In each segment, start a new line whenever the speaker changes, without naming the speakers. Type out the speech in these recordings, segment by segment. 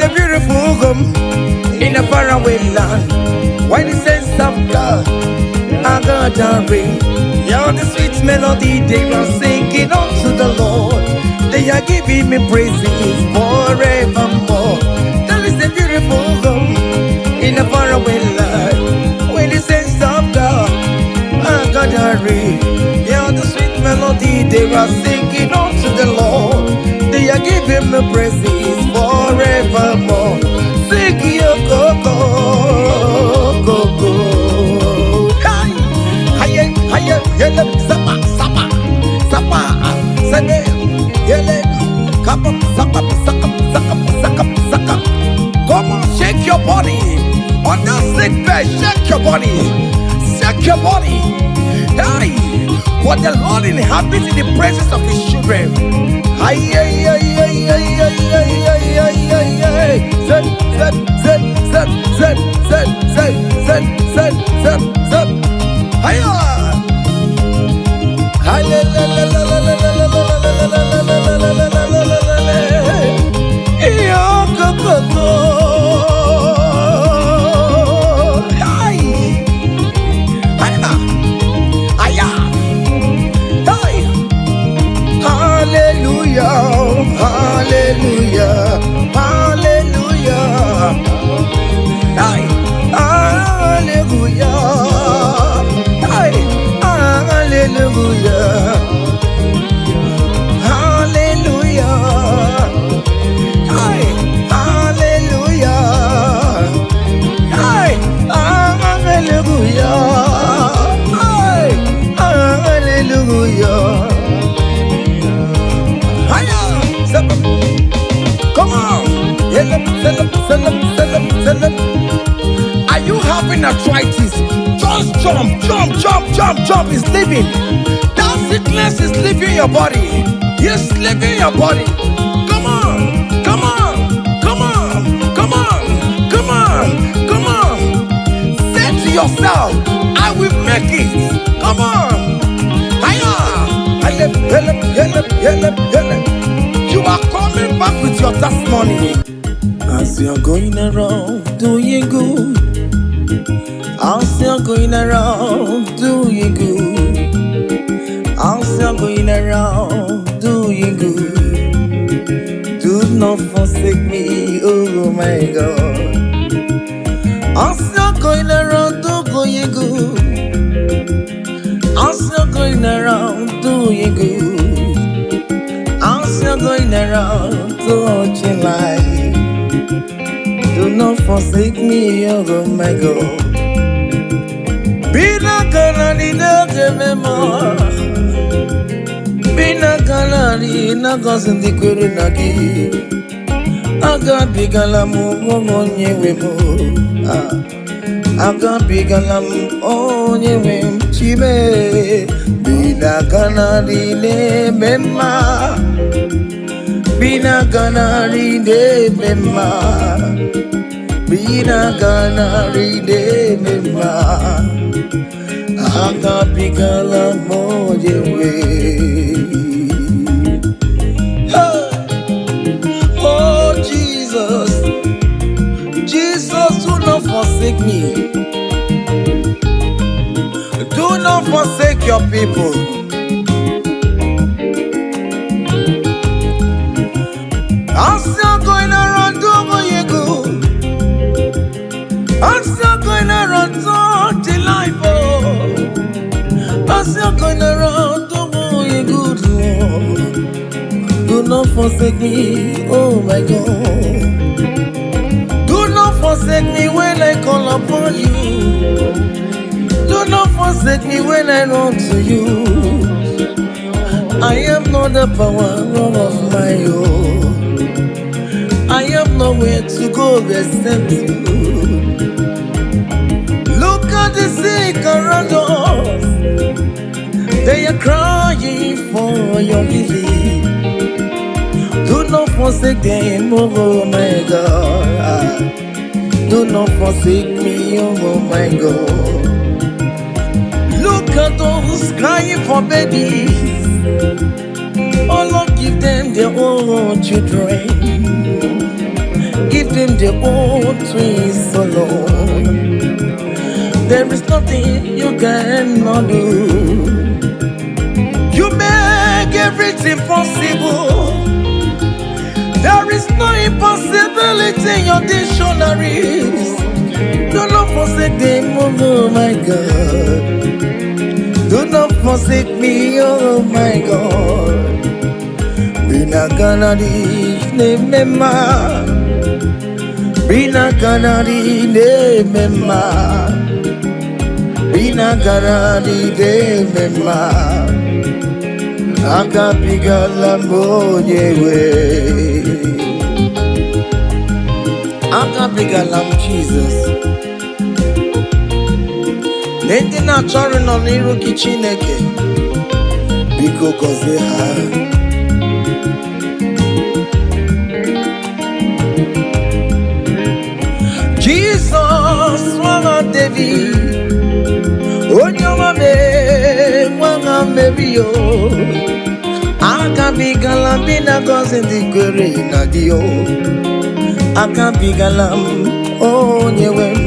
a beautiful home in a faraway land where the saints of God are gathering. Yeah, the sweet melody they are singing unto the Lord. They are giving me praises forevermore. There is a beautiful home in a faraway land where the saints of God are gathering. Yeah, the sweet melody they are singing unto the Lord. They are giving me praises forevermore. Sing yo go go go go. Hi, hi, hi, yele, sapa, sapa, sapa, sene, yele, kapa, sapa, saka, saka, saka, saka. Come on, shake your body. On that sick bed, shake your body. Shake your body. Hey, what the Lord inhabits in the presence of his children. Ay, ay, ay, ay, ay, ay, ay, ay, ay, ay, ay. Zep, zep, zep, zep, zep, zep, zep, zep, zep, zep, zep. Hiya! Hi, la, la, la, la, la, la, la, la, la, la, la, la, la, la, la, la, la, la, la. Iyo, go, go, go. Ay. Hiya. Hiya. Hey. Hallelujah, hallelujah, hallelujah. Ay, hallelujah. Ay, hallelujah. Hallelujah. Ay, hallelujah. Ay, hallelujah. Ay, hallelujah. Hiya! Come on! Yelep, selep, selep, selep, selep. Are you having arthritis? Just jump, jump, jump, jump, jump. It's leaving. That sickness is leaving your body. It's leaving your body. Come on, come on, come on, come on, come on, come on. Say to yourself, I will make it. Come on. Hiya! Helep, helep, helep, helep, helep. You are coming back with your testimony. As you're going around doing good, as you're going around doing good, as you're going around doing good, do not forsake me, oh my God. As you're going around doing good, as you're going around doing good, as you're going around touching life, do not forsake me, oh my God. Bina kanani na mema. Bina kanani na gosi ndị kwere na gị. Agabigala m onye nwe m. Ah. Agabigala m onye nwe m chime. Bina kanani na-eme mma. Bina kanani na-eme mma. Bina kanani na-eme mma. Agabigala m onye nwe. Hey! Oh Jesus, Jesus, do not forsake me. Do not forsake your people. I'm still going around doing good. I'm still going around touching life. Oh. I'm still going around doing good. Oh. Do not forsake me, oh my God. Do not forsake me when I call upon you. Do not forsake me when I run to you. I am not the power of my own. I have nowhere to go except you. Look at the sick around us. They are crying for your healing. Do not forsake them, oh my God. Do not forsake me, oh my God. Look at those crying for babies. Oh Lord, give them their own children. Give them their own twins alone. There is nothing you cannot do. You make everything possible. There is no impossibility in your dictionaries. Do not forsake them, oh my God. Do not forsake me, oh my God. Binaganadi nemema. Binaganadi nemema. Binaganadi nemema. Agabigala m onye nwe. Agabigala m Jizọs. Ndị na-achọrọ nọ n'iru gị, Chineke, biko gọzie ha. Jizọs nwa David, onye ọma mee nwa Meri o, agabigala m na gọzi ndị kwere na gị o. Agabigala m onye nwe m.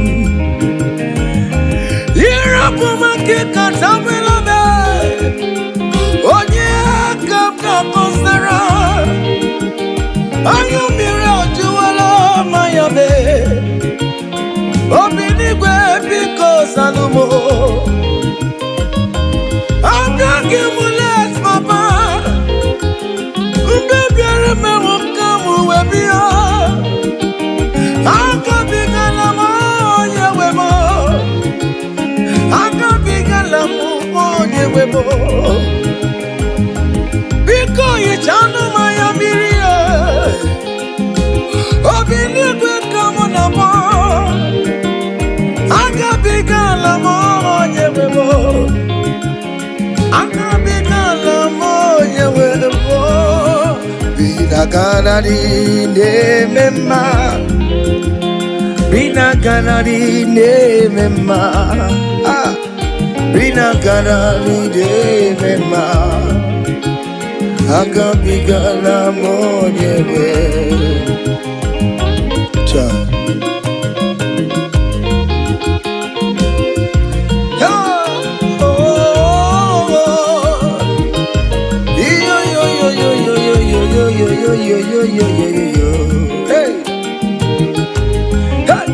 Ịrapụ m aka katabela m, onye aka m ga-akọsara. Anya mmiri ajụwala manya mee. Obi n'igwe, biko zanụ m. Abịaghị m late, papa. Mgbe bịara mewo ka m wee bịa. Agabigala m onye nwe m. Agabigala m onye nwe m. Biko hichanụ m anya mmiri e. Obi n'igwe ka mụ na mụ. Agabigala m onye nwe m. Agabigala m onye nwe m. Binaganari na-eme mma. Binaganari na-eme mma. Ah. Binaganari na-eme mma. Agabigala m onye nwe. Cha. Oh, oh, oh. Yo, yo, yo, yo, yo, yo, yo, yo, yo, yo, yo, yo, yo, yo, yo. Hey, hey.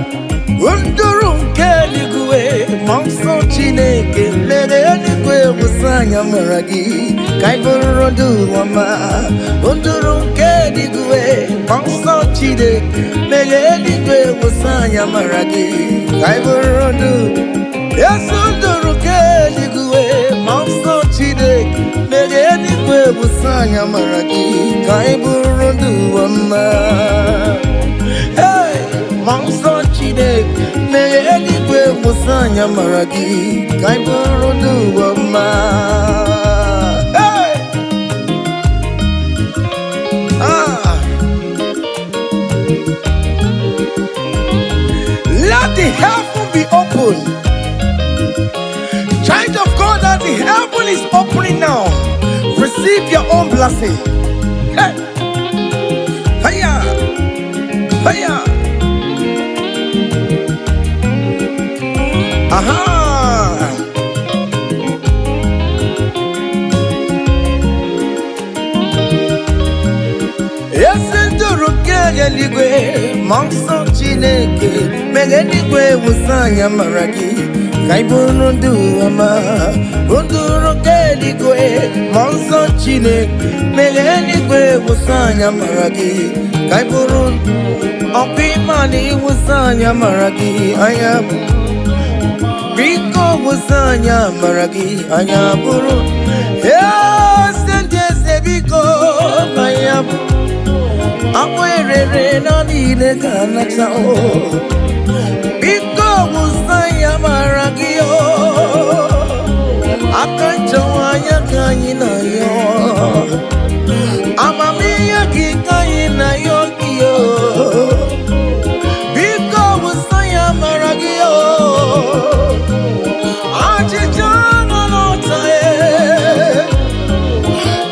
Nduru nke eluigwe, ma nsọ Chineke mere eluigwe wụsa anya mara gị ka anyị bụrụ ndụ ọma. Nduru nke eluigwe, ma nsọ Chineke mere eluigwe wụsa anya mara gị ka anyị bụrụ ndụ. Yesu, nduru nke eluigwe, ma nsọ Chineke mere eluigwe wụsa anya mara gị ka anyị bụrụ ndụ ọma. Hey! Ma nsọ Chineke mere eluigwe wụsa anya mara gị ka anyị bụrụ ndụ ọma. Hey! Ah! Let the heaven be open. Child of God, as the heaven is opening now, receive your own blessing. Hey! Hiya! Hiya! Aha! Ezi nduru nke eluigwe, ma nsọ Chineke mere eluigwe wụsa anya mara gị ka ị bụrụ ndụ ọma. Nduru nke eluigwe, ma nsọ Chineke mere eluigwe wụsa anya mara gị ka ị bụrụ ọkwa ịma na ịwụsa anya mara gị anya. Biko wụsa anya mara gị anya bụrụ eze ndị eze. Biko anya bụ akpụ erere na niile ka nata o. Biko wụsa ya mara gị o. Aka nchewa anya ka anyị na-ayọ, amamihe gị ka anyị na-ayọ gị o. Biko wụsa ya mara gị o. Achịcha nọ n'ọta e.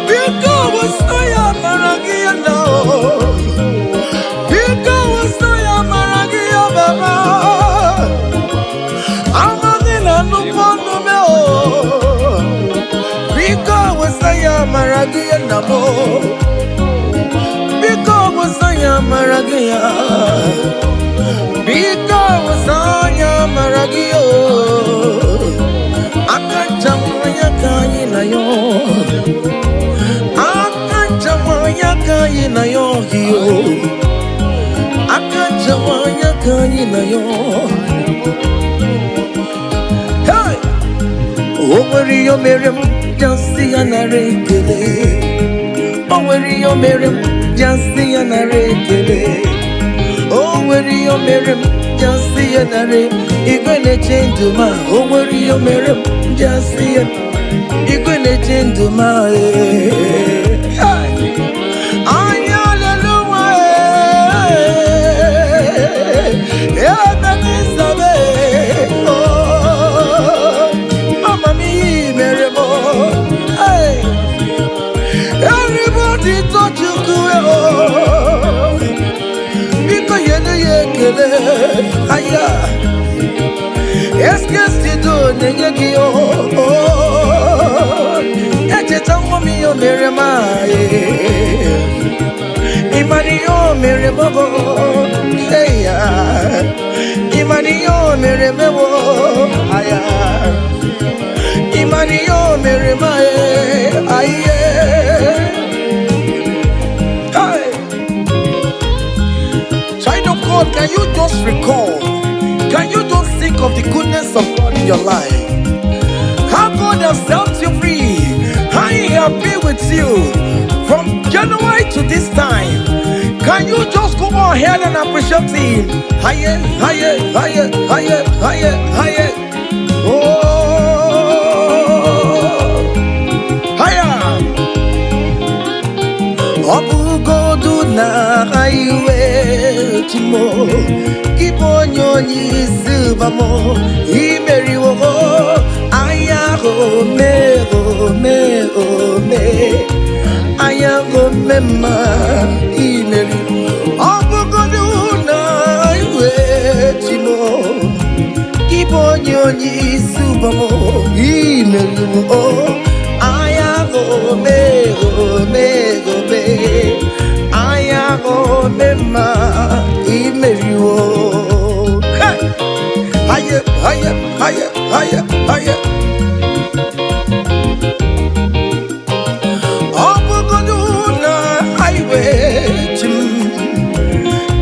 Biko wụsa ya mara gị na o. Biko wụsa na m. Biko wụsa ya amara gị ya. Biko wụsa ya amara gị o. Aka nchawa ya ka anyị na ya. Aka nchawa ya ka anyị na ya gị o. Aka nchawa ya ka anyị na ya. Hey! O nwere ihe o mere m ji asị ya nara ekele. O nwere ihe o mere m ji asị ya nara ekele. O nwere ihe o mere m ji asị ya nara. Igwe na-eche ndụ ma o nwere ihe o mere m ji asị ya. Igwe na-eche ndụ ma ee. Hey! Anya leluwa ee. Ebe n'isabe oh. Amamihe mere m oh. Hey! Everybody touch Chukwu oh. Biko nyere ya ekele aya. Eskesido na-enye gị oh. Echeta nwa m ihe o mere m ịmara ihe o mere m bụ eya. Ịmara ihe o mere m bụ aya. Ịmara ihe o mere m aye. Hey! Child of God, can you just recall? Can you just think of the goodness of God in your life? How God has set you free, how He has been with you from January to this time. Can you just go ahead and appreciate Him? Higher, higher, higher, higher, higher, higher. Oh, higher. Ọ bụgodu na iwe chimo gị bụ onye onye isi ụbamo imeriwo anya ome ome ome anya ome mma imeri. Ọ bụgodu na iwe chimo gị bụ onye onye isi ụbamo imeriwo anya ome ome ome anya ome mma imeriwo. Hey! Haye, haye, haye, haye, haye. Ọ bụgodu na highway chi m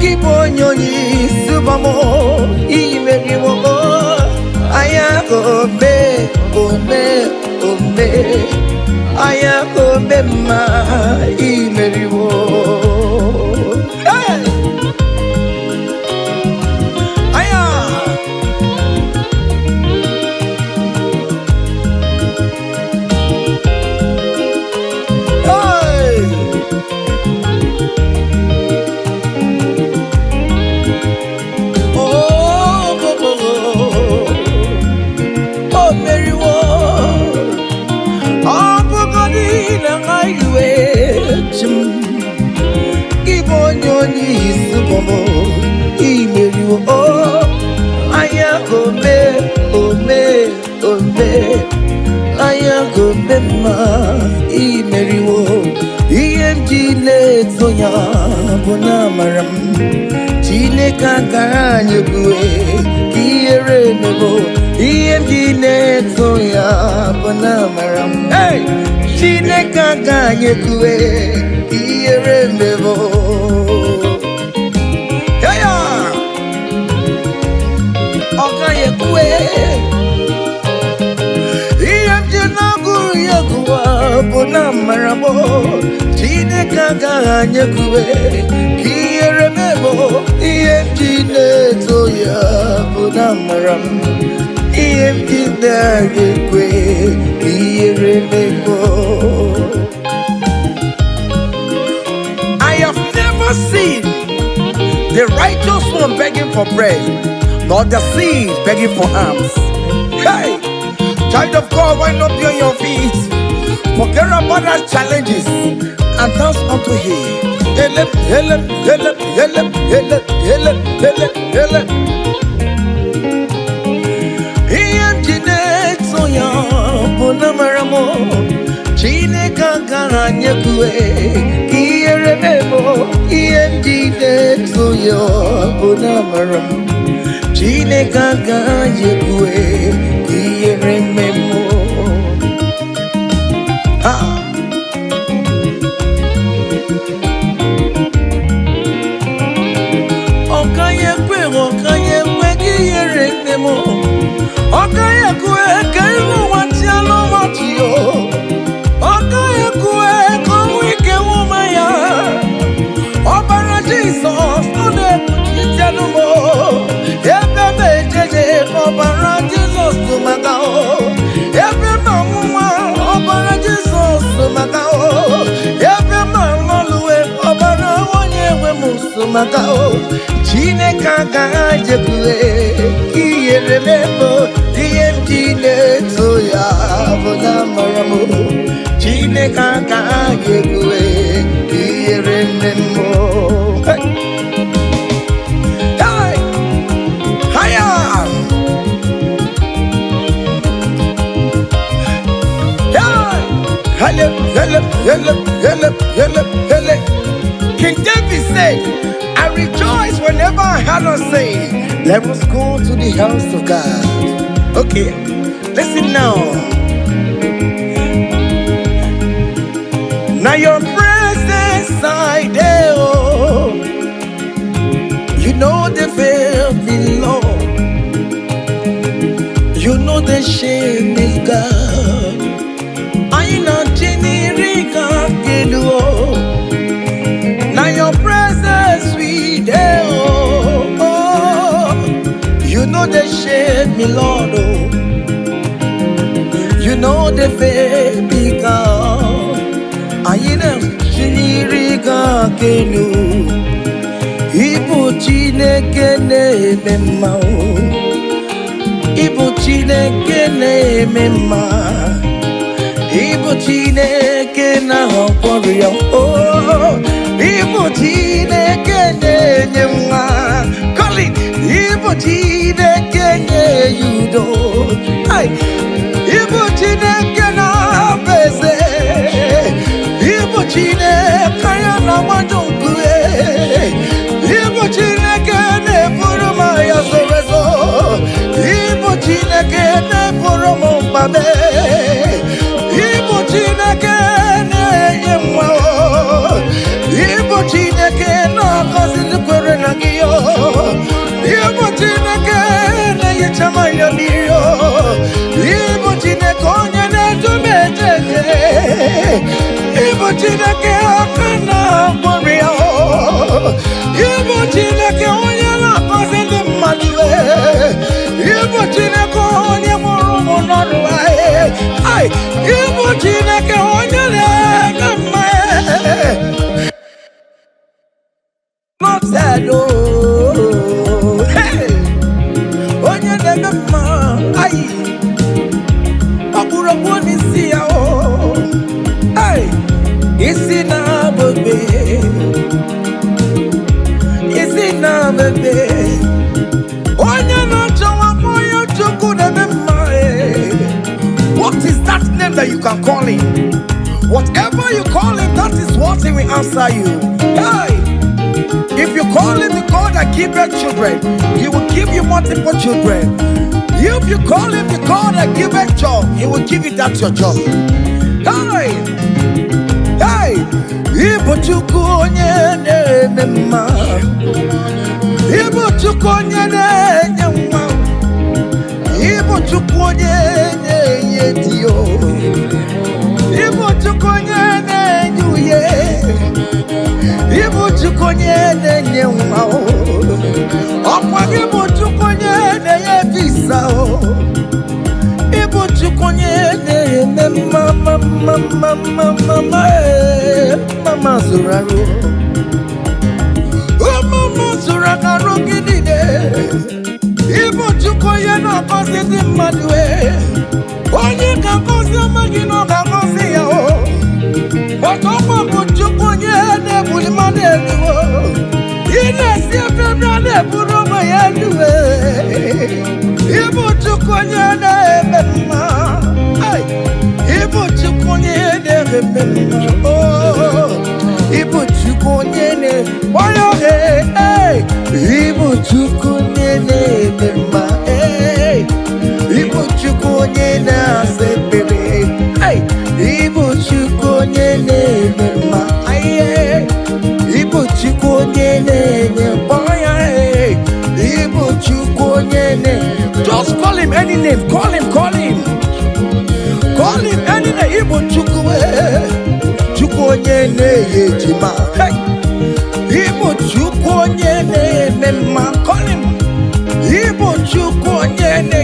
gị bụ onye onye isi ụbamo imeriwo anya ome ome ome anya ome mma imeriwo. Hey! Aya! Hey! Oh, oh, oh, oh, oh, meriwo. Ọ bụgodị na highway chi m gị bụ onye onye isi bọmọ imeriwo o anya ome ome ome anya ome mma imeriwo. Ihe m ji na-eto ya bụ na amara m Chineke akara anyị ebue ka ihere emebo. Ihe m ji na-eto ya bụ na amara m. Hey! Chineke aka anyị ekue ka ihere emebo. Hey ya! Ọ gaghị ekwe. Ihe m ji na-agụrụ ya gụwa bụ na amara m Chineke agaghị anyị ekwe ka ihere mebo. Ihe m ji na-eto ya bụ na amara m. Ihe m ji na-agaghị ekwe ka ihere mebo. I have never seen the righteous one begging for bread, nor the seed begging for alms. Hey, child of God, why not be on your feet? Forget about our challenges and dance unto Him. Ele, ele, ele, ele, ele, ele, ele, ele. Ihe m ji na-eto ya bụ na mara m Chineke agaghị Agaghị ekwe ka ihere mee m. Ihe m ji na-eto ya bụ na amara m. Chineke agaghị ekwe ka ihere mee m. Ah! Ọ gaghị ekwe, ọ gaghị ekwe ka ihere mee m. Ọ gaghị ekwe ka iru ụwa chịa n'ọchị o. Ọ gaghị ekwe ka ọnwụ ike nwụma ya. Ọbara Jizọs, ọ na-ekpuchite m o. Ebe m ejeje, ọbara Jizọs tụ maka o. Ebe m anwụnwa, ọbara Jizọs tụ maka o. Ebe m alọluwe, ọbara onye nwe m so maka o. Chineke agaghị ekwe ka ihere mee m. Ihe m ji na-eto ya bụ na amara m. Chineke agaghị ekwe ka ihere mee m. Hey! Hey! Higher! Hey! Hele, hele, hele, hele, hele, hele. King David said, "I rejoice whenever I heard us say, 'Let us go to the house of God.'" Okay, listen now. Now your presence I dey, oh. You know they fail me, Lord. You know the shame is God. I know Chinirika Kedu. Now your presence we dey, oh, oh. You know the shame me, Lord, oh. You know the fail me, God. I know Chinirika Kenu. Ibu Chineke na-eme mma o. Ibu Chineke na-eme mma. Ibu Chineke na-agwọ ya o. Ibu Chineke na-enye nwa. Colin, Ibu Chineke na-enye udo. Ai! Ibu Chineke na-abụ eze. Ibu Chineke ya na-agbaju nkume. Ibu Chineke na-eburu m agha zoro ezo. Ibu Chineke na-eburu m mkpa m. Ibu Chineke na-enye nwa o. Ibu Chineke na-agọzi ndị kwere na gị o. Ibu Chineke na-ehicha m anya mmiri o. Ibu Chineke onye na-edu m eje eje. Ibu Chineke aka na-agwọrọ ya o. Ibu Chineke onye na-agọzi ndị mmadụ e. Ibu Chineke onye mụrụ ụmụ n'ọrụ e. Ai, Ibu Chineke onye na-eme mma e. Not sad, oh. Hey! Onye na-eme mma, ai, ọkpụrụkpụ n'isi ya o. Ai, isi na-abụbe, isi na-abụbe. Onye na-achọ nwa onye Chukwu na-eme mma e. What is that name that you can call him? Whatever you call him, that is what he will answer you. Hey! If you call him the God that giveth children, he will give you multiple children. If you call him the God that giveth job, he will give you that your job. Hey! Hey! Ibu Chukwu onye na-eme mma. Ibu Chukwu onye na-enye nwa. Ibu Chukwu onye na-enye di o. Ibu Chukwu onye na-enye uye. Ibu Chukwu onye na-enye nwa o. Ọkwa gị bụ Chukwu onye na-enye visa o. Ibu Chukwu onye na-eme mma mma mma mma mma mma mma ee. Mama zụrụ arụ. Mama zụrụ arụ gị niile. Ibu Chukwu onye na-agọzi ndị mmadụ e. Onye ga-agọzi ọma gị na ọ ga-agọzi ya o. Ọtọkwa bụ Chukwu onye na-ebuli mmadụ elu o. Ị na-esi ebe ebe a na-eburu onwe ya elu e. Ibu Chukwu onye na-eme mma. Ai! Ibu Chukwu onye na-eme mma. Oh, ịbụ Chukwu onye na-onye ee, ịbụ Chukwu onye na-eme mma. Ee, ịbụ Chukwu onye na-asa ekpere. Hey, ịbụ Chukwu onye na-eme mma. Aye, ịbụ Chukwu onye na-enye mkpọya. Ee, ịbụ Chukwu onye na. Just call him any name. Call him, call him. Call him any name. Ịbụ Chukwu, ee. Chukwu onye na-enye ejima. Hey, ịbụ Chukwu onye na-eme mma. Call him. Ịbụ Chukwu onye na.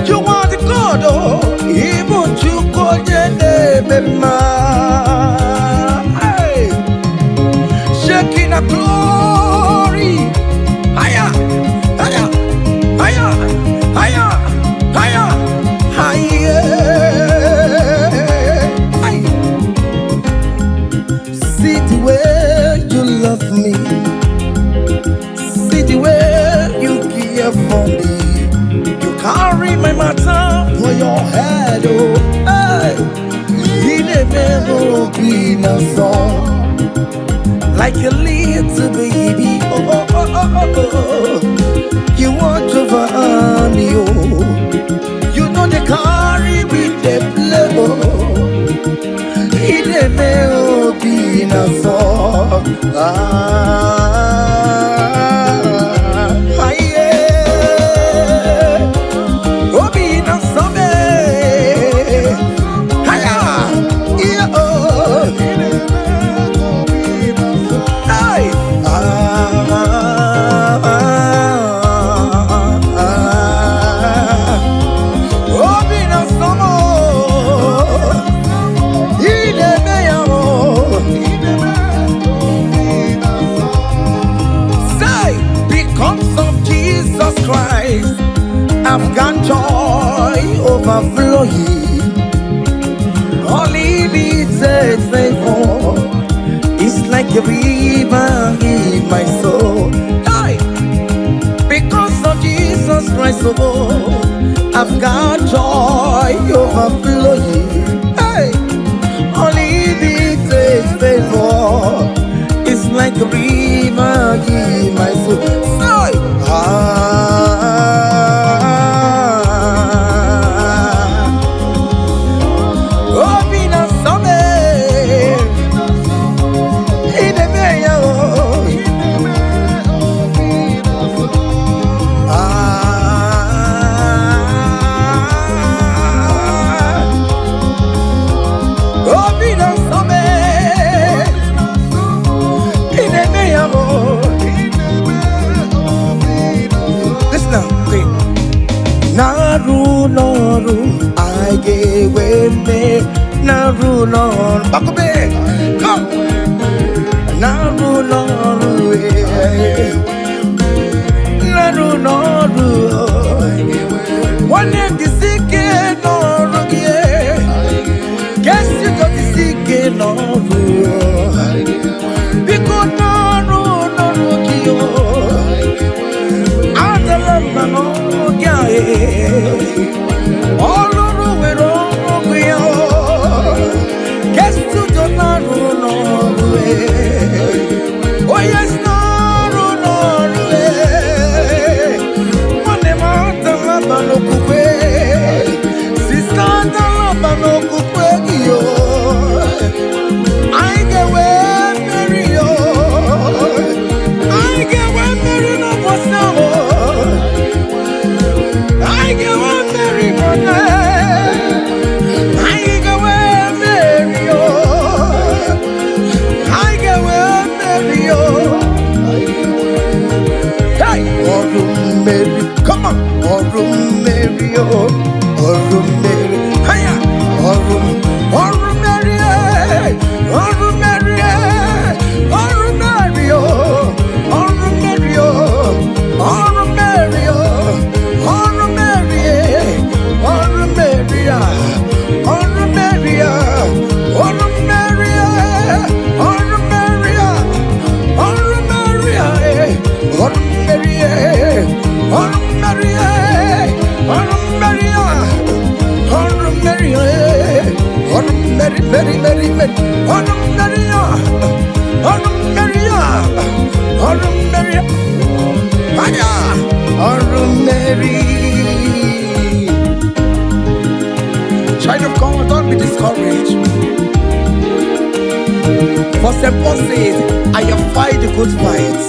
You are the God, oh. Ịbụ Chukwu onye na-eme mma. Hey. Shekinah glory. Higher, higher, higher, higher, higher, higher. Hey. See the way you love me. See the way you care for me. You carry my matter for your head, oh. Hey. You never be no song like a little baby. Oh, oh, oh, oh, oh, oh. You watch over me, oh. You know they carry with the play, oh. Ị na-eme obi na-asọ. Ah, yeah. Obi na-asọ me. Haya, yeah, oh. Hey. Ah, ah, ah. Obi na-asọ m. Ị na-eme ya, oh. Say, because of Jesus Christ, I've got joy overflowing. Unlimited favor. It's like a river in my soul. Hey! Because of Jesus Christ, oh, I've got joy overflowing. Hey! Unlimited favor. It's like a river in my soul. Say, ah, obi na-asọ m. Ị na-eme ya, oh. Ah, obi na-asọ m. Ị na-eme ya, oh. Listen now, okay. Na-arụ n'ọrụ anyị ga-enwe mmeri. Na-arụ n'ọrụ, Gbakọbe, come. Na-arụ n'ọrụ, eh. Na-arụ n'ọrụ, nwanne m, jisi ike n'ọrụ gị, eh. Kesi jisi ike n'ọrụ, biko, n'ọrụ n'ọrụ gị, oh. Adala mba n'ọrụ gị a, eh. Ọlụrụ nwere ọrụ ya. Kestudo na-arụ n'ọrụ, eh. Onye si n'ọrụ n'ọrụ, eh. Nwanne m, adala mba n'okwukwe. Sister, adala mba n'okwukwe gị, o. Anyị ga-enwe mmeri, o. Anyị ga-enwe mmeri n'ụbọchị ahụ. Anyị ga-enwe mmeri, brother. Anyị ga-enwe mmeri, o. Anyị ga-enwe mmeri, o. Hey! Ọrụ mmeri, come on! Ọrụ mmeri, o. Ọrụ mmeri, haya! Ọrụ ọrụ mmeri, eh! Ọrụ mmeri, eh! Ọrụ mmeri, o. Ọrụ mmeri, o. Ọrụ mmeri, o. Ọrụ mmeri, eh! Ọrụ mmeri, ah! Ọrụ mmeri, ah! Ọrụ mmeri, eh! Ọrụ mmeri, ah! Ọrụ mmeri, ah, eh! Ọrụ mmeri, eh! Ọrụ mmeri, eh! Ọrụ mmeri, ah! Ọrụ mmeri, eh! Mmeri, ọrụ mmeri ya, ọrụ mmeri ya, ọrụ mmeri anya, ọrụ mmeri. Child of God, don't be discouraged. For St. Paul says, "I have fight the good fight,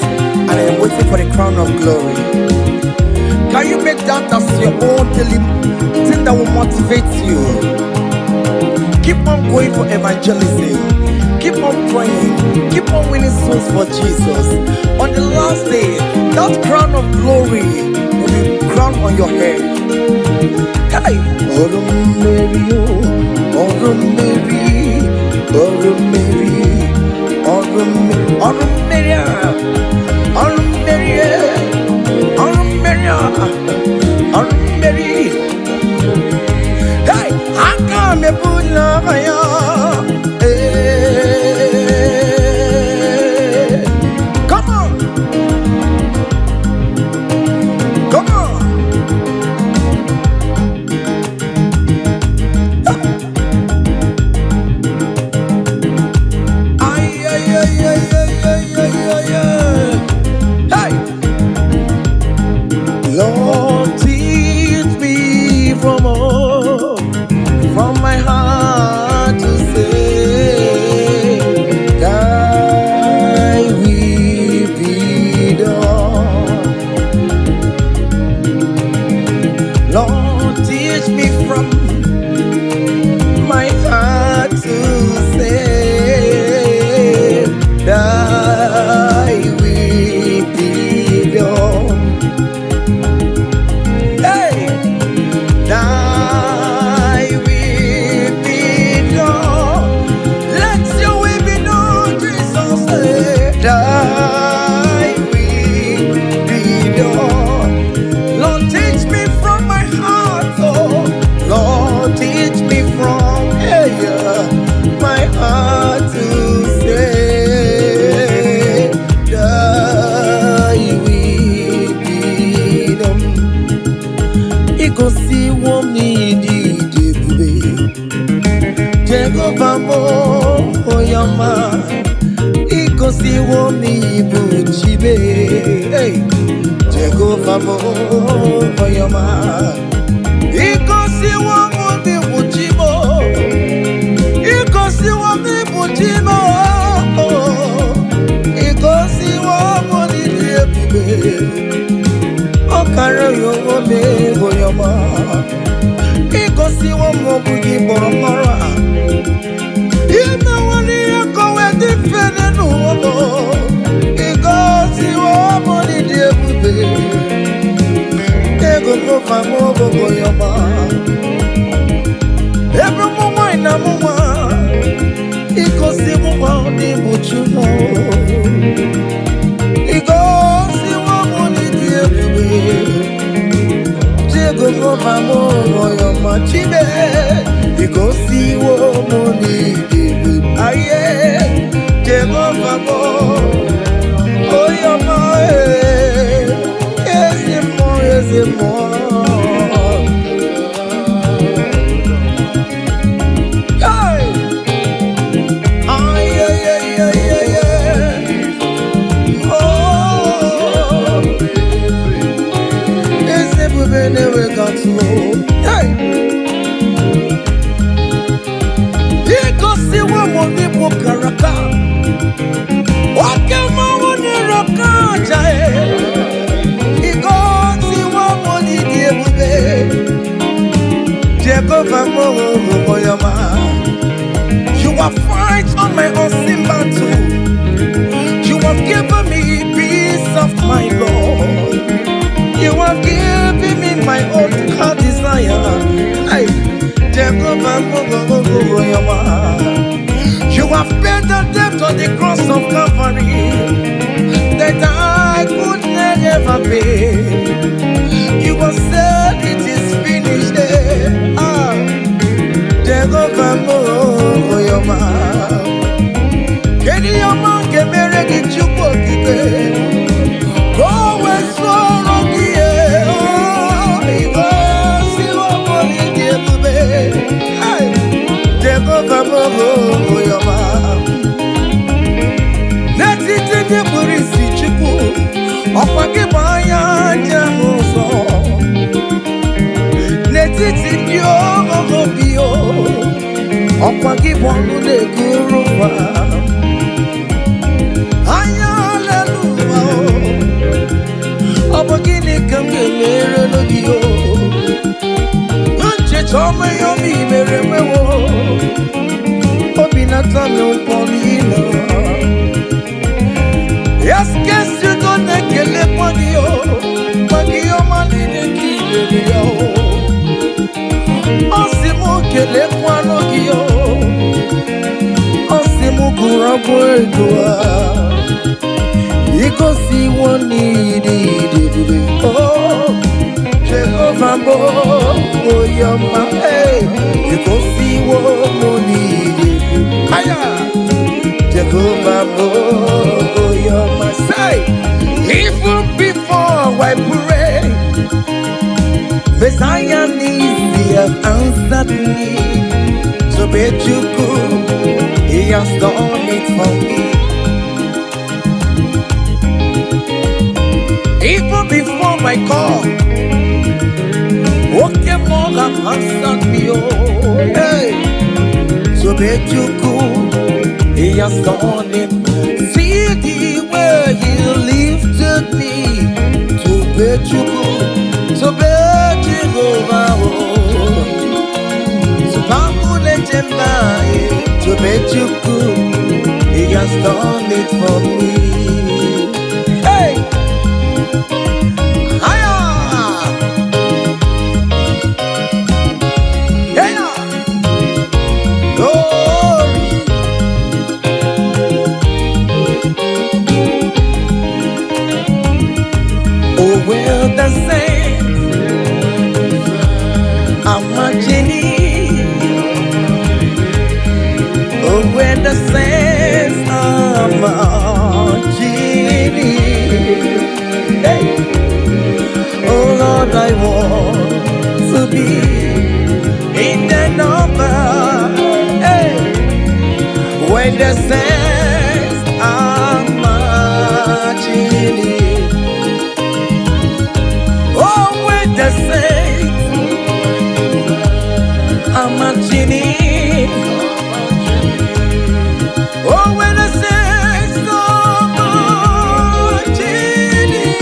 and I am waiting for the crown of glory." Can you make that as your own daily thing that will motivate you? Keep on going for evangelism. Keep on praying. Keep on winning souls for Jesus. On the last day, that crown of glory will be crowned on your head. Hey! Ọrụ mmeri, oh, ọrụ mmeri, ọrụ mmeri, ọrụ mmeri, ọrụ mmeri a, ọrụ mmeri, eh, ọrụ mmeri a, ọrụ mmeri. Hey! Aka m ebula ya. Hey! Come on, come on. Ay, ay, ay, ay, ay, ay, ay, ay, ay. Hey! Lord, teach me from my heart to say, Thy will be done. Lord, teach me from my heart to say, Thy will be done. Hey! Thy will be done. Let your will be done, Jesus. Hey. Thy will be done. Lord, teach me from my heart, oh. Lord, teach me from, hey, my heart to say, Thy will be done. Igosiwo m n'ịdị ebube, Jehova m, onye ọma. Igosiwo m n'ịbụ Chibe. Hey! Jehova m, onye ọma. Igosiwo m n'ịbụ Chi m. Igosiwo m n'ịbụ Chi m. Igosiwo m n'ịdị ebube. Ọ kara ya onwe m, onye ọma. Igosiwo m ọ bụ gị kpọrọ m ọrụ a. Imewo n'ihe ka o wee dị mfe n'ụwa m. Igosiwo m n'ịdị ebube. Jehova m, onye ọma. Ebe ụmụ nwanyị na mụ nwa, igosiwo m n'ịbụ Chukwu. Igosiwo m n'ịdị ebube. Jehova m, onye ọma, Chibe. Igosiwo m n'ịdị ebube. Aye, Jehova m, onye ọma, eh, ezi mmụọ, ezi mmụọ. Hey! Ay, ay, ay, ay, ay, ay. Oh, eze ebube na-enweghị atụ. Hey! Igosiwo m n'ịbụ karaka. Oke mmanwụ na-ere oke aja, e. Igosiwo m n'ịdị ebube. Jehova m, onye ọma. You have fight on my unseen battle. You have given me peace of my Lord. You have given me my own heart desire. Hey, Jehovah, onye ọma. You have paid the debt on the cross of Calvary that I could never pay. You have said it is finished. Eh. Ah, Jehovah, onye ọma. Kedu ihe ọma nke mere gị, Chukwu Okike? Ka o wee soro gị, eh, oh, igosiwo m n'ịdị ebube. Hey! Jehova m, onye ọma. Ndị obi o, ọkwa gị bụ ọnụ na-ekuru ụwa. Anya lelu ụwa o, ọ bụ gịnị ka m ga-emere gị o? Ncheta ọma ihe ọma i mere mewo, obi na-atọ m ụtọ n'ile. Yes, udo na-ekelekwa gị o, maka ihe ọma niile ka i mere ya o. Ọ sị m kelekwanụ gị o, ọ sị m gụrụ abụ ego a. Igosiwo n'ịdị ebube o, Jehova bụ onye ọma, ee, igosiwo m n'ịdị ebube. Aya! Jehova bụ onye ọma. Say, even before I pray, Messiah needs have answered me. Tobechukwu, he has done it for me. Even before my call, okay, more have answered me. Oh, hey, Tobechukwu, he has done it. See the way he lifted me. Tobechukwu, Tobechukwu, Tobechukwu, he has done it for me. Hey! Hiya! Hey! Glory! Oh, well, the saints are marching in. Oh, when the saints are marching in. Hey! Oh, Lord, I want to be in the number. Hey! When the saints are marching in. Oh, when the saints are marching in. Oh, when the saints are marching in.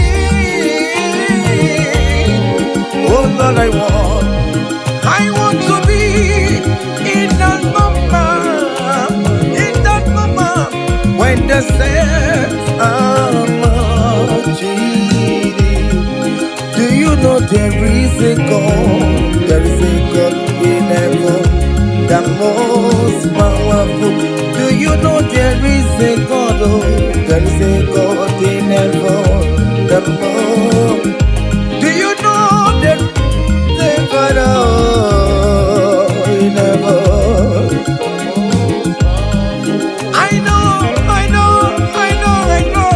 Oh, Lord, I want to be in that number, in that number, when the saints are marching in. Do you know there is a God? There is a God in heaven, the most powerful. Do you know there is a God? Oh, there is a God in heaven, the most. Do you know there is a God, oh, in heaven? I know, I know, I know, I know.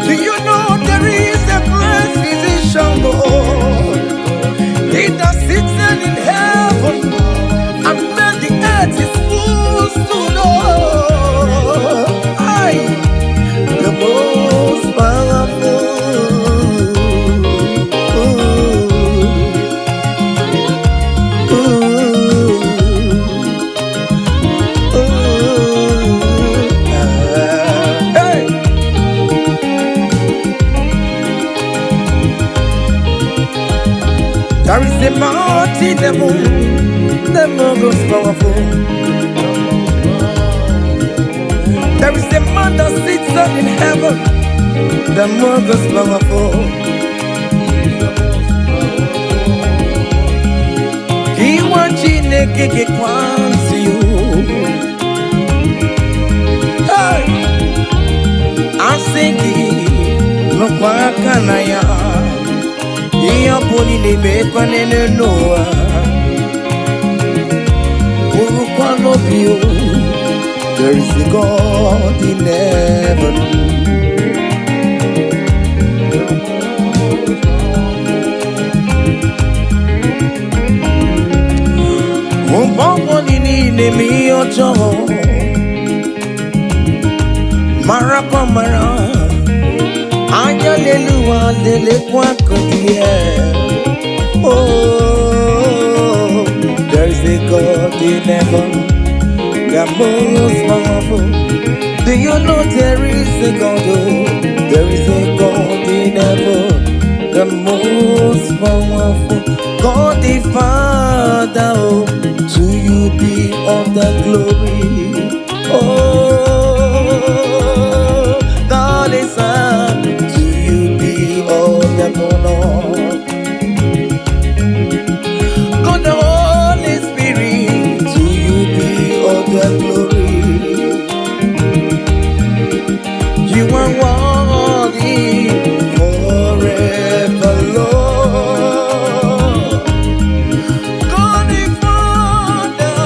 Do you know there is a great physician, oh, he that sits in heaven and made the earth his footstool, oh, I, the most powerful. Ooh, ooh, ooh, ah, hey. There is a mighty devil, the most powerful. There is a man that sits up in heaven, the most powerful. He wants Chineke ga-ekwansi you. Hey! Asị gị nụkwa aka na ya, ihe ọ bụla ị na-emekwa n'elu n'ụwa, bụrụkwa n'obi o, there is a God in heaven. Mgbe ọbụla ị na-eme ihe ọjọọ, marakwa mara, anya n'elu ụwa Lelekwa the. Oh, there is a God in heaven, the most powerful. Do you know there is a God? Oh, there is a God in heaven, the most powerful. God the Father, oh, to you be all the glory. Oh, God the Son, to you be all the honor. God the Holy Spirit, to you be all the glory. You are worthy forever, Lord. God the Father,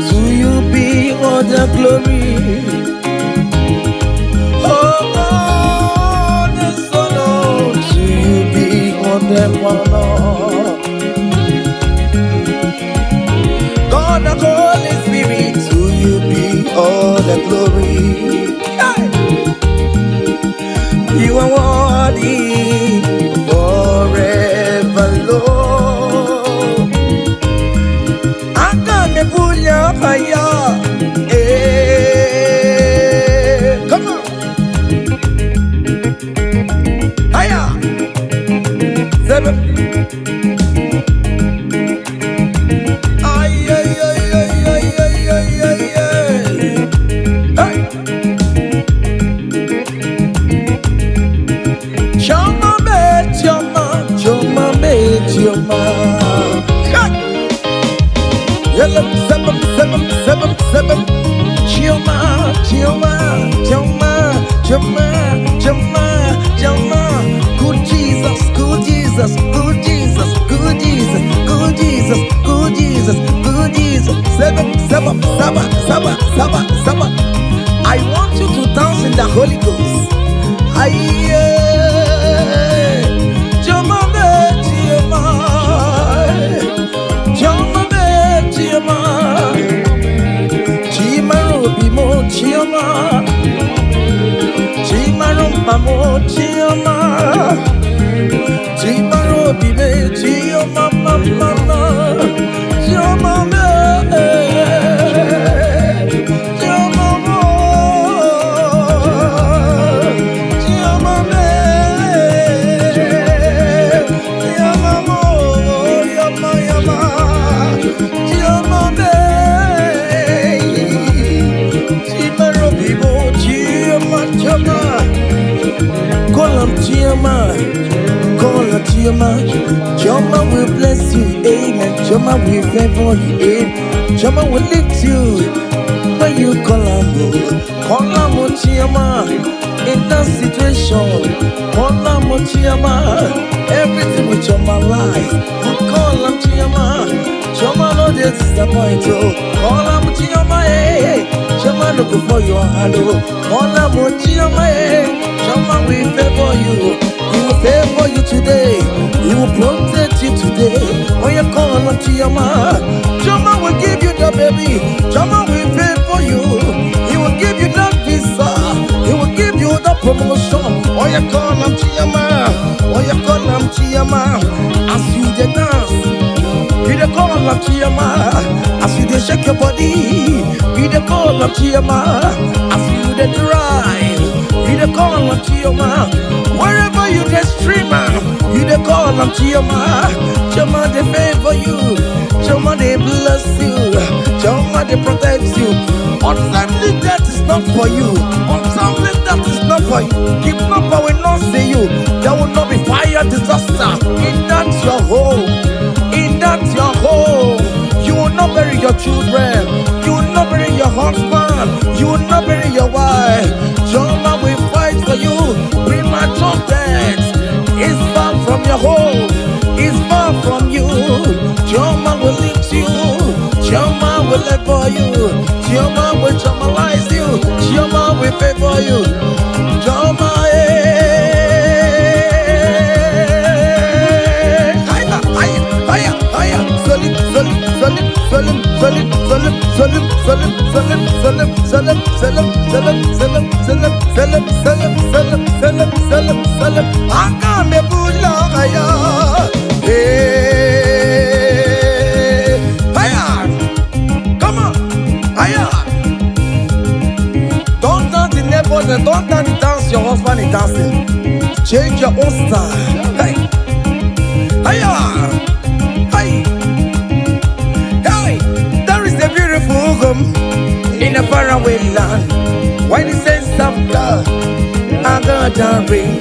to you be all the glory. Oh, God the Son, oh, to you be all the honor. God the Holy Spirit, to you be all the glory. Hey! You are worthy forever, Lord. Aga m ebuli afa ya. Ee, come on. Aya. Seven. Ay, ay, ay, ay, ay, ay, ay, ay, ay. Hey. Chioma me, Chioma, Chioma me, Chioma. Hey. Yellow, seven, seven, seven, seven. Chioma, Chioma, Chioma, Chioma, Chioma, Chioma. Good Jesus, good Jesus, good Jesus, good Jesus, good Jesus, good Jesus, good Jesus. Seven, seven, seven, seven, seven, seven. I want you to dance in the Holy Ghost. Aye. Chioma me, Chioma. Chioma me, Chioma. Chimara obi mo Chioma. Chimara mkpa mo Chioma. Chimara obi me Chioma mama. Chioma me. Chioma mo. Chioma me. Chioma mo. Yama yama. Chioma me. Chimara obi mo Chioma Chioma. Call am Chioma. Call her Chioma. Chioma will bless you, amen. Chioma will favor you, amen. Chioma will lift you when you call her. Call her Chioma. In that situation, call her Chioma. Everything with Chioma lies. Call her Chioma. Chioma no dey disappoint you. Call her Chioma, eh. Chioma no go for your hand, oh. Call her Chioma, eh. Chioma will favor you. He will favor you today. He will protect you today. When you call on Chioma, Chioma will give you the baby. Chioma will favor you. He will give you that visa. He will give you the promotion. When you call on Chioma, when you call on Chioma, as you dey dance, you dey call on Chioma. As you dey shake your body, you dey call on Chioma. As you dey drive, you dey call on Chioma. Wherever you dey stream, you dey call on Chioma. Chioma dey favor you. Chioma dey bless you. Chioma dey protect you. Untimely death is not for you. Untimely death is not for you. Kidnapper will not see you. There will not be fire disaster in that your home. In that your home. You will not bury your children. You will not bury your husband. You will not bury your wife. Chioma will fight for you. Premature death is far from your home. Is far from you. Chioma will lift you. Chioma will level you. Chioma will chamalize you. Chioma will favor you. Chioma, eh. Higher, higher, higher, higher. Solid, solid, solid, solid, solid, solid, solid, solid, solid, solid, solid, solid, solid, solid, solid, solid, solid, solid. selem, selem, selem. Aga m ebuli aha ya. Hey, higher. Come on, higher. Don't dance the neighbors and don't dance the dance your husband is dancing. Change your own style. Hey, higher. Hey, hey. There is a beautiful home in a faraway land. When the saints of God are gathering,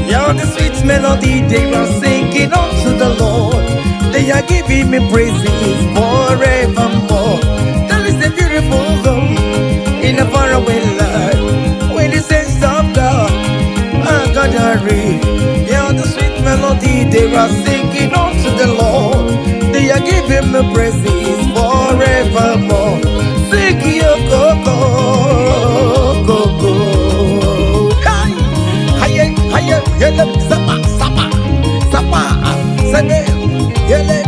hear the sweet melody they are singing unto the Lord. They are giving me praises forevermore. There is a beautiful home in a faraway land. When the saints of God are gathering, hear the sweet melody they are singing unto the Lord. They are giving me praises forevermore. Sing your go go go go. Hi, hi, hi, yele, sapa, sapa, sapa, sene, yele,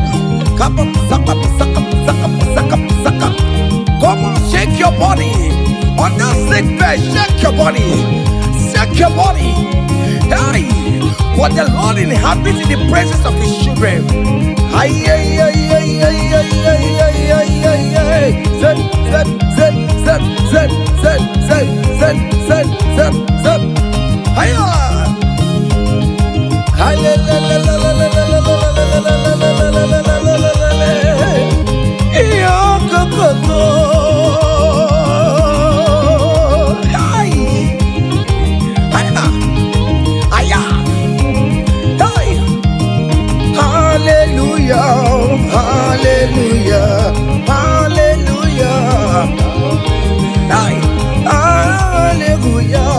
kapa, sapa, saka, saka, saka, saka. Come on, shake your body. On that sick bed, shake your body. Shake your body. Hey, for the Lord inhabits in the praises of his children. Ay, ay, ay, ay, ay, ay, ay, ay, ay, ay, ay. Zep, zep, zep, zep, zep, zep, zep, zep, zep, zep, zep. Hiya! Hi, la, la, la, la, la, la, la, la, la, la, la, la, la, la, la, la, la, la, la. Iyo, go, go, go. Hi. Hiya. Hiya. Hey. Hallelujah, hallelujah, hallelujah. Hey, hallelujah.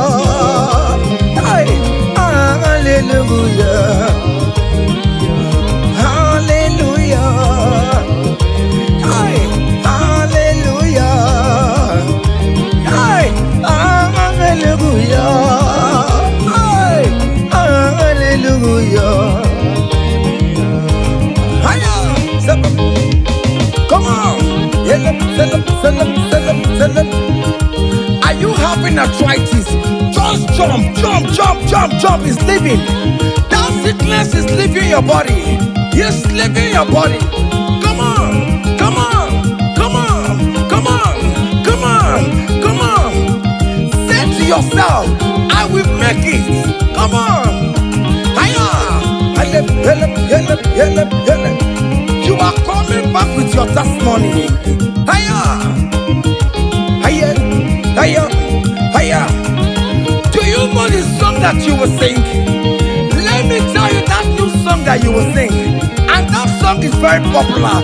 Hey, hallelujah. Hallelujah. Hey, hallelujah. Hey, hallelujah. Hey, hallelujah. Hiya! Step up. Come on. Yell up, sell up, sell up, sell up, sell up. Are you having arthritis? Just jump, jump, jump, jump, jump. It's leaving. That sickness is leaving your body. It's leaving your body. Come on, come on, come on, come on, come on, come on. Say to yourself, "I will make it." Come on. Hiya. Help, help, help, help, help. You are coming back with your testimony. Hiya. Hiya. Hiya. Hiya. Do you know the song that you will sing? Let me tell you that new song that you will sing. And that song is very popular.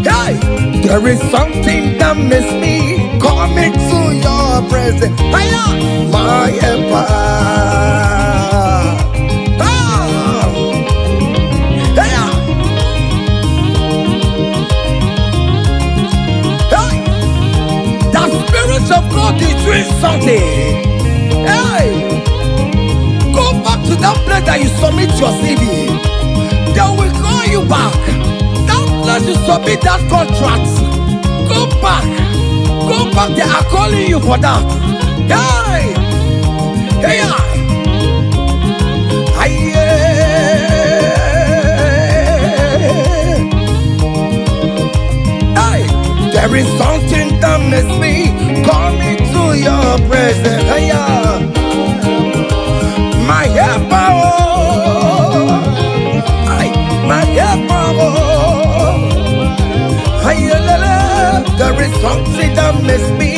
Hey, there is something that makes me come into your presence. Hiya, my helper. Ah, hiya. Hey, the Spirit of God is doing something. Hey, go back to that place that you submit your CV. They will call you back. That place you submit that contract. Go back. Go back. They are calling you for that. Hey, hey, hey. Hey, there is something that makes me come into your presence. Hey, my helper, oh. Ay, my helper, oh. Ay, la, la. There is something that makes me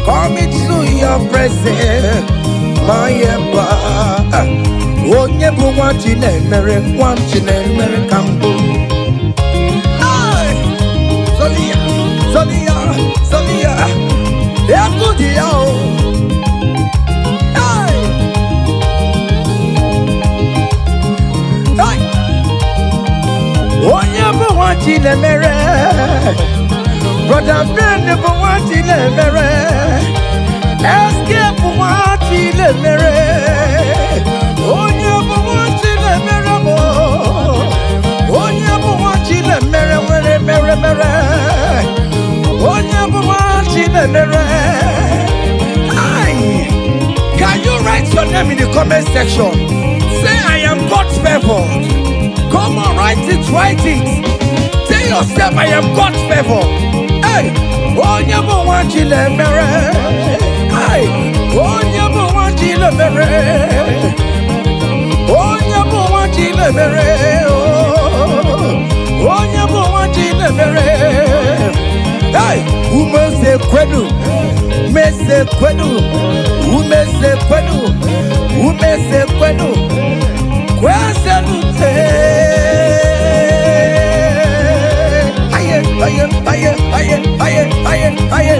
come into your presence. My helper. Onye bụ nwa Chinemere, nwa Chinemere ka mbụ. Ay, Solia, Solia, Solia. Egwu dị ya o. Hey! Hey! Onye bụ nwa Chinemere, Brother Ben bụ nwa Chinemere, SK bụ nwa Chinemere, onye bụ nwa Chinemere bụ, onye bụ nwa Chinemere nwere mere mere, onye bụ nwa Chinemere. Aye. Can you write your name in in the comment section. Say, "I am God favored." Come on, write it, write it. Tell yourself, "I am God favored." Hey, onye bụ nwa Chinemere. Hey, onye bụ nwa Chinemere. Onye bụ nwa Chinemere. Oh, onye bụ nwa Chinemere. Hey, umeze kwenu, meze kwenu, umeze kwenu, umeze kwenu, kwezelute. Aye, aye, aye, aye, aye, aye, aye.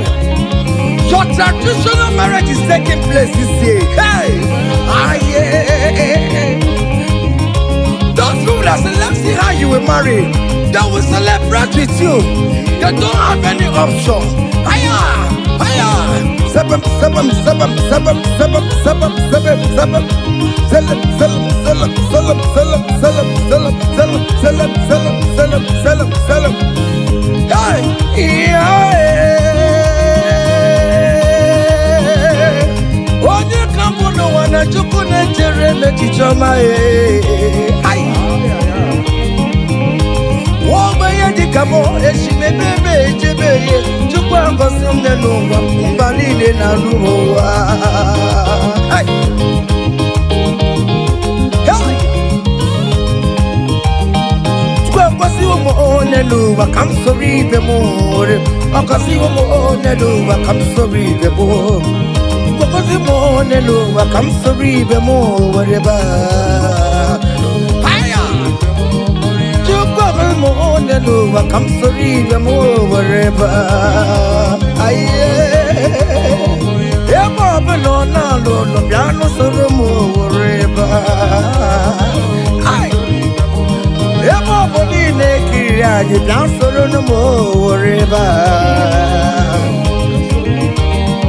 Your traditional marriage is taking place this year. Hey, aye. Those people that say, "Let's see how you will marry," they will celebrate with you. They don't have any option. Higher, higher. Seven, seven, seven, seven, seven, seven, seven, seven. Seven, seven, seven, seven, seven, seven, seven, seven, seven, seven, seven, seven, seven. Hey, yeah. Onye ka mbụ n'ụwa na Chukwu na-echere m echiche ọma ee. Ai. Nwa ogbenye dịka m eshimebe ebe echebe ihe Chukwu agọzi m n'ụwa mba niile na-anụ ụwa. Ai. Hey! Chukwu agọziwo m onye n'ụwa ka m soro ibe m nwere ọgọziwo m onye n'ụwa ka m soro ibe m gọzi m onye n'ụwa ka m soro ibe m were baa. Haya! Chukwu agọzi m onye n'ụwa ka m soro ibe m were baa. Aye. Ebe ọbụla ọ na-alụ ụlọ bịa nụsoro m were baa. Ai! Ebe ọ bụ niile ekiriri anyị bịa soro m were baa.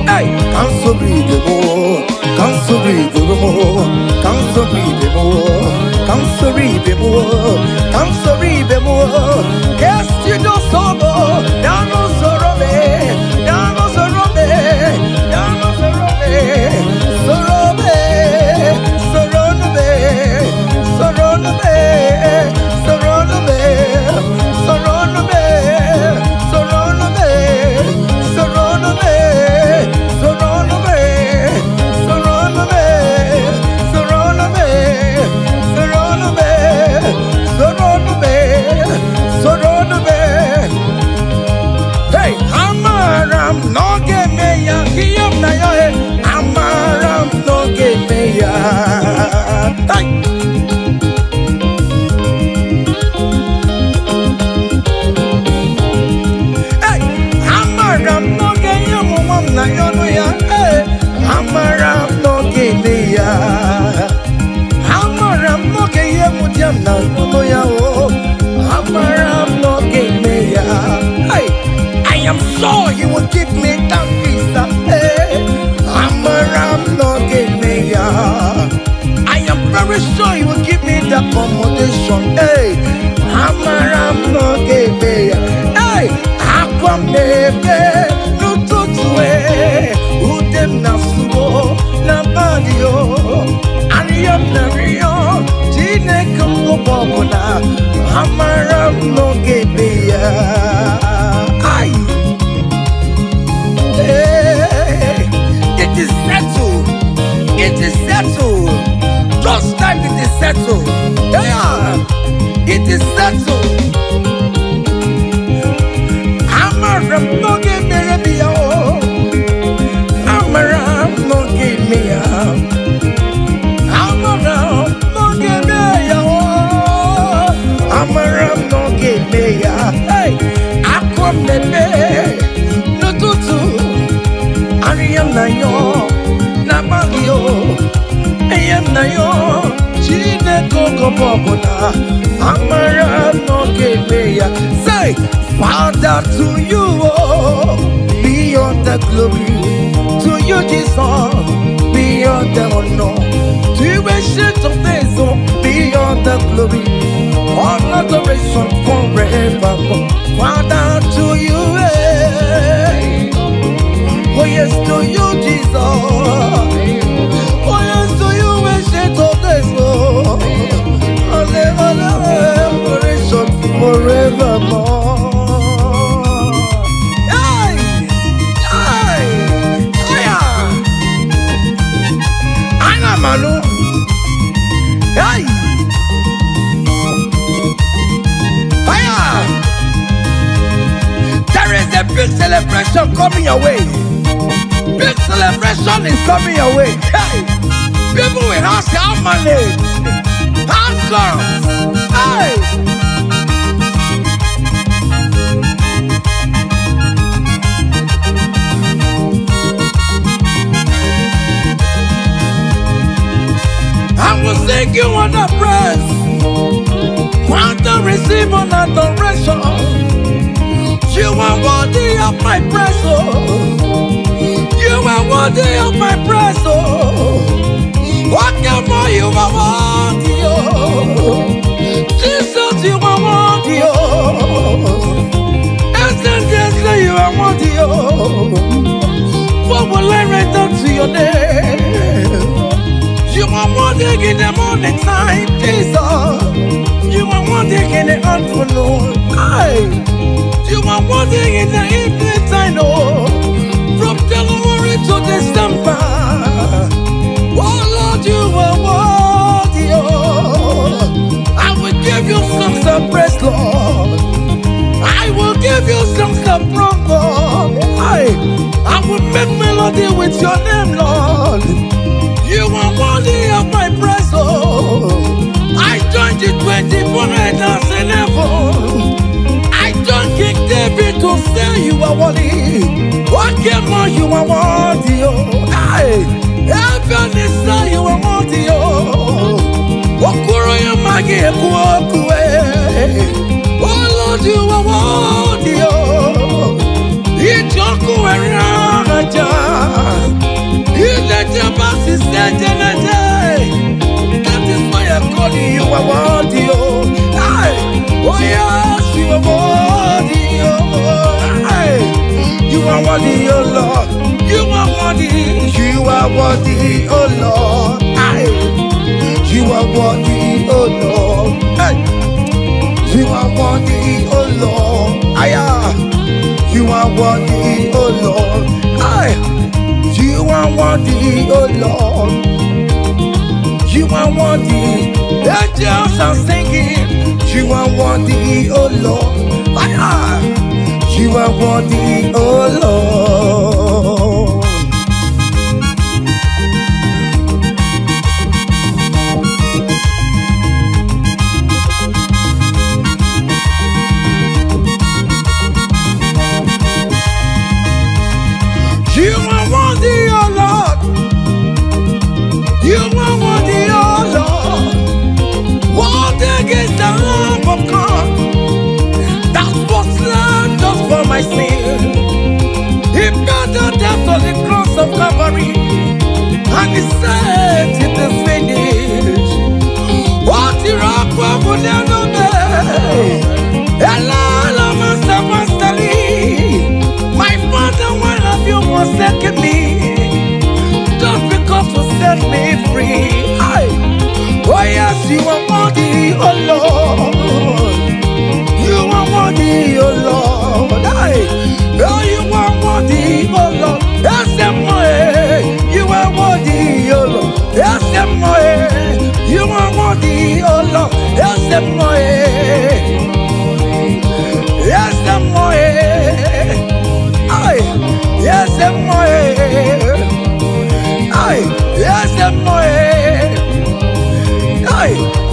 Hey, ka m soro ibe m, ka m soro ibe m, ka m soro ibe m, ka m soro ibe m, ka m soro ibe m, ka esi n'osoro, ya n'usoro me, ya n'usoro me, ya n'usoro me, soro me, soro me, soro me, soro me, soro me, soro me, soro me, soro me, soro me, soro me, soro me, soro me, soro me. Hey, amara m na ọ ga-eme ya ihe m na ya he amara m na ọ ga-eme ya. Hey! Hey! Amara m na ọ ga-enye m nwa m na ya ọnụ ya. Hey! Amara m na ọ ga-eme ya. Amara m na ọ ga-enye m di m na ọnụ ya o. Amara m na ọ ga-eme ya. Hey! I am sure he will give me that visa. Hey! Amara m na ọ ga-eme ya. I am very sure he will give me the accommodation. Hey, amara m na ọ ga-eme ya. Hey, akwa m na-ebe n'ụtụtụ e, ude m na-asụwo n'abalị o. Arịọ m na-arịọ Chineke m oge ọbụla, amara m na ọ ga-eme ya. Ai. Hey, it is settled. It is settled. Just like it is settled. Yeah, it is settled. Amara m na ọ ga-emere m ya o. Amara m na ọ ga-eme ya. Amara m na ọ ga-eme ya o. Amara m na ọ ga-eme ya. Hey, akwa m na-eme n'ụtụtụ. Arịa m na yọ n'abalị o. Enye m na yọ Chineke oge ọbụla amara m na ọ ga-eme ya. Say, Father, to you, oh, be all the glory. To you, Jesus, be all the honor. To you, Ancient of Days, oh, be all the glory. All adoration forever. Father, to you, eh. Oh yes, to you, Jesus. Oh yes, to you, Hey! Fire! There is a big celebration coming your way. Big celebration is coming your way. Hey! People will ask how money. How come? Hey! I will sing you on the praise. Want to receive an adoration. You are worthy of my praise, oh. You are worthy of my praise, oh. What can more you are worthy, oh. Jesus, you are worthy, oh. Essentially, you are worthy, oh. What will I render to your name? You are worthy in the morning time, Jesus. You are worthy in the afternoon. Aye. You are worthy in the evening time, oh. From January to December. Oh Lord, you are worthy, oh. I will give you songs of praise, Lord. I will give you songs of praise, Lord. I will make melody with your name, Lord. You are worthy of my praise, oh. I joined the 24 elders in heaven. I joined King David to say you are worthy. What came on, you are worthy, oh. Hey, heaven is say you are worthy, oh. Okuro ya magi eku oku, eh. Oh Lord, you are worthy, oh. Ijoku eraja. That is why I call you, you are worthy, oh. Aye. Oh yes, you are worthy, oh. Aye. You are worthy, oh Lord. You are worthy, you are worthy, oh Lord. Aye. You are worthy, oh Lord. Aye. You are worthy, oh Lord. Aye. You are worthy, oh Lord. Aye. You are worthy, oh Lord. You are worthy. Angels are singing. You are worthy, oh Lord. Ah, you are worthy, oh Lord. You are worthy, oh Lord. You are worthy, oh Lord. Worthy is the Lamb of God that was slain just for my sin. He paid the debt on the cross of Calvary, and he said, it is finished. What rock will never be? My father, why have you forsaken me? Just because you set me free. Aye. Oh yes, you are worthy, oh Lord. You are worthy, oh Lord. Aye. Oh, you are worthy, oh Lord. Yes, you are worthy, oh Lord. Yes, you are worthy, oh Lord. Yes, yes, aye. Yes, aye. Yes, aye.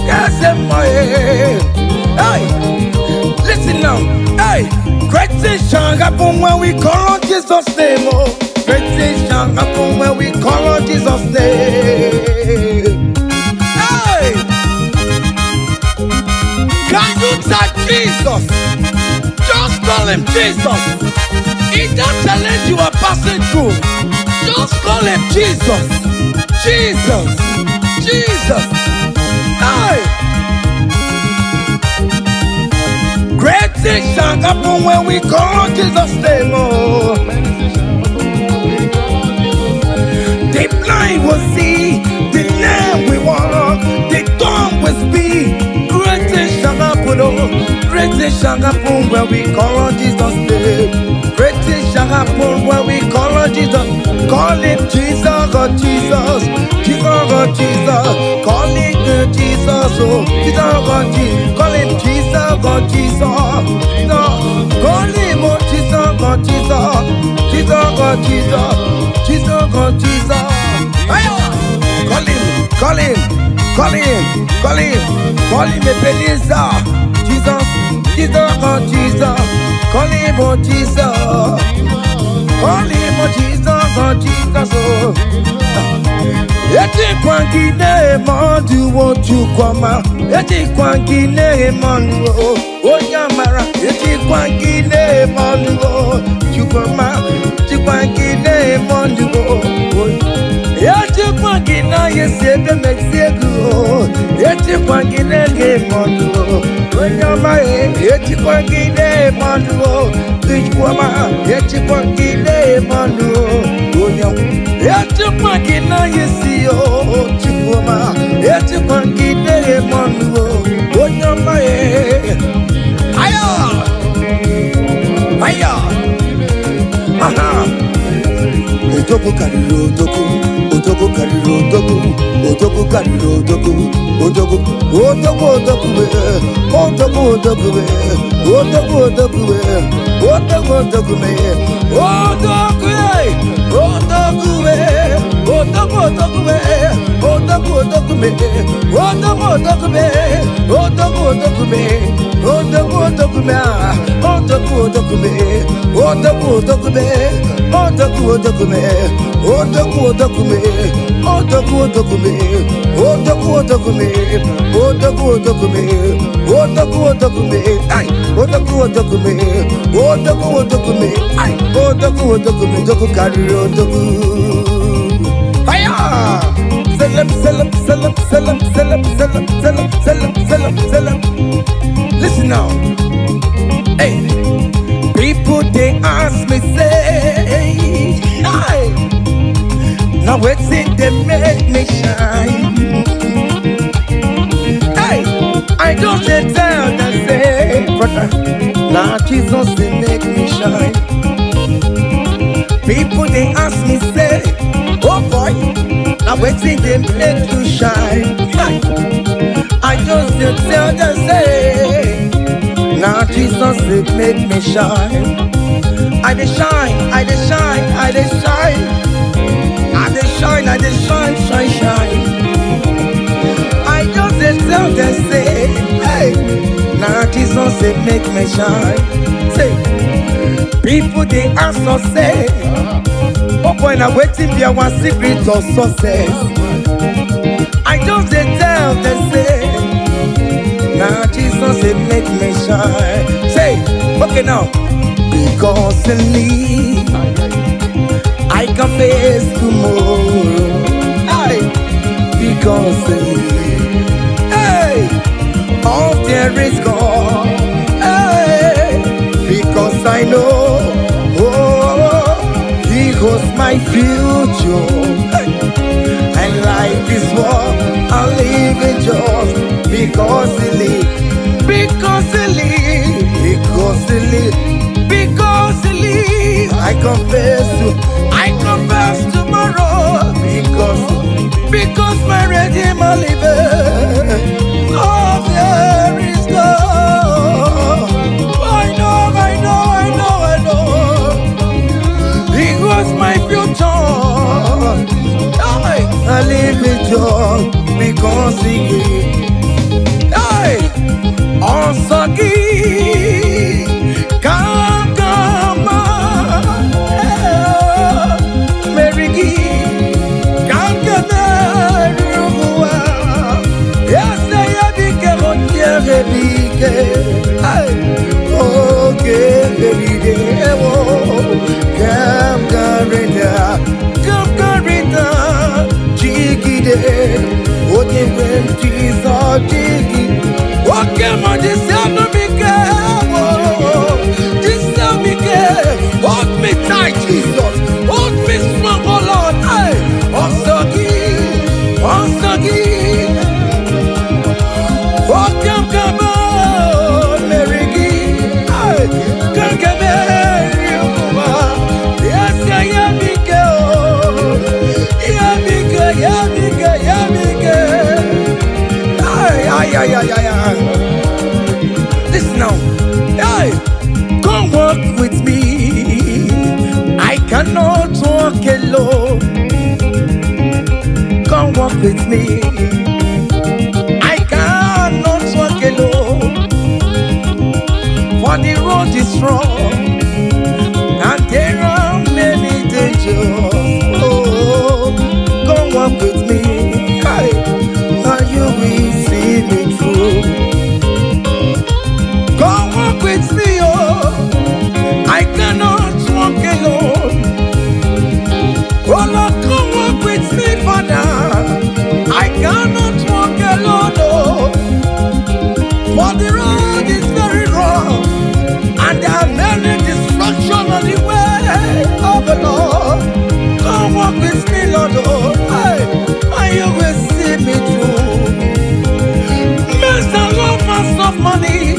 Yes, aye. Listen now. Hey, great things shall happen when we call on Jesus' name. Oh, great things shall happen when we call on Jesus' name. Hey, can you type Jesus? Just call him Jesus. In that challenge you are passing through, just call him Jesus. Jesus. Jesus. Hey. Great things shall happen when we call on Jesus' name. Oh. The blind will see, the lame will walk, the dumb will speak. Great things shall happen, oh. Great things shall happen when we call on Jesus' name. Great things shall happen when we call on Jesus. Call him Jesus, oh Jesus, Jesus, oh Jesus. Call him Jesus, Oh, Jesus, God, Jesus. Call him Jesus, God, Jesus. No, call him, oh, Jesus, God, Jesus. Jesus, God, Jesus. Jesus, God, Jesus. Ayo! Call him, call him, call him, call him, call him Ebenezer. Jesus, Jesus, God, Jesus. Call him, oh, Jesus. Call him, oh, Jesus, God, Jesus, oh. Ejikwa gị na-eme ọdụwo Chukwuma, ejikwa gị na-eme ọnụ o, onye amara, ejikwa gị na-eme ọnụ o, Chukwuma, ejikwa gị na-eme ọnụ o. Ejikwa gị na esi ebe mesi ego o, ejikwa gị na-ege eme ọnụ o, onye ọma e, ejikwa gị na-eme ọnụ o, Chukwuma, ejikwa gị na-eme ọnụ o, onye ọma. Ejikwa gị na esi o, Chukwuma, ejikwa gị na-eme ọnụ o, onye ọma e. Ayo! Ayo! Aha! Odogwu karịrị odogwu, odogwu karịrị odogwu, odogwu karịrị odogwu, odogwu, odogwu, odogwu, eh, odogwu, odogwu, eh, odogwu, odogwu, eh, odogwu, odogwu, eh, odogwu, eh, odogwu, eh, odogwu, odogwu, eh, odogwu, odogwu, eh, odogwu, odogwu, eh, odogwu, odogwu, eh, odogwu, odogwu, ah, odogwu, odogwu, eh, odogwu, odogwu, eh, odogwu, odogwu, eh, odogwu, odogwu, eh, odogwu, odogwu, eh, odogwu, odogwu, eh, odogwu, odogwu, eh, odogwu, odogwu, eh, ai, odogwu, odogwu, eh, odogwu, odogwu, eh, ai, odogwu, odogwu, odogwu karịrị odogwu. Hiya! Selem, selem, selem, selem, selem, selem, selem, selem, selem, selem. Listen now. Hey, people they ask me say, hey, now wetin dey make me shine? Hey, I just dey tell them say, brother, na Jesus dey make me shine. People they ask me say, oh boy, now wetin dey make you shine? Hey, I just dey tell them say, na Jesus dey make me shine. I dey shine, I dey shine, I dey shine, I dey shine, I dey shine, shine, shine. I just dey tell them say, hey, na Jesus dey make me shine. Say, people dey ask us say, oh boy, na wetin be our secret of success? I just dey tell them say, na Jesus dey make me shine. Say, okay now, because in me I can face tomorrow. Hey, because in me, hey, all there is God. Hey, because I know, oh, He holds my future. Hey, and life is what I live in just because He lives. Because He lives. Because He lives. Because He lives. I confess tomorrow. Because my Redeemer liveth. Oh, there is God. I know, I know, I know, I know. He was my future. I live in joy because He gave. Hey! Ọsọ gị ka aga meri gị ka m ga-emeri ụwa ese ya bike onye bike oge merire ewo ka m garịda ka m garịda jigide onye nwe m Jizọs jigide oke ma jisi anụ m ike jisi m ike. Hold me tight, Jesus, hold me strong, oh Lord. Hey, ọsọ gị, ọsọ gị oke m ka m meri gị. Hey, ka m ga-emeri ụwa ese ya m ike o ya m ike ya m ike ya m ike. Ay, ay, Ay, ay, ay, ay. Listen now. Hey, come walk with me. I cannot walk alone. Come walk with me. I cannot walk alone. For the road is wrong and there are many dangers. Oh, come walk with me. Hey, and you will see me through. Come walk with me, oh. I cannot walk alone. Oh Lord, come walk with me, Father. I cannot walk alone, oh. For the road is very rough, and there are many destruction on the way of the Lord. Come walk with me, Lord, oh, hey, and you will see me through. Men are lovers of money.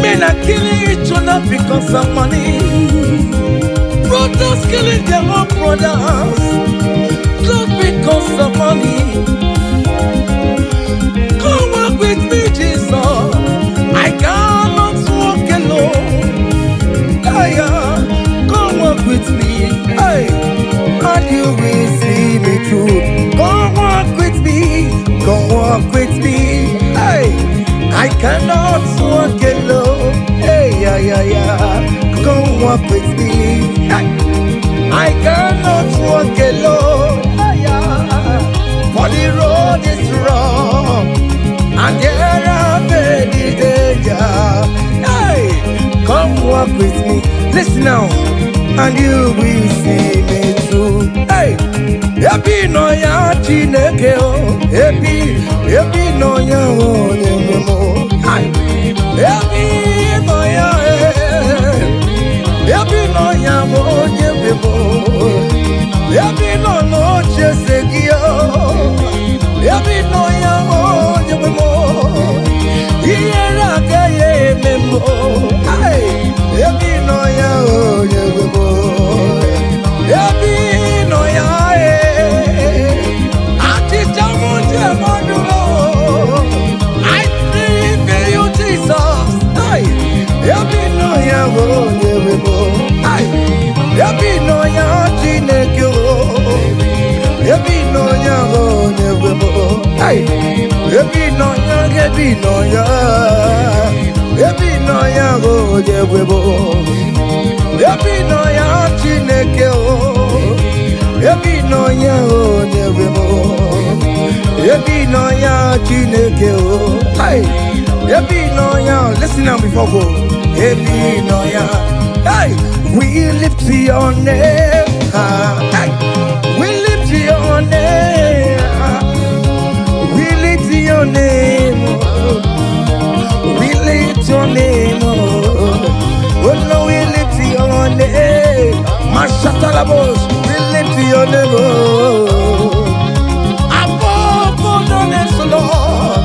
Men are killing each other because of money. Brothers killing their own brothers just because of money. Come walk with me, Jesus. I cannot walk alone. Hey, come walk with me. Hey, and you will see me through. Come walk with me. Come walk with me. Hey, I cannot walk alone. Hey, yeah, yeah, yeah. Come walk with me. Hey, I cannot walk alone. Hey, yeah. For the road is rough and there are many danger. Hey, come walk with me. Listen now, and you will see me through. Hey, ebe ị nọ ya Chineke o, ebe ị nọ ya onye nwe m o. Hey, ebe ị nọ ya, eh, ebe ị nọ ya bụ onye nwe m o. Ebe ị nọ n'oche eze gị o. Ebe ị nọ ya bụ onye nwe m o. Ihere agaghị eme m o. Hey, ebe ị nọ ya onye nwe m o. Ebe ị nọ ya eh. Achịcha m ji eme ọnụ o. I believe in you, Jesus. Hey, ebe ị nọ ya bụ onye nwe m o. Hey, ebe ị nọ ya Chineke o. Ebe ị nọ ya bụ onye nwe m o. Hey, ebe ị nọ ya, ebe ị nọ ya. Ebe ị nọ ya bụ onye nwe m o. Ebe ị nọ ya Chineke o. Ebe ị nọ ya onye nwe m o. Ebe ị nọ ya Chineke o. Hey, ebe ị nọ ya, listen now before go. Ebe ị nọ ya. Hey, we lift your name high. Hey, we lift your name high. We lift your name, oh. We lift your name, oh. Oh no, we lift your name. Mashatalabos, we lift your name, oh. Above all the names, Lord.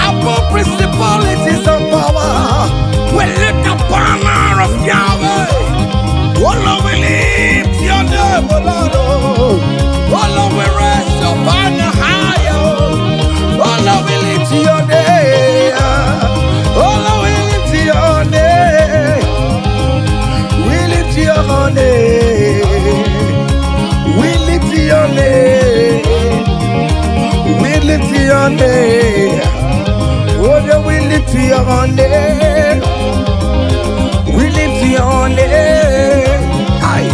Above principalities and power. We lift the banner of Yahweh. Oh Lord, we lift your name, oh Lord. Oh, oh Lord, we raise your banner higher. Oh Lord, we lift your name. Oh Lord, we lift your name. We lift your name. We lift your name. We lift your name. Oh, yeah, we lift your name. We lift your name. Aye.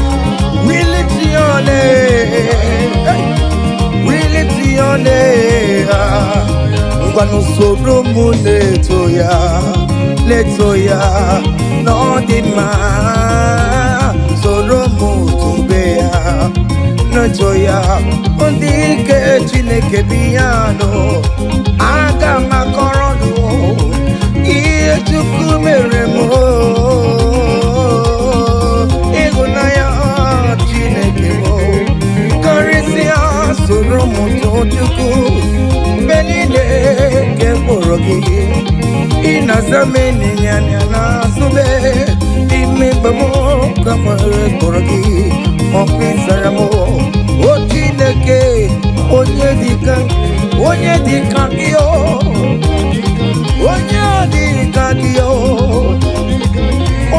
We lift your name. Hey. We lift your name. Ngwanụ soro m na-eto ya, na-eto ya n'ọ dị mma. Soro m tobe ya, na-eto ya. Ndị ike Chineke bi ya nụ. Aga m akọrọ nụ ihe Chukwu mere m. Ịhụnanya Chineke m karịsịa soro m too Chukwu mgbe niile nke mkpụrụ gị ị na-aza m ịnyịnya n'azụ m n'ime mgbe m ka nwere kpọrọ gị ọkụ ịzara m o Chineke onye dịka onye dịka gị o. Onye dị ka gị o.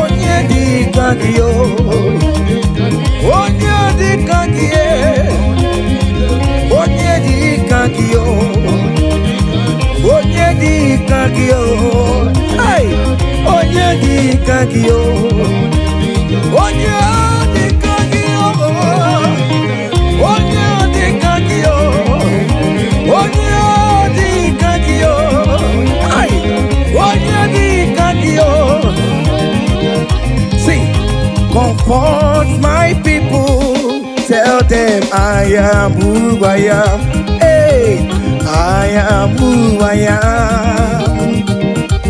Onye dị ka gị o. Onye dị ka gị e. Onye dị ka gị o. Onye dị ka gị o. Hey! Onye dị ka gị o. Onye dị ka gị o. Onye dị ka gị o. Onye dị ka gị o. Hey! Onye dị ka gị o. See, comfort my people. Tell them I am who I am. Hey, I am who I am.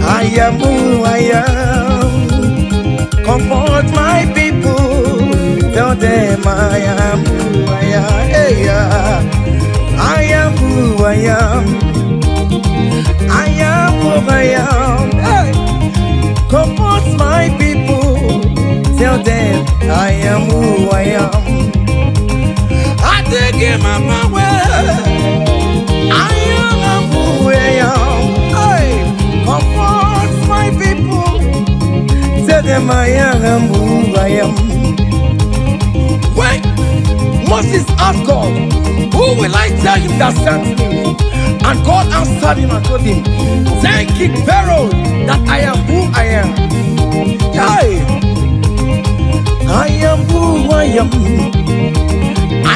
I am who I am. Comfort my people. Tell them I am who I am. Hey, yeah. I am who I am. I am who I am. Hey. Comfort my people. Tell them I am who I am. I take him on my way. I am who I am. Hey, comfort my people. Tell them I am who I am. When Moses asked God, "Who will I tell him that sent me?" And God answered him and told him, "Tell King Pharaoh that I am who I am." Hey, I am who I am.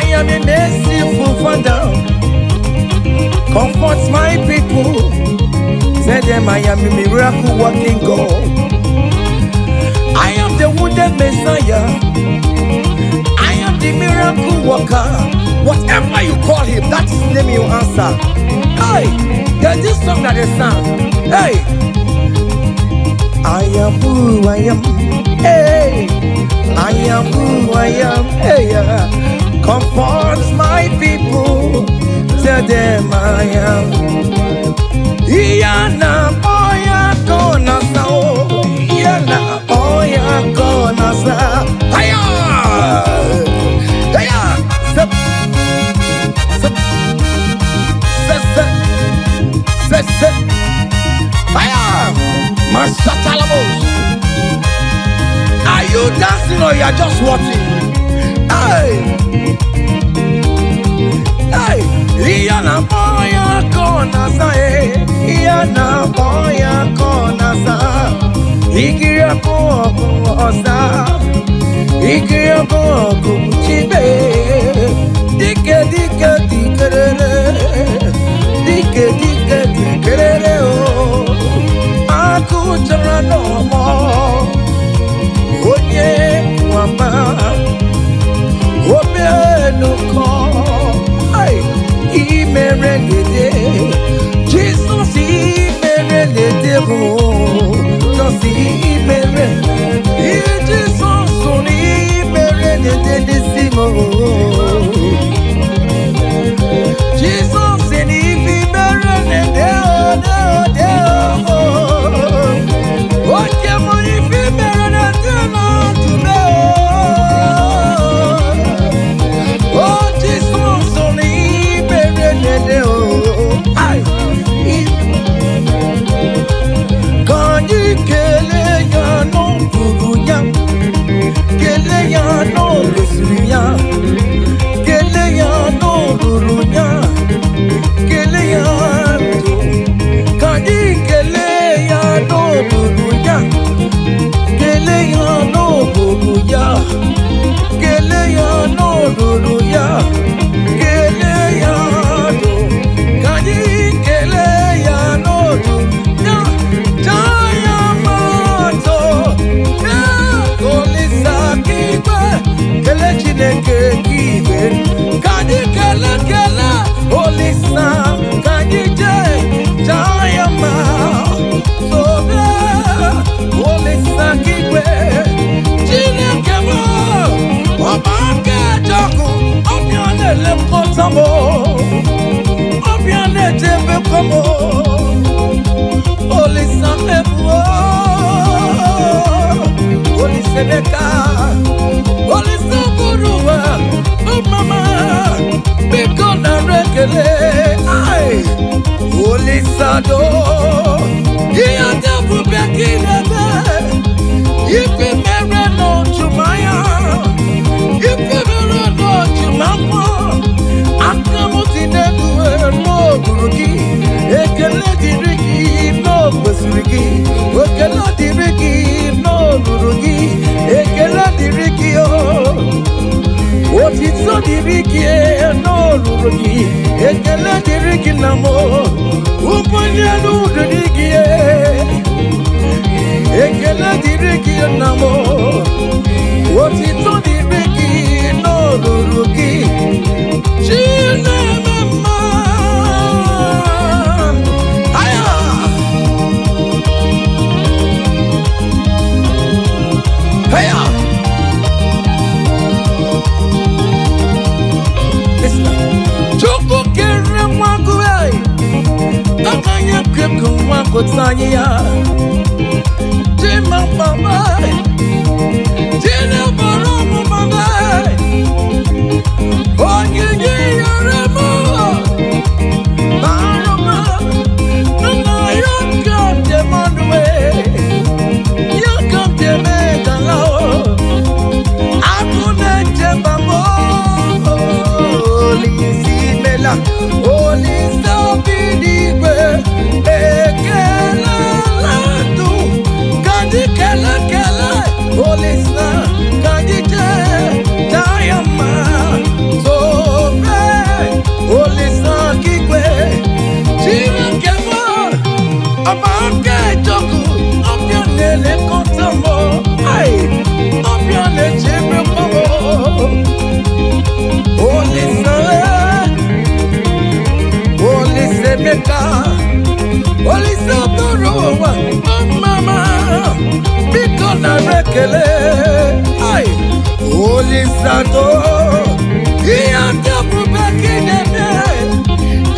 I am a merciful Father. Comfort my people. Tell them I am a miracle working God. I am the wounded Messiah. I am the miracle worker. Whatever you call him, that is the name you answer. Hey, there's this song that they sang. Hey, I am who I am. Hey, I am who I am. Hey, yeah. Comfort my people. Tell them I am. Iyana oya kona sa o. Iyana oya kona sa. Hiya! Hiya! Step, step, step, step, step, step. Hiya! Masatalamos. Are you dancing or you are just watching? Hey! Hey! Iyana oya kona sa eh. Iyana oya kona sa. Ikiri ọkụ ọkụ ọsa. Ikiri ọkụ ọkụ chibe. Dike dike dikerere. Dike dike dikerere o. Akụ chọrọ n'ọmọ. Onye nwama. Omenụkọ. Ai, imere lede. Jesus imere lede o. Jesus imere. Jesus imere lede n'isi m o. Jesus imere lede o de o de o. Oke m ife mere lede na ndụ o. Oh, Jesus, imere lede o. Ai, ka anyị kelee ya n'ọbụrụ ya, kelee ya n'olosiri ya, kelee ya n'olulu ya, kelee ya ndụ. Ka anyị kelee ya n'olulu ya, kelee ya n'olulu ya, kelee ya n'olulu ya, kelee ya ndụ. Ka anyị kelee ya n'olulu ya, jaa ya mma ya Olisa k'igwe, kelee Chineke k'igwe. Ka anyị kelee kelee Olisa, ka anyị jee jaa ya mma. Sobe Olisa k'igwe, Chineke m, ọba aka ejọkụ, ọbịa na-elekọta m, ọbịa na-echebekwa m. Olisa mebuo, Olisa Emeka, Olisa bụrụ ụwa, mama, biko nara ekele. Ai, Olisa do. Ihe ndị ebube ka ị na-eme. Ife mere n'ojumanya, ife mere n'ojumafọ, aka m dị n'elu n'okpuru gị. Ekele dịrị gị n'okwesịrị gị. Ekele dịrị gị n'olulu gị. Ekele dịrị gị o. Otito dịrị gị n'olulu gị. Ekele dịrị gị na m. Ụbọchị elu dịrị gị. Ekele dịrị gị na m. Otito dịrị gị n'olulu gị. Chineme mma. Aya! Aya! Listen. Chukwu kere nwa gị, aka ya kekụ nwa gụta anyị ya. Chima mama, Chinebara ọmụma m, onyinye yere m, bara m, nna ya ka m ji mmanụ, ya ka m ji eme gala o. Agụ na-eche mba m, Olise imela, Olise obi n'igwe, ekelela ndụ, ka anyị kele kele, Olise, ka anyị jee taa ya mma, tobe, Olise okigwe, Chineke m, ọba aka ejọkụ, ọbịa na-elekọta m, ai, ọbịa na-echebekwa m. Olise, Olise Emeka, Olise bụrụ ụwa, ọmama, biko nara ekele, ai, Olise atọ, ihe ndị ebube ka ị na-eme,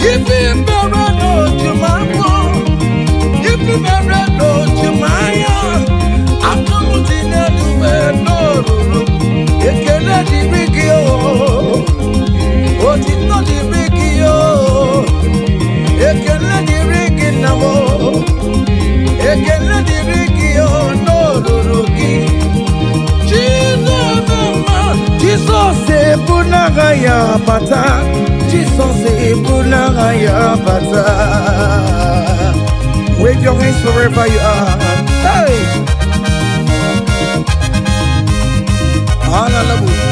ife mere n'ojumafọ, ife mere n'ojumanya, aka m dị n'elu wee n'olulu, ekele dịrị gị o. Otito dịrị gị o, ekele dịrị gị nna m o, ekele dịrị gị o n'olulu gị. Chineke mma, Jizọs ebu n'agha ya bata, Jizọs ebu n'agha ya bata. Wave your hands wherever you are. Hey! Hallelujah.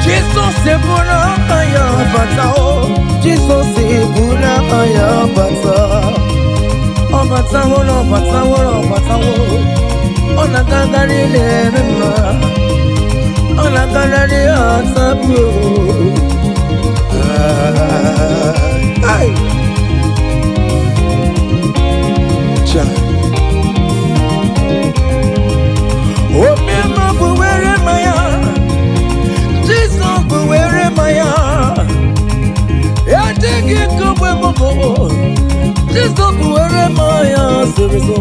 Jizọs ebu n'agha ya bata o, Jizọs ebu n'agha ya bata. Ọ batawo na ọ batawo na ọ batawo, ọ na-agagharị na-eme mma, ọ na-agagharị atapụ. Ai! Cha. Omema bụ were mmanya, Jizọs bụ were mmanya. Ejighị kogbe mbụ, Jizọs bụ were mmanya zoro ezo.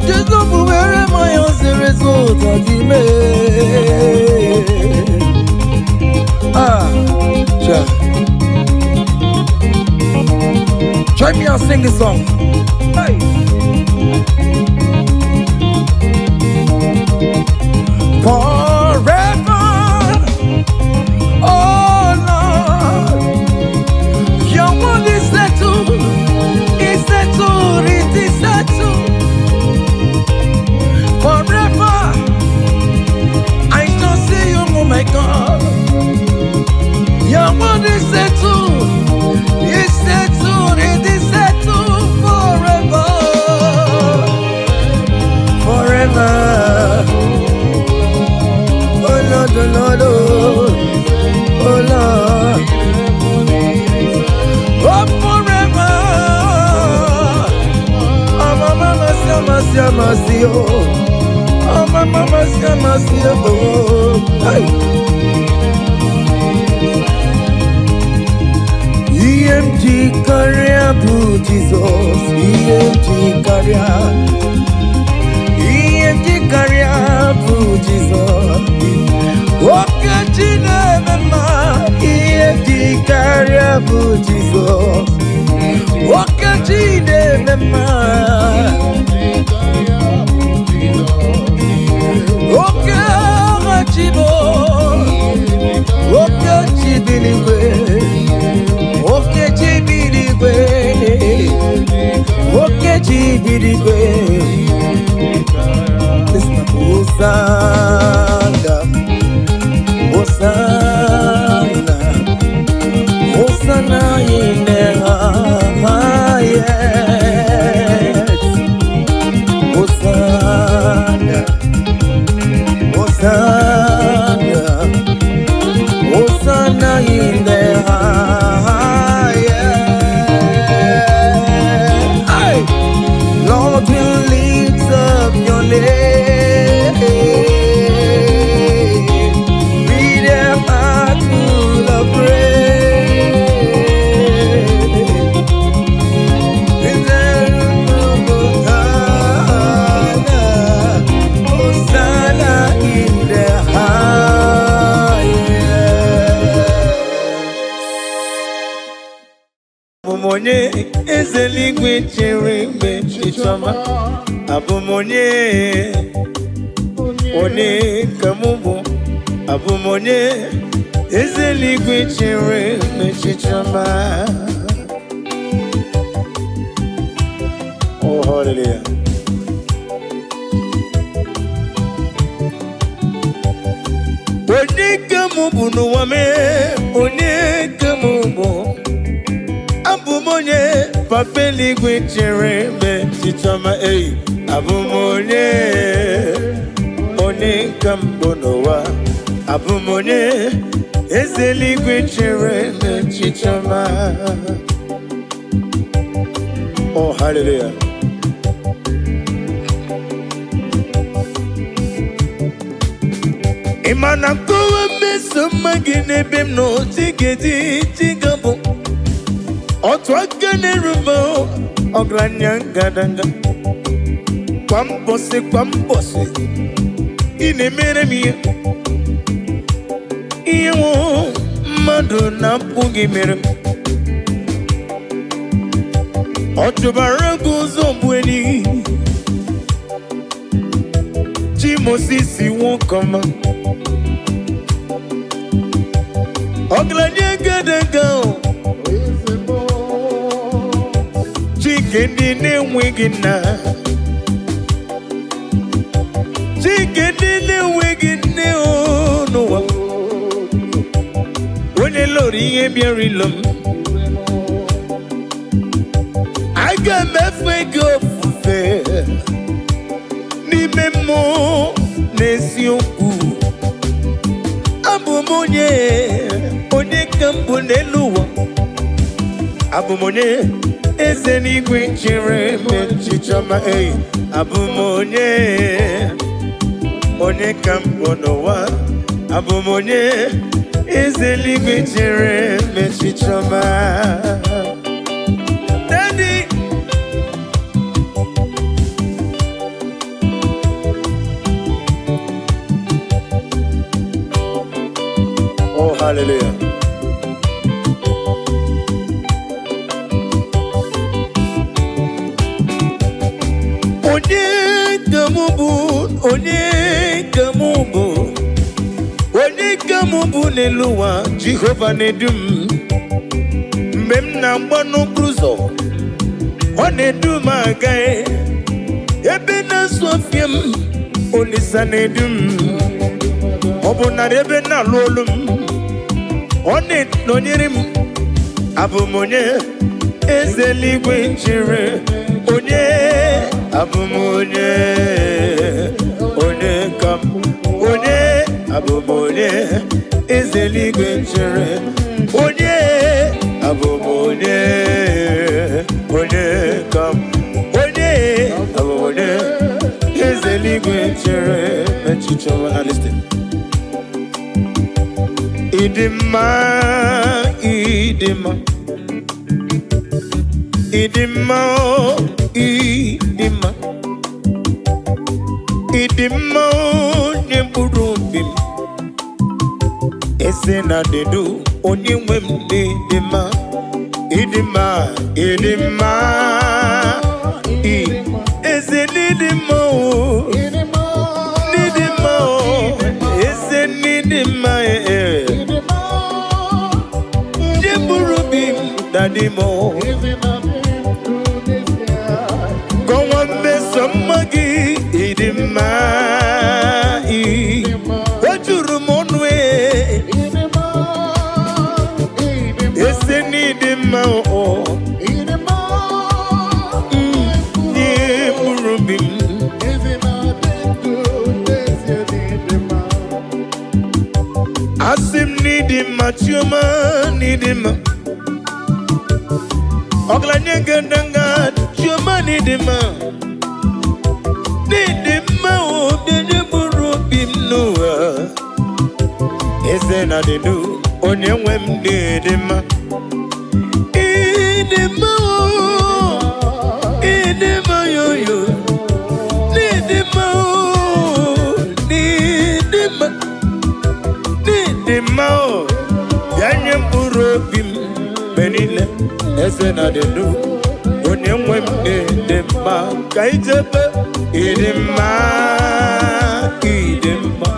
Jizọs bụ were mmanya zoro ezo tadime. Ah, cha. Join me and sing this song. Hey. Forever, oh Lord, your word is settled, is settled, it is settled. Forever, I shall see you, oh my God. Your word is settled, it is settled forever, forever. Oh Lord, oh Lord, oh, oh Lord, oh forever. Oh mama, mama, mama, oh, oh mama, mama, mama, oh. Hey. Ihe m ji karịa bụ Jizọs, ihe m ji karịa, ihe m ji karịa bụ Jizọs. Oke chi na-eme mma, ihe m ji karịa bụ Jizọs. Oke chi na-eme mma. Oke agha chi bụ, oke chi bi n'igwe, oke chi bi n'igwe, oke chi bi n'igwe. Listen, Hosanna, Hosanna, Hosanna in the highest. Hosanna, Hosanna, Hosanna in the highest. Hey! Lord, we lift up your name with a heart full of praise. Hosanna, Hosanna in the highest. Abụ m onye eze eluigwe chere mgbe chichọma. Abụ m onye, onye ka mụ bụ. Abụ m onye eze eluigwe chere mgbe chichọma. Oh, hallelujah. Onye ka mụ bụ n'ụwa mee, onye ka mụ bụ. Abụ m onye papa eluigwe chere mgbe chichọma ei. Abụ m onye, onye ka mbụ n'ụwa. Abụ m onye eze eluigwe chere mgbe chichọma. Oh, hallelujah. Ị ma na nkọwa mmeso mma gị n'ebe m nọ chigedi chigabụ otu aka na-erube ọgaranya ngadanga kwa mbọsị kwa mbọsị ị na-emere m ihe ihe nwụ mmadụ na-apụghị mere m. Ọ chụbara gị ụzọ bụ enyi chi Mosisi nwoke ọma ọgaranya ngadanga o. Chike ndị na-enweghị nna, Chike ndị na-enweghị nne o n'ụwa, onye lụrụ ihe bịara ilo m, aga m efe gị ofufe n'ime mmụọ na eziokwu. Abụ m onye, onye ka m bụ n'elu ụwa. Abụ m onye eze n'igwe chere m echiche ọma ei. Abụ m onye, onye ka m bụ n'ụwa. Abụ m onye eze n'igwe chere m echiche ọma. Daddy. Oh, hallelujah. Onye ka mụ bụ, onye ka mụ bụ, onye ka mụ bụ n'elu ụwa, Jehova na-edu m. Mgbe m na-agba n'okporo ụzọ, ọ na-edu m aga. Ebe na-asụ ọfịa m, Olisa na-edu m. Ọ bụ narị ebe na-alụ olu m, ọ na-enọnyere m. Abụ m onye eze eluigwe chere, onye abụ m onye, onye ka m, onye abụ m onye eze eluigwe chere, onye abụ m onye, onye ka m, onye abụ m onye eze eluigwe chere echiche ọma. Na listen. Ịdị mma, ịdị mma, ịdị mma, o, ịdị mma, ịdị mma, onye mkpụrụ obi m, eze na dedu onye nwe m dị mma. Ịdị mma, ịdị mma, eze n'ịdị mma o, n'ịdị mma o, eze n'ịdị mma ee. Ndị mkpụrụ obi m daddy m o. Kọwa mmeso mma gị, ịdị mma ị. O juru m ọnụ ee. Eze n'ịdị mma o. Ndị mkpụrụ obi m. Asị m n'ịdị mma, Chioma, n'ịdị mma. Ọgaranya ngandanga, Chioma, n'ịdị mma. N'ịdị mma o, bịa mkpụrụ obi m n'ụwa. Eze na dịdu, onye nwe m, n'ịdị mma. Ịdị mma o, ịdị mma yoyo. N'ịdị mma o, n'ịdị mma. N'ịdị mma o, bịa nye mkpụrụ obi m mgbe niile. Eze na dịdu, onye nwe m, n'ịdị mma. Ka ijebe ịdị mma, ịdị mma.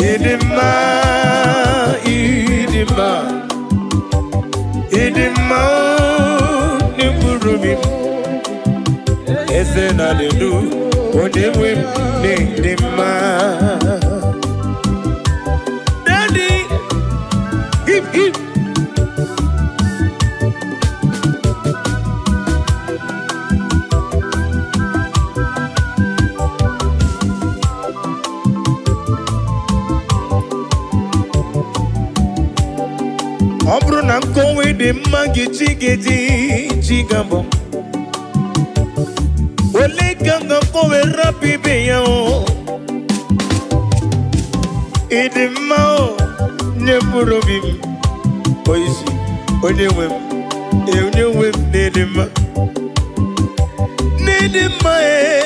Ịdị mma, ịdị mma, ịdị mma o, n'mkpụrụ obi m. Eze na dịdu, onye nwe m, n'ịdị mma. Daddy, hip hip. Ọ bụrụ na nkọwa dị mma gị, chi ga-eji chi ga-abụ ole ka m ga-akọwe rapụ ibe ya o. Ịdị mma o, nye mkpụrụ obi m oisi, onye nwe m ee, onye nwe m, n'ịdị mma, n'ịdị mma ee.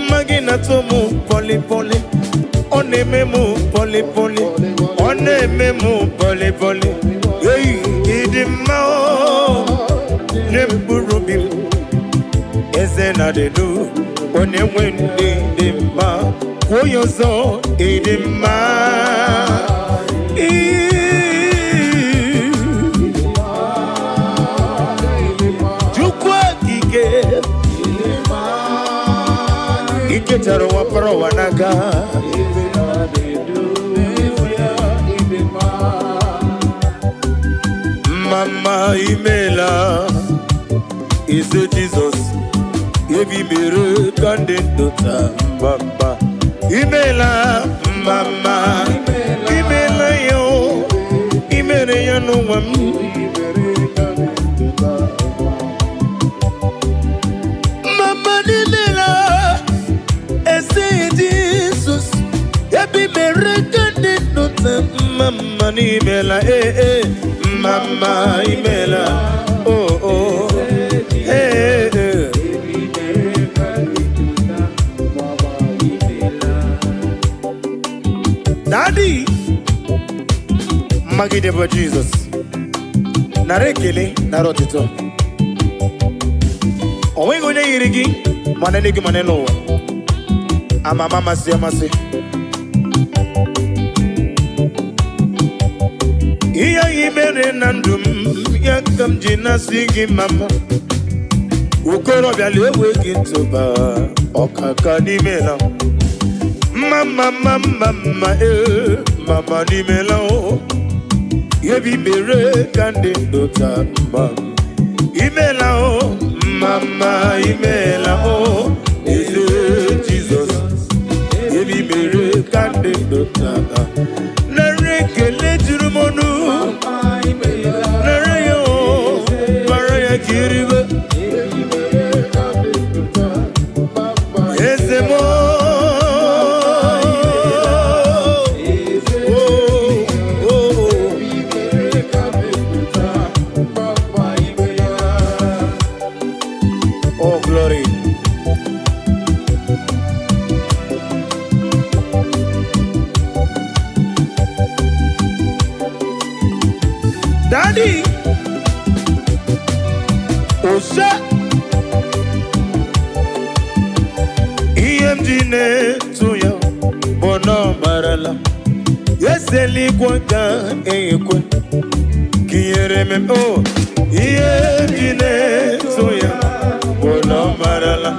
Mma gị na-atọ m pọlị pọlị, ọ na-eme m pọlị pọlị, ọ na-eme m pọlị pọlị. Ei, ịdị mma o, nye mkpụrụ obi m. Eze na dịdu, onye nwe ndị dị mma. Kwuo ya ọzọ, ịdị mma. Ii. Chukwu okike ikechara ụwa kpọrọ ụwa n'aka. Mama, imela. Eze Jizọs, ebi mere ka ndị ndụ taa. Mama, imela. Mama, imela ya o, imere ya n'ụwa m. Mama, imela. Eze Jizọs, ebi mere ka ndị ndụ taa. Mama, imela ee ee. Mama, imela oh oh ee ee. Daddy, mmagide bụ Jizọs. Nara ekele, nara ọtụtụ. O nweghị onye yiri gị, ma n'eluigwe ma n'elu ụwa. Ama ama, amasị amasị. Ihe anyị mere na ndụ m ya ka m ji na-asị gị mama. Okorobịa na-ewe gị ntụba ọkaka n'ime na mma mma mma mma mma ee. Mama, n'imela o, ebi mere ka ndị ndụ taa. Mma, imela o. Mama, imela o. Eze Jizọs, ebi mere ka ndị ndụ taa. Nara ekele juru m ọnụ, nara ya o, mara ya ka iribe. Eze m o, o, o. Oh, glory. Daddy. Ose ihe m ji na-etu ya bụ na ọ marala eze eluigwe ga-ekwe ka ihere m o. Ihe m ji na-etu ya bụ na ọ marala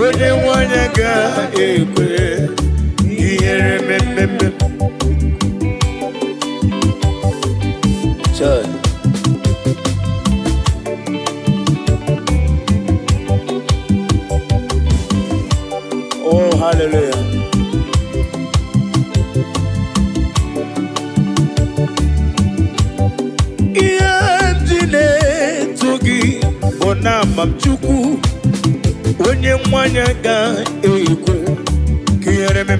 onye nwanyị ga-ekwe ka ihere mmemme. Child. Oh, hallelujah. Ihe m ji na-eto gị bụ na ama m Chukwu onye nwanyị ga-ekwe ka ihere m.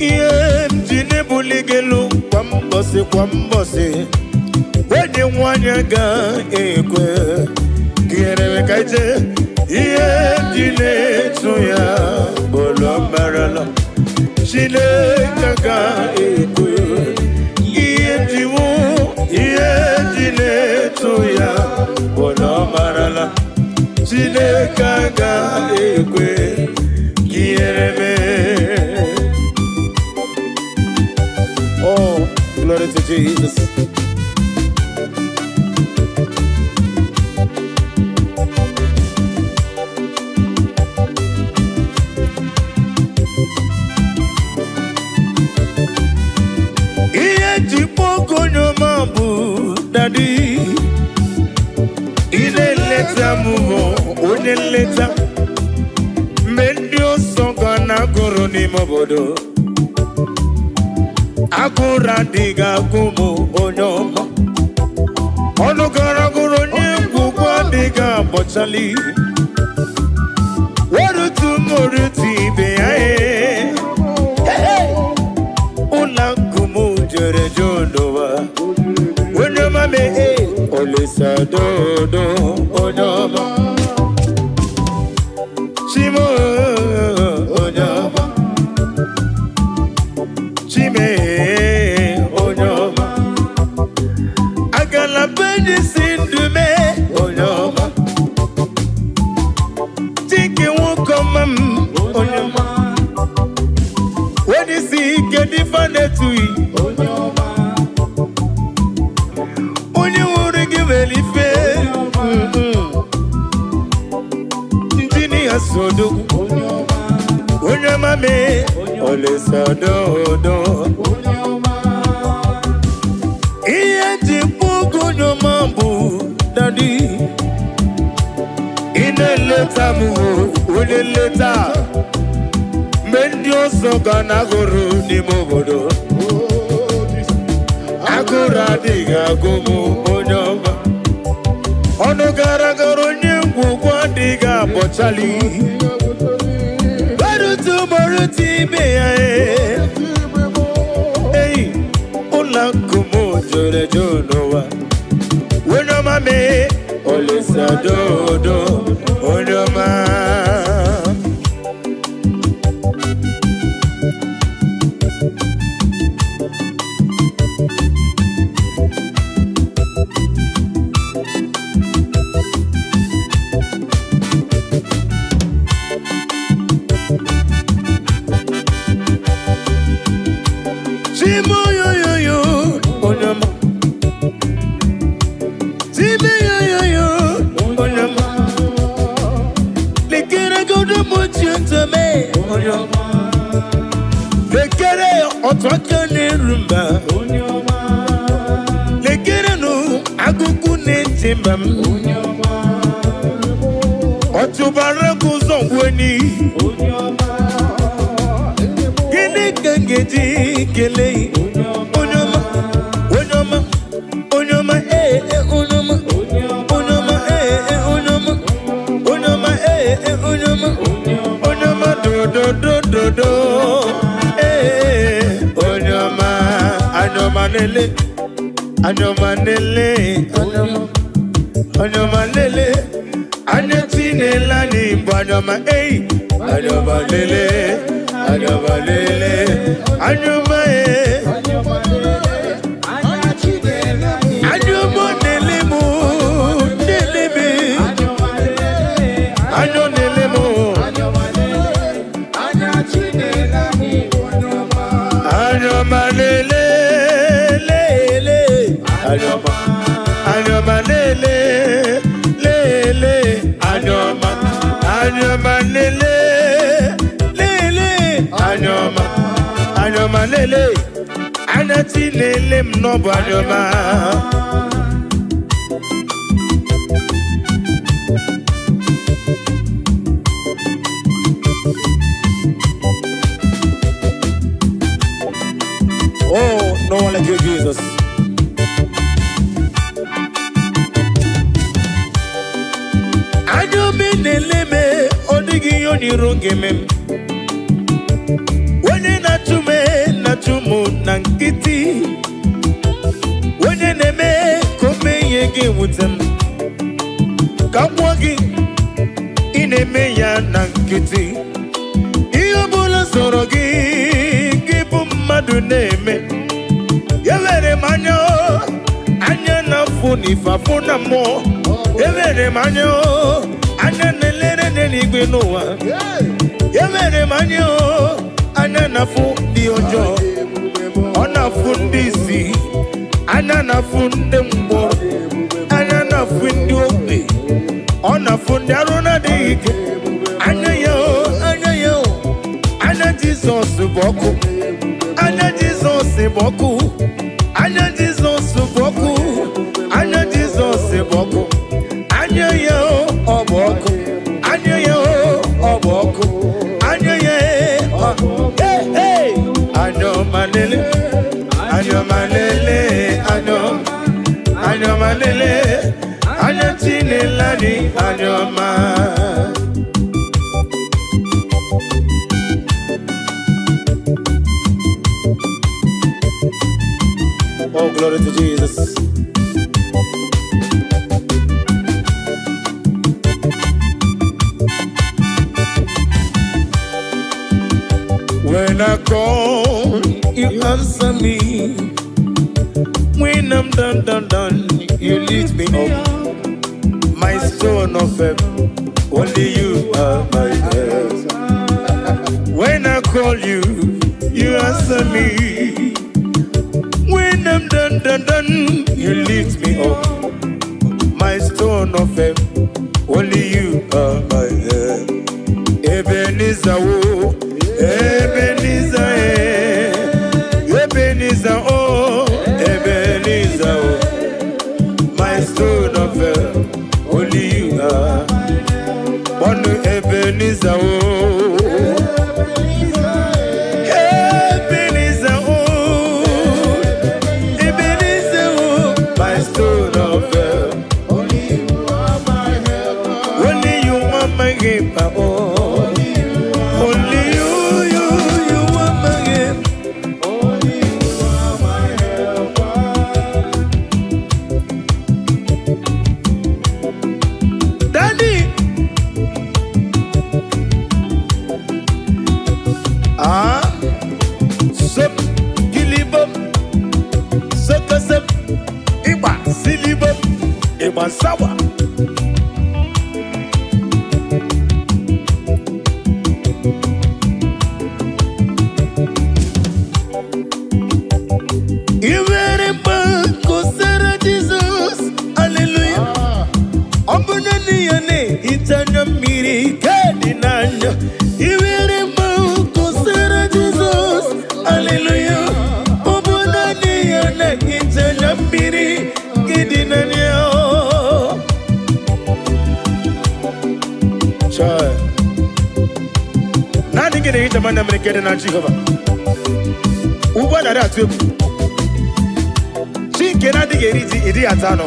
Ihe m ji na-ebuli gị elu kwa mbọsị kwa mbọsị, onye nwanyị ga-ekwe ka ihere m ka ije. Ihe m ji na-eto ya bụ na ọ marala Chineke ga-ekwe. Ihe m ji wụ ihe m ji na-eto ya bụ na ọ marala Chineke ga-ekwe ka ihere mee. Oh, glory to Jesus. Ihe ji kpọọ onye ọma bụ Daddy. Ị na-eleta m bụ onye nleta. Mgbe ndị ọsọ ga na-agụrụ n'ime obodo, agụrụ adịghị agụ m, onye ọma. Ọnụ gara gụrụ onye ngwugwu adịghị agbọchali. Werutu m orutu ibe ya ee. Ụlọ akụ m jere jụ n'ụwa. Onye ọma mee Olisa dodo, onye ọma. Chimo, onye ọma. Chime, onye ọma. Agala benyi si ndụ mee, onye ọma. Chike nwoke ọma m, onye ọma. Onye isi ike dịfa na-etughị. Onye nwụrụ gị nwere ife. Injinia Sodogwu, onye ọma mee Olisa dodo. Ihe ji kpọọ onye ọma bụ Daddy. Ị na-eleta m o, onye nleta. Mgbe ndị ọzọ ga na-agụrụ n'ime obodo, agụrụ adịghị agụ m, onye ọma. Ọnụ gara gara onye ngwugwu adịghị abọchali. Gbarutu gbarutu ibe ya ee. Ei, ụlọ akụ m jụrụ eju n'ụwa. Onye ọma mee Olisa dodo, onye ọma. Chimoyoyoyo, onye ọma. Chimeyoyoyo, onye ọma. Lekere godo mochi ntome, onye ọma. Lekere otu aka na-eru mba. Lekere nụ agụkụ na-eti mba m. Ọtụbara gị ụzọ ngweni. Gịnị ka m ga-eji kelee onye ọma, onye ọma, onye ọma, ee ee, onye ọma, onye ọma, ee ee, onye ọma, onye ọma, ee ee, onye ọma, onye ọma, dododododo, ee, onye ọma, anya ọma lele, anya ọma lele, anya ọma, anya ọma lele, anya tinela anyị bụ anya ọma, ei, anya ọma lele, anya ọma lele, anya ọma, ee. Anya ọma lele mụ, lele me.
Anyọma, anyọma lele, lele, anyọma, anyọma lele, lele, anyọma, anyọma lele, anya chi lele m n'ọbụ anyọma. Oh, no one like you, Jesus. Anya obi na-ele m, ọ dịghị ihe onyiro ga-eme m. Onye na-achụ m na-achụ m na nkịtị. Onye na-eme ka o mee ihe ga-ewute m. Ka m gwụọ gị, ị na-eme ya na nkịtị. Ihe ọ bụla sọrọ gị, gị bụ mmadụ na-eme. Ewere m anya o, anya na-afụ n'ife afụ na mmụọ. Ewere m anya o, anya na-elere n'eluigwe n'ụwa. Ewere m anya o, anya na-afụ ndị ọjọọ. Ọ na-afụ ndị isi, anya na-afụ ndị mkpọrọ, anya na-afụ ndị ogbi, ọ na-afụ ndị arụ na-adịghị ike. Anya ya o, anya ya o, anya Jizọs bụ ọkụ. Anya Jizọs bụ ọkụ. Anya Jizọs bụ ọkụ. Anya Jizọs bụ ọkụ. Anya ya o, ọ bụ ọkụ. Anya ya o, ọ bụ ọkụ. Anya ya e, ọ. Hey, hey! Anya ọma lele, anya ọma lele, anya ọma, anya ọma lele, anya Chinele anyị, anya ọma. Oh, glory to Jesus. When I call, you answer me. When I'm done, done, done, you lift me up. My stone of help, only you are my help. When I call you, you answer me. When I'm done, done, done, you lift me up. My stone of help, only you are my help. Ebenezer, oh, Ebenezer, eh. Ebenezer, oh, Ebenezer, oh. My stone of help, only you are. One Ebenezer, oh, Ebenezer, oh, Ebenezer, oh, my stone of help.
Only you are my helper.
Only you are my helper, oh. Only you, you are my helper.
Only you are my helper.
Daddy. Ah, sop, kilibom, sokosop, ịgba silibom, ịgba sawa. I nwere mgbe kosara Jizọs, haleluya. Ọ bụ naanị ya na-ehicha anya mmiri ke dị n'anya. I nwere mgbe kosara Jizọs, haleluya. Ọ bụ naanị ya na-ehicha anya mmiri ke dị n'anya. Chai. Naanị gị na-ehicha m anya mmiri ke dị na Jehova. Ugbu a narị atụ egwu. Chi nke na-adịghị eri ji ịdịghị ata anụ.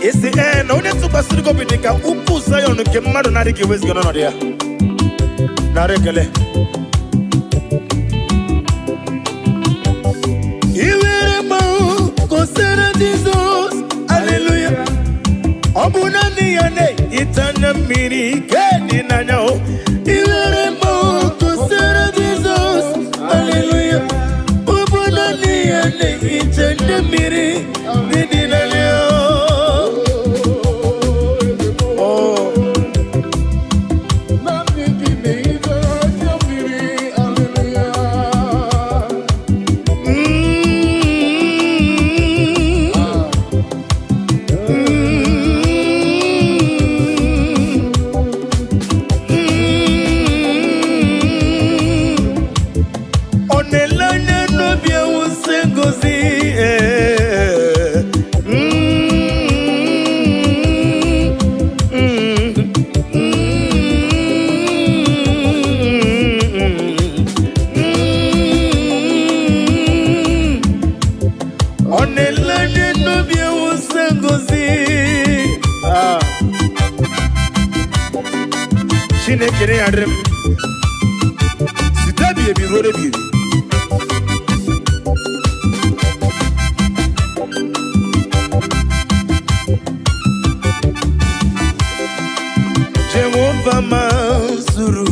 Isi ee na onye tụkwasịrị gị obi dị ka ugwu Zayọn nke mmadụ na-adịghị eweziga n'ọnọdụ ya. Nara ekele. I were mmanwụ kosara Jizọs, haleluya. Ọ bụ naanị ya na-ehicha anya mmiri ke dị n'anya o. I were mmanwụ kosara Jizọs, haleluya. Ọ bụ naanị ya na-ehicha anya mmiri dị n'anya o. Oh.
Naanị gị na-ehicha anya mmiri, hallelujah.
Chineke ya dịrị m site ebighị ebi ruo ebighị ebi. Jehova mazuru,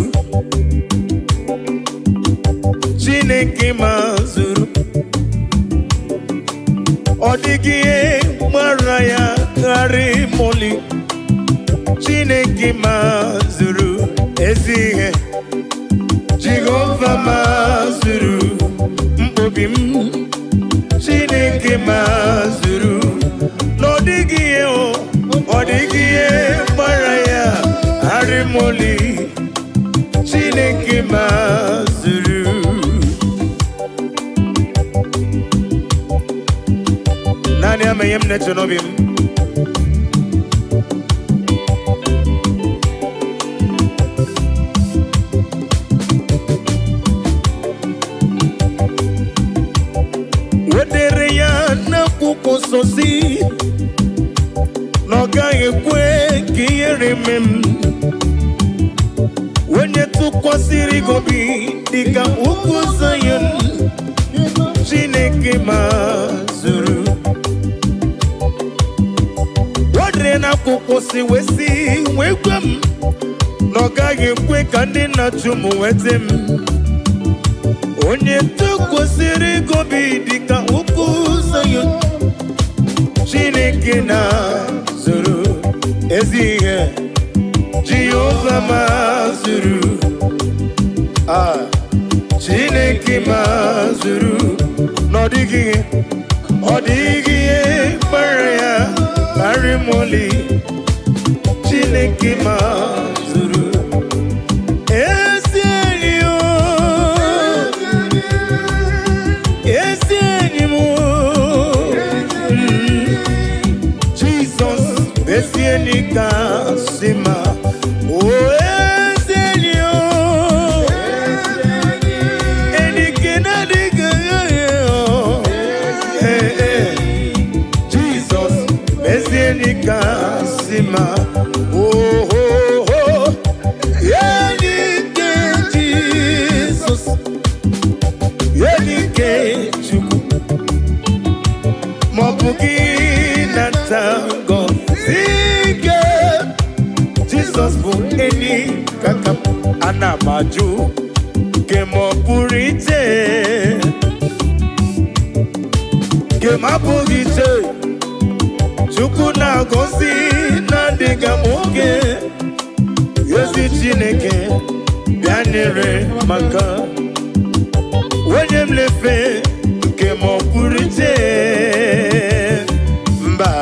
Chineke mazuru, ọ dịghị ihe gbara ya gharị moli. Chineke mazuru ezi ihe, Jehova mazuru mkpobi m, Chineke mazuru, na ọ dịghị ihe o, ọ dịghị ihe gbara ya gharị moli. Chineke mazuru. Naanị ama ihe m na-eche n'obi m. Wedere ya n'akwụkwọ nsọ si na ọ gaghị ekwe ka ihere mee m. Onye tụkwasịrị gị obi dịka ugwu Zayọn, Chineke mazuru. Wedere n'akwụkwọ si wee sị wee gwa m na ọ gaghị ekwe ka ndị na-achụ m nweta m. Onye tụkwasịrị gị obi dịka ugwu Zayọn, Chineke na-zuru ezi ihe, Jehova mazuru. Ah, Chineke mazuru, na ọ dịghị ihe, ọ dịghị ihe kpara ya karị moli. Chineke mazuru ezi enyi o, ezi enyi m o. Jizọs ezi enyi kasị mma. O ezi enyi o, enyi nke na-adịghị aghaghị o. Ee, ee. Jizọs ezi enyi kasị mma. Oh, oh, oh. Enyi nke Jizọs, enyi nke Chukwu, ma ọ bụ gị nata ngọzi nke Jizọs bụ enyi kaka m. Ana m ajụ nke ma ọ pụrụ iche, nke m abụghị iche. Chukwu na-agọzi na-adịghị m oge. Ezi Chineke bịa nyere maka onye m lefe nke ma ọ pụrụ iche, mba,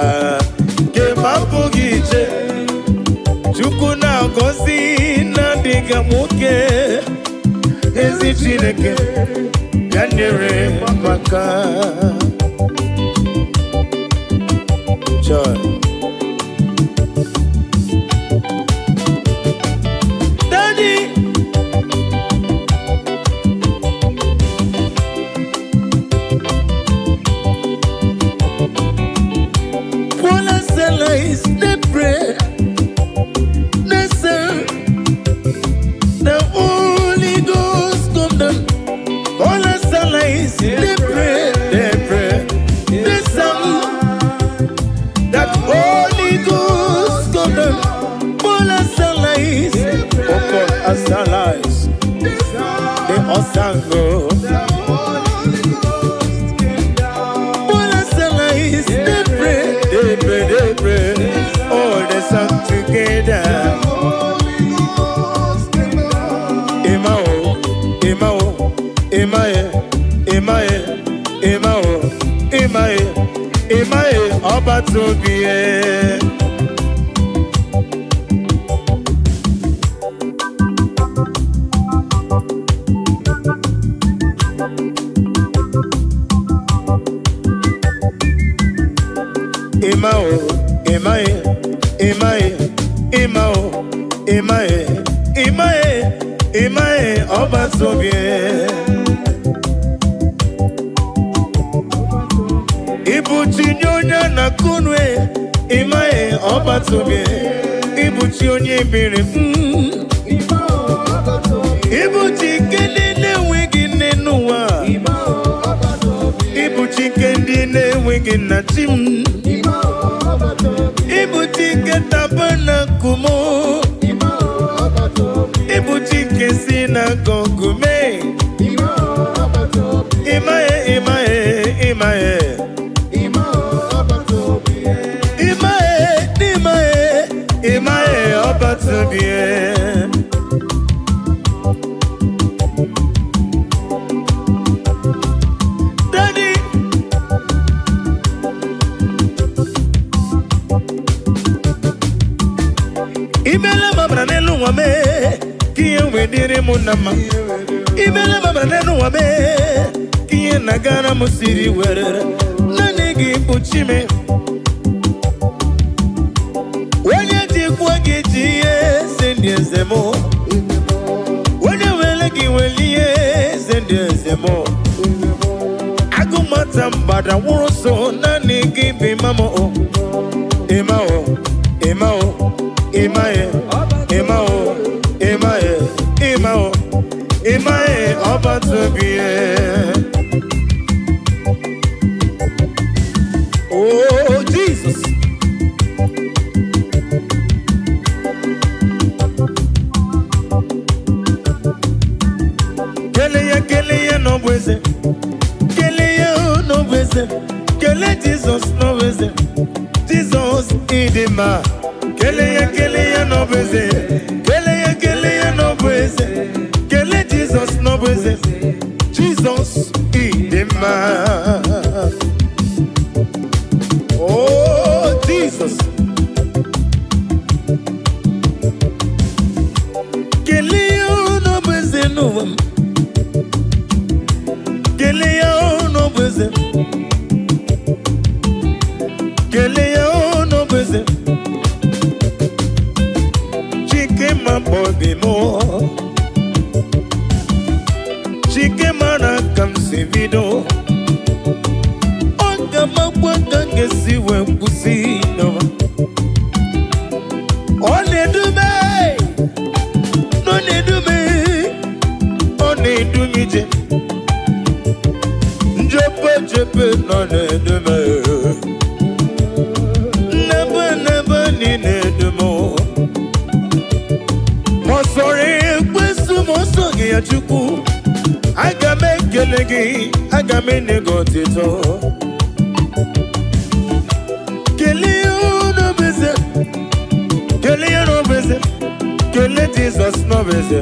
nke m abụghị iche. Chukwu na-agọzi na-adịghị m oke. Ezi Chineke bịa nyere maka. Joy. Daddy. Paul and Silas, they pray, they say, the Holy Ghost come down. Paul and Silas, they pray, they sang that Holy Ghost come down. Paul and Silas, oh Paul and Silas, they all sang, oh. Paul and Silas, they pray, they pray, they pray. Oh, they sang together. Emma oh, Emma oh, Emma eh, Emma eh, Emma oh, Emma eh, Emma eh, ọba tóbi eh. Emma oh, Emma eh, Emma eh, Emma oh, Emma eh, Emma eh, Emma eh, ọba tóbi eh. Ibuchi nye onye na-akụnwe, ịmaghị ọba tóbi. Ibuchi onye biri. Nke ndị na-enweghị nna, chi m. Ịbụ Chike tabernacle m. Ịbụ Chike synagogue mee. Ịmaghị, ịmaghị, ịmaghị. Ịmaghị, n'ịmaghị, ịmaghị ọbatụbie. Daddy. Imele mabara n'elu ụwa mee ka ihe wee dịrị m na mma. Imele mabara n'elu ụwa mee ka ihe na-agara m siri were. Naanị gị bụ chi m. Onye jikwa gị ji ihe eze ndị eze m. Onye were gị were ihe eze ndị eze m. Agụmata mgbada nwụrụ so, naanị gị bụ ịma m o. Ịma o, ịma o, ịma e, ịma o, ịma e, ịma o, ịma e, ọba tobi e. Oh, Jesus. Kele ya, kele ya n'ọbụ eze. Kele ya n'ọbụ eze. Kele Jizọs n'ọbụ eze. Jizọs, ịdị mma. Kele ya, kele ya n'ọbụ eze. Kele ya, kele ya n'ọbụ eze. Kele Jizọs n'ọbụ eze. Jizọs, ịdị mma. Oh, Jesus. Kele ya n'ọbụ eze n'ụwa m. Kele ya n'ọbụ eze. Kele ya n'ọbụ eze. Chike ma obi m. Chike mara ka m si bido. Ọ ga-amakwa ka m ga-esi wee kwụsị n'ụwa. Ọ na-edume, ọ na-edume, ọ na-edu m ije. Njepe jepe nọ na-edume. Nnebe nnebe niile edu m. Ma ọ sọrọ ekwesu, ma ọ sọghị ya, Chukwu, aga m ekele gị, aga m enye gị otito. Kelee ya n'obeze, kelee ya n'obeze, kelee Jizọs n'obeze.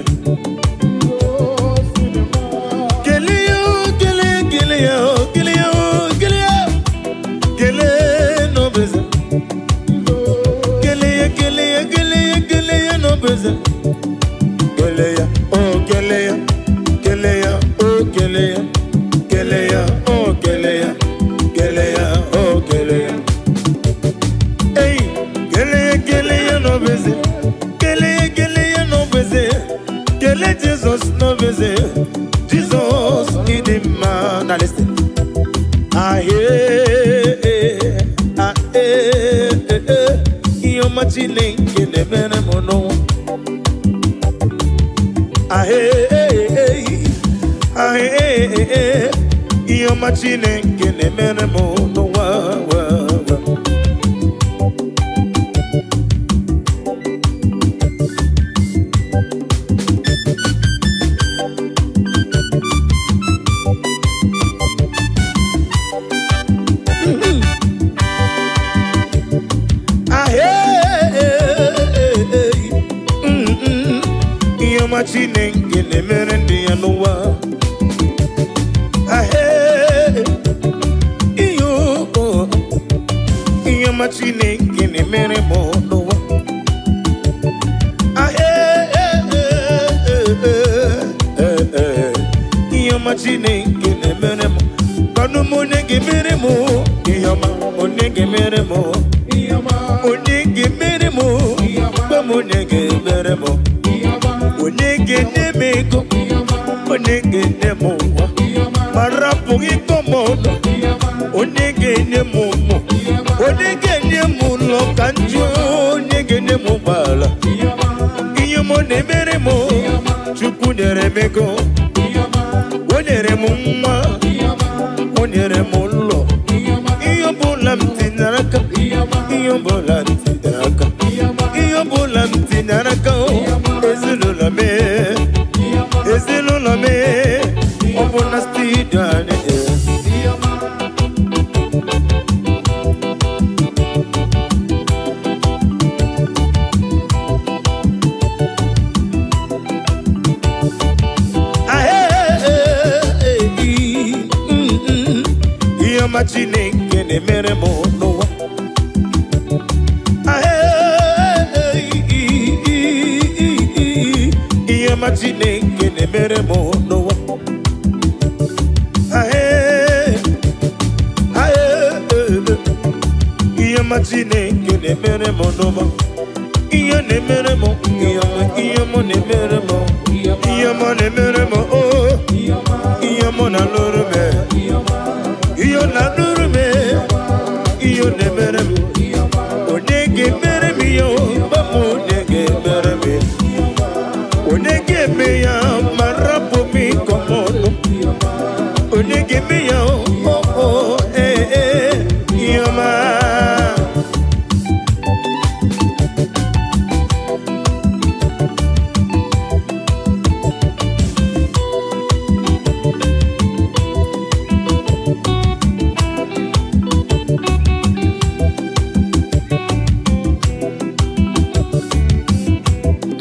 Kelee ya, kelee, kelee ya, kelee ya, kelee ya, kelee n'obeze. Kelee ya, kelee ya, kelee ya, kelee ya n'obeze. Kelee ya, oh, kelee ya, kelee ya, oh, kelee ya, kelee ya, oh, kelee ya, kelee ya, oh, kelee ya. Hey, kelee ya, kelee ya n'obeze. Kelee ya, kelee ya n'obeze. Kelee Jizọs n'obeze. Jizọs, ịdị mma. Now listen. Ah, eh, ah, eh, eh, eh. Ihe ọma Chineke na-emere m n'ụwa. Ah, eh, eh, eh. Ah, eh, eh, eh. Ihe ọma Chineke na-emere m n'ụwa. Wa, wa. Ah, eh, eh, eh, eh. Ihe ọma Chineke na-emere ndị ya n'ụwa. Ah, eh, ihe o- ihe ọma Chineke na-emere m n'ụwa. Ah, eh, eh, eh, eh, eh, eh. Ihe ọma Chineke na-emere m. Kwanụ m, onye ga-emere m ihe ọma? Onye ga-emere m? Onye ga-emere m? Gwa m, onye ga-emere m? Onye ga-enye m ego? Onye ga-enye m ụwa ma rapụghị ịkọ m ọnụ? Onye ga-enye m ụmụ? Onye ga-enye m ụlọ ka njụ? Onye ga-enye m ụgbọala? Ihe m na-emere m, Chukwu nyere m ego, o nyere m nwa, o nyere m ụlọ. Ihe ọbụla m tinyere aka, ihe ọbụla m tinyere aka o, ezinụlọ m, ezinụlọ m, ọ bụ na studio anyị. Ihe ọma Chineke na-emere m n'ụwa. Ihe ọma Chineke na-emere m n'ụwa. Ahee, ahee, ihe ọma Chineke na-emere m n'ụwa. Ihe na-emere m, ihe ọma, ihe ọma na-emere m, ihe ọma na-emere m, oh, ihe ọma na-alụrụ m, ihe ọ na-alụrụ m, ihe ọ na-emere m. Onye ga-emere m ihe o, papa, onye ga-emere m ya? Onye ga-eme ya ma rapụ m ịkọ m ọnụ? Onye ga-eme ya o, o, ee, ee, ihe ọma.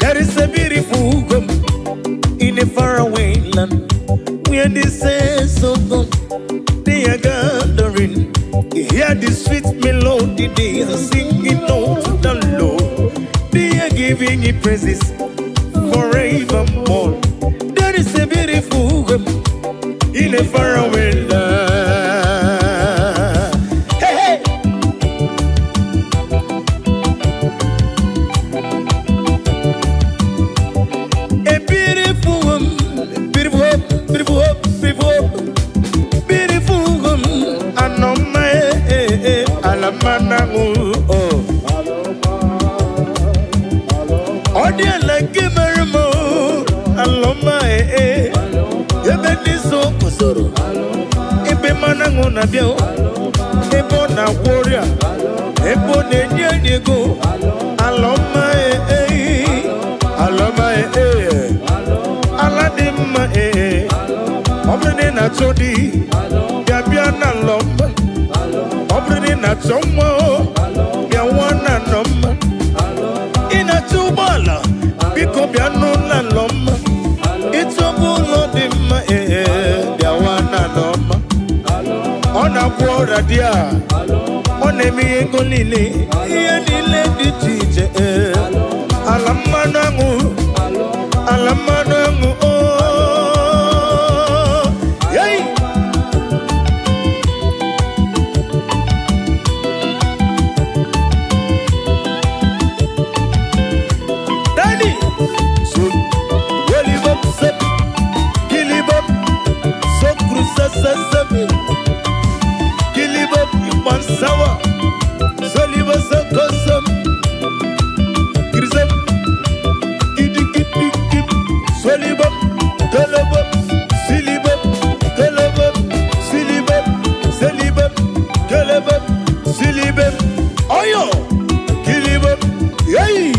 There is a beautiful home in a faraway land where the saints of God, they are gathering. Hear the sweet melody they are singing out to the Lord. They are giving Him praises forevermore. There is a beautiful home in a faraway land. Hey, hey! A beautiful woman, beautiful hope, beautiful hope, beautiful hope, beautiful woman. Anoma, eh, eh, alamana, oh. Ọ dị ala nke mere m, oh, alọma, eh, eh. Ebe ndị so guzoro, ebe mmanụ aṅụ na-abịa, oh. Ebe ọ na-agwọ ọrịa, ebe ọ na-enye enyi ego. Alọma, eh, eh, alọma, eh, eh. Ala dị mma, ee. Ọ bụrụ na ị na-achọ di, bịa, bịa na alọma. Ọ bụrụ na ị na-achọ nwa o, bịa nwa na alọma. Ị na-achọ ụgbọala, biko bịa n'ụlọ alọma. Ịchọba ụlọ dị mma, ee, bịa nwa na alọma. Ọ na-agwọ ọrịa dị a, ọ na-eme ihe ego niile, ihe niile dị iche iche, ee. Ala mmanụ aṅụ, ala mmanụ aṅụ, oh. Hey! Daddy! So, welibop, sep, kilibop, sokru, sa, sa, sa, kilibop, ipansawa, soliba, sokosam, grisem, kidikidikip, solibop, kelebop, silibop, kelebop, silibop, selibop, kelebop, silibop, oyo, kilibop, yay!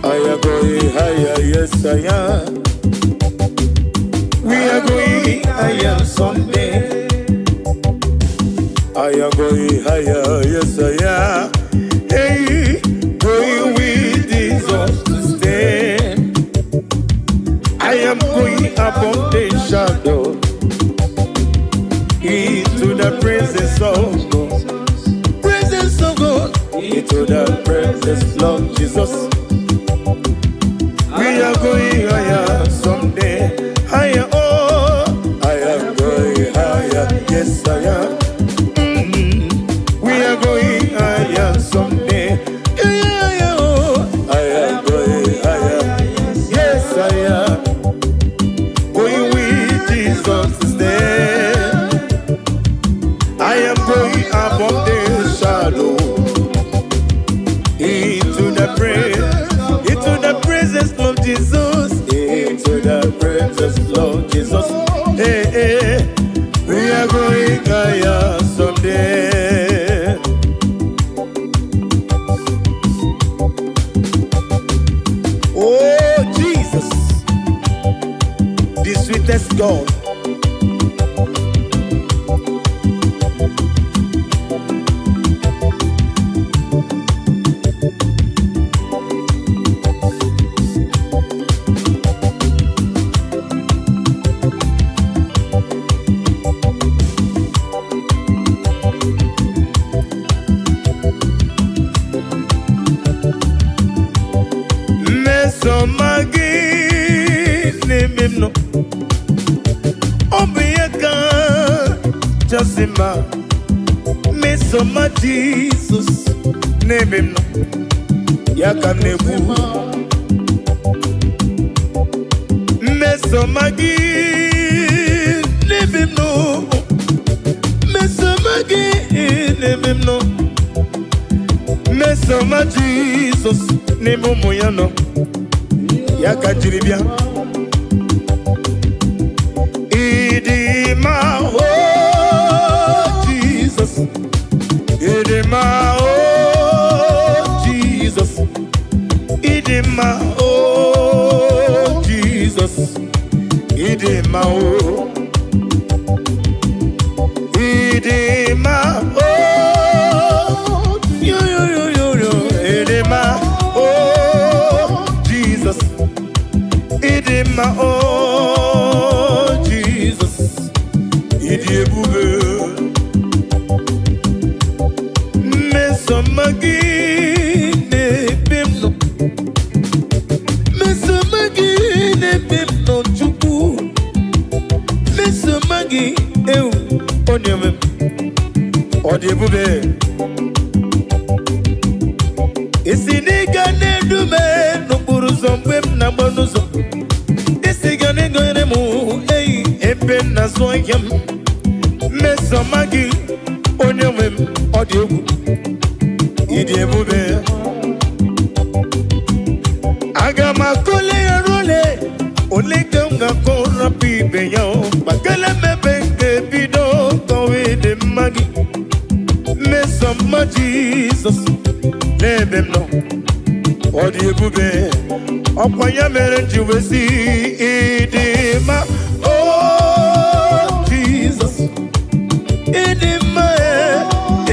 I am going higher, yes I am. We are going higher someday. I am going higher, yes I am. Hey, going with Jesus to stay. I am going above the shadow into the presence of God. Presence of God. Into the presence of Jesus. We are going higher someday. Higher, oh, I am going higher. Yes, I am. We are going higher someday. Yeah, yeah, oh, I am going higher. Yes, I am. Going with Jesus to stay. I am going above the shadow into the presence of Jesus, into the presence of Jesus. Hey, hey. Sweetest God. Mmesoma gị n'ebe m nọ, ọ bụ ihe kachasị mma. Mmesoma Jizọs n'ebe m nọ, ya ka m na-ekwu. Mmesoma gị n'ebe m nọ, mmesoma gị n'ebe m nọ, mmesoma Jizọs n'ebe ụmụ ya nọ, ya ka m jiri bịa. Ịdị mma, o Jizọs, ịdị mma, o Jizọs, ịdị mma, o Jizọs, ịdị mma, o ịdị mma, o yo yo yo yo yo, ịdị mma, o Jizọs, ịdị mma, o Jizọs, ịdị ebube. Mmesoma gị na-ebe m nọ, mmesoma gị na-ebe m nọ, Chukwu, mmesoma gị ewu onye nwe m, ọ dị ebube. Isi n'ịga na-edu m n'okporo ụzọ mgbe m na-agba n'ụzọ, isi ga na-egonyere m eyi ebe m na-azụ ahịa m. Mmesoma gị, onye nwe m, ọ dị egwu, ịdị ebube. Aga m akọle ya role ole ka m ga-akọ rapụ ibe ya o gbakele mebe nke bido kọwa ịdị mma gị. Mmesoma Jizọs n'ebe m nọ, ọ dị ebube. Ọkwa ya mere m ji wee sị ịdị mma, o Jizọs, ịdị mma e,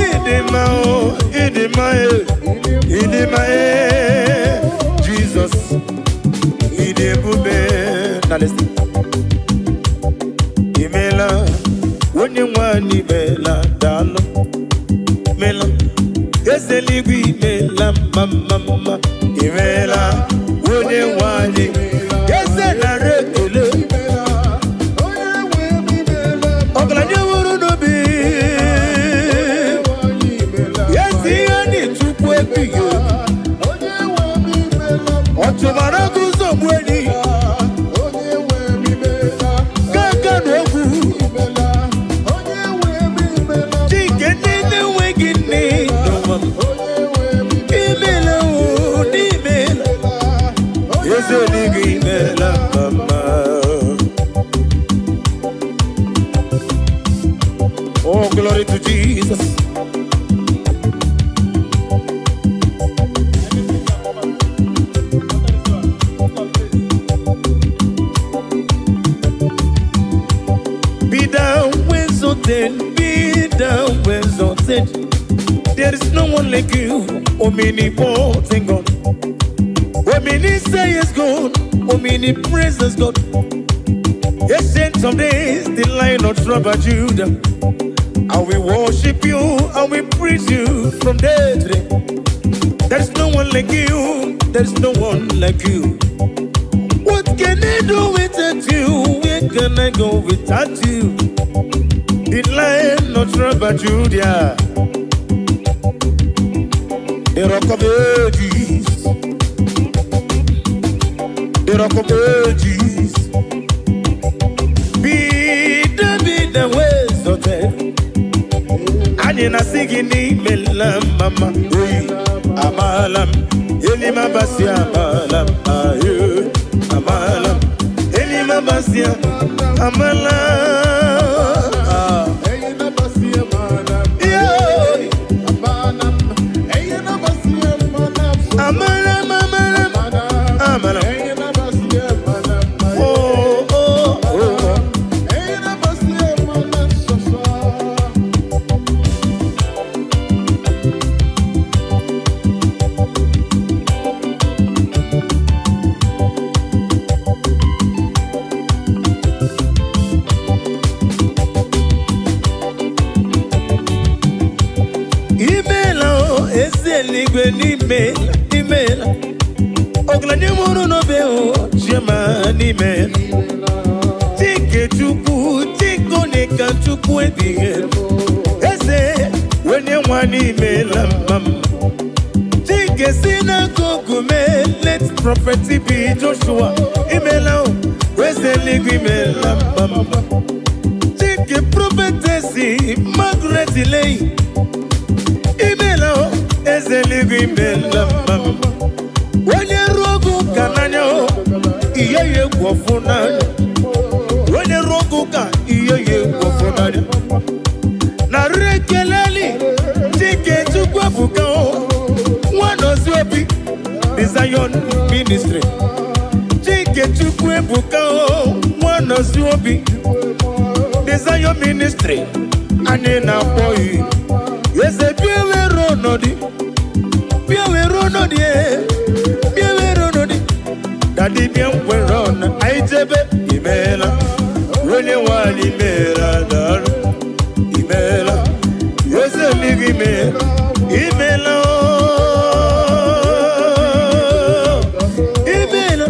ịdị mma o, ịdị mma e, ịdị mma e, Jizọs, ịdị ebube. Na listen. Imela, onye nwanyị, imela, daalụ, imela, eze eluigwe, imela, mma mma mma, imela, onye nwanyị, eze, nara ekele. Ọgaranya nwere n'obi ezi ihe anyị, Chukwu ebighị obi, ọ chụbara gị ụzọ gbuo enyi gaga na ogwu chike ndị na-enweghị nne n'ụwa. Imela o, n'imela, eze eluigwe, imela mama. Oh, glory to Jesus. Be thou exalted, be thou exalted. There is no one like you, omnipotent God. Omniscient God, omnipresent God. Ancient of days, the Lion of tribe of Judah. And we worship you and we praise you from day to day. There is no one like you, there is no one like you. What can I do without you? Where can I go without you? The Lion of tribe of Judah, the Rock of Ages, the Rock of Ages. Be thou exalted. Anyị na-asị gị n'imela mama oyi, amaala m elimabasi, amaala m ayo, amaala m elimabasi, amala. Ah. Yeah. Amala m, amala m, amala m. Oh, oh, oh. Eluigwe n'ime imeela. Ọgaranya mụrụ n'obe o, chioma n'ime. Chike Chukwu, Chike onye ka Chukwu ebighị ebi. Eze onye nwa n'imela mma m. Chike si n'akụkụ mee, late Prophet B. Joshua, imela o, eze eluigwe imela mma m. Chike Prophetess Margaret Leyi, imela o, eze eluigwe imela mma m. Onye ruo oge ụka n'anya o, ihe ya egwu ọfụ n'anya. Onye ruo oge ụka, ihe ya egwu ọfụ n'anya. Narị ekeleli Chike Chukwu ebuka o, Nwanọzi Obi, The Zion Ministry. Chike Chukwu ebuka o, Nwanọzi Obi, The Zion Ministry. Anyị na-akpọ ya eze, bịa were ọnọdụ, bịa were ọnọdụ e, bịa were ọnọdụ. Daddy, bịa nwere ọnụ anyị jebe. Imeela, onye nwanyị, imeela, daalụ, imeela, eze eluigwe, imeela, imeela ooo, imeela.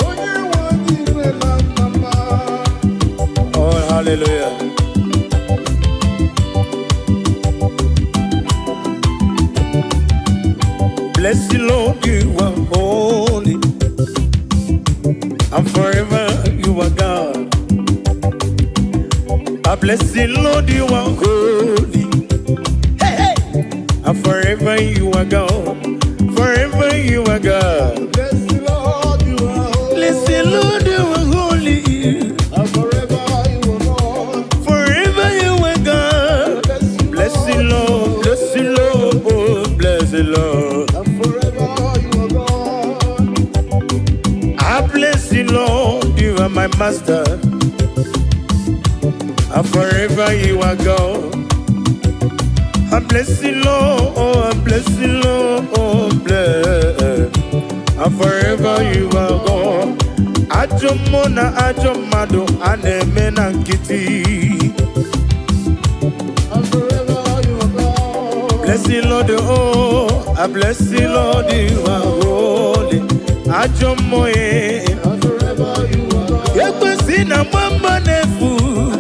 Onye nwe anyị imela mma.
Oh, hallelujah. Bless you, Lord, you are holy, and forever you are God. I bless you, Lord, you are holy. Hey, hey. And forever you are God. Forever you are God.
Bless the Lord, you are holy.
Bless you, Lord, you are holy.
And forever you are God.
Forever you are God.
Bless you,
Bless you, Lord. Bless you, Lord. Oh, bless you, Lord.
And forever you are God.
I bless you, Lord. You are my master. And forever you are God. I bless you, Lord. Oh, I bless you, Lord. Oh, bless. And forever you are God. Ajọ mmụọ na ajọ mmadụ a na-eme na nkịtị.
And forever you are God.
Bless you, Lord, oh, I bless you, Lord, you are holy. Ajọ mmụọ eh.
And forever you are God.
Ekwesị na mama na-efu.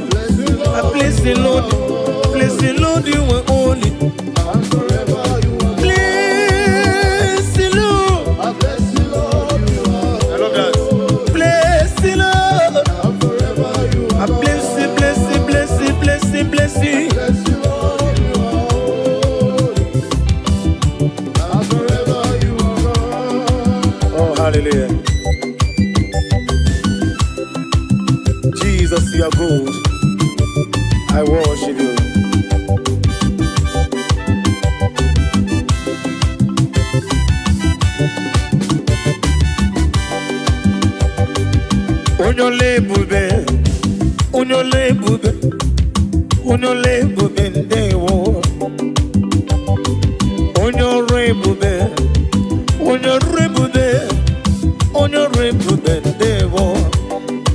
Bless you,
I
Lord.
bless you, Lord. Bless you, Lord, you are holy.
And forever you are God.
Bless you, Lord.
I bless you, Lord, you are
I love that. Bless you, Lord.
And forever you
I
are God.
bless you, bless you, bless you, bless you, bless you.
Bless you, Lord, you are holy. And forever you are God.
Oh, hallelujah. Jesus, you are good. I worship you. Onye ọla ebube, onye ọla ebube, onye ọla ebube, ndewo. Onye ọrụ ebube, onye ọrụ ebube, onye ọrụ ebube, ndewo.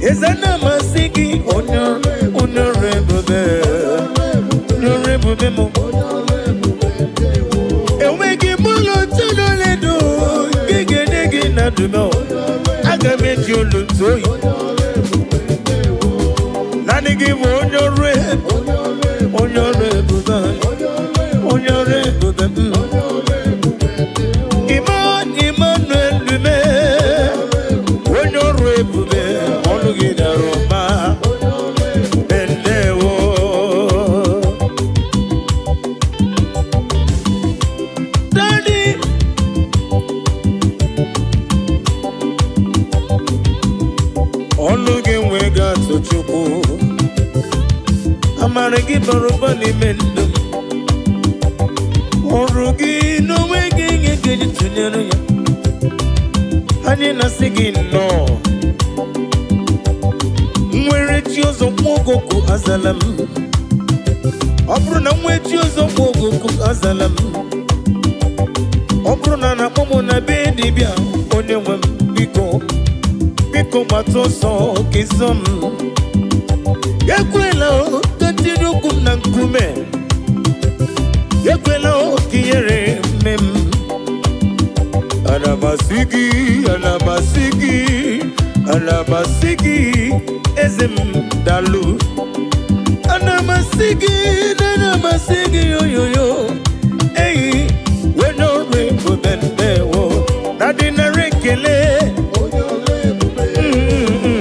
Eze na-amasị gị, onye ọrụ ebube, onye ọrụ ebube m. Enweghị m ụlọ tụlụledo nke ga-enye gị na ndụmọ. Aga m eji olu ntụ oyi. Naanị gị bụ onye ọrụ ebube, onye ọrụ ebube, onye ọrụ ebube m. Emmanuel Lume, onye ọrụ ebube, ọnụ gị dara ụba. Ndewo. Daddy, ọnụ gị nwee ga-atụ Chukwu. Amara gị bara ụba n'ime ndụ m. Ọrụ gị n'onwe gị ihe ga-eji tụnyere ya. Anyị na-asị gị nnọọ. Nwere chi ọzọ nwa ogogo azala m. Ọ bụrụ na nwee chi ọzọ nwa ogogo azala m. Ọ bụrụ na na-akpọ m na be dibịa, onye nwe m, biko, biko, gbata ọsọ ka ịzọ m. Ekwela o, ka tinye ụkwụ m na nkume. Ekwela o, ka ihere. m asị gị, ana m asị gị, ana m asị gị, eze m, dalụ. Ana m asị gị, ana m asị gị, oyoyo eyi onye ọrụ ebube, ndewo na dị nara ekele.
Onye ọrụ ebube,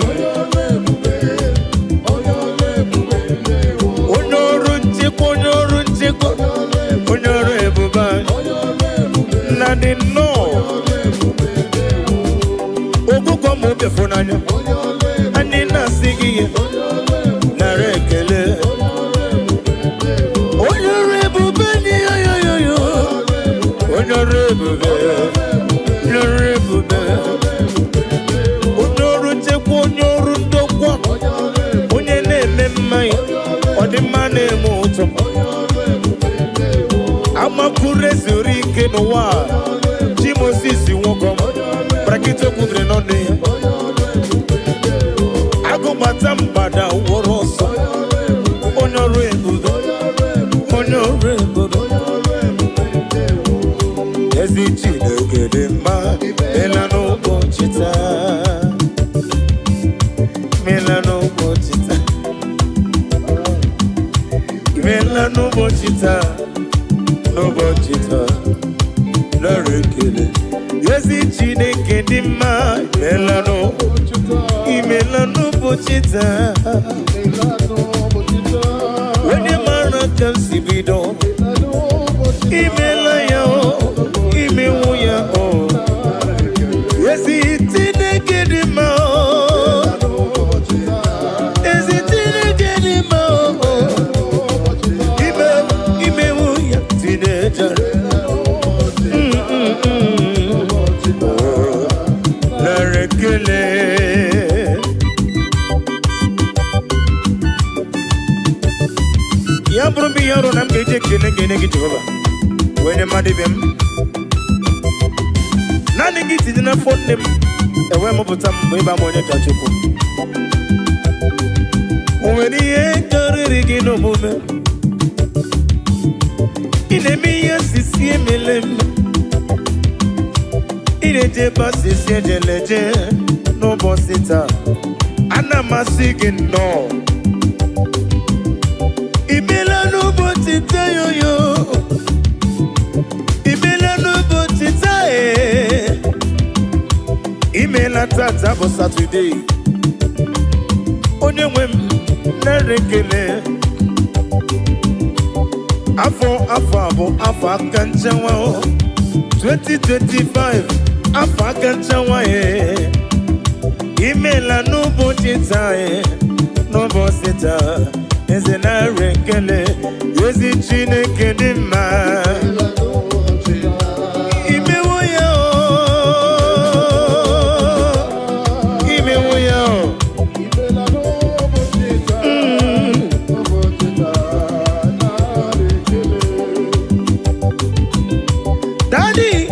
onye ọrụ ebube, onye ọrụ ebube, ndewo.
Onye ọrụ nchekwa, onye ọrụ nchekwa, onye ọrụ ebube anyị.
Onye ọrụ ebube,
Nna dị nnọọ.
ọrụ ebube, ndewo.
Ogụgọ ma obi n'anya.
Onye ọrụ ebube,
Anyị na-asị gị ihe
onye ọrụ ebube,
nara ekele.
onye ọrụ ebube, ndewo.
Onye ọrụ ebube dị, yoyoyoyo. Onye ọrụ ebube, onye ọrụ ebube, onye ọrụ nchekwa, onye ọrụ ndokwa,
Onye ọrụ ebube,
onye na-eme mmanya ọdịmma na-eme ụtọ.
Onye ọrụ ebube, ndewo.
Amakwuru ezuru ike n'ụwa a. Chi Moses nwoke brakịta okwubiri n'ọnụ ya.
Onye ọrụ ebube, ndewo.
Agụgbata mgbada wụrụ ọsọ.
Onye ọrụ ebube,
Onye ọrụ ebube,
onye ọrụ ebube,
onye ọrụ ebube.
Onye ọrụ ebube, ndewo.
Ezi Chineke dị mma, mela n'ụbọchị taa, mela n'ụbọchị taa, mela n'ụbọchị taa, n'ụbọchị taa, nara ekele. Ezi Chineke dị mma, mela n'ụbọchị, imela n'ụbọchị taa. Onye mara ka m si bido, imela ya o, imewu ya o. Ezi Chineke dị mma o, ezi Chineke dị mma o. Ime imewu ya tinejere. Nara ekele. Ya bụrụ m ihe ọrụ na m ga-eji ekele ga-enye gị, Jehova, wee nye mmadụ ibe m. Naanị gị tinye n'afọ nne m ewee mụpụta m mgbe ịba m onye ka Chukwu. O nwere ihe karịrị gị n'omume? Ị na-eme ihe asịsị emele m, ị na-eje ebe asịsị ejeleje. N'ụbọchị taa, ana m asị gị nnọọ, imela n'ụbọchị taa, yoyo, imela n'ụbọchị taa ee. Imela. Tata bụ Satọde. Onye nwe m, nara ekele. Afọ afọ a bụ afọ aka nchewa o. 2025, afọ aka nchewa e. Imela n'ụbọchị taa e, n'ụbọchị taa, eze, nara ekele. Ezi Chineke dị mma, imewo ya o, imewo ya o. Daddy.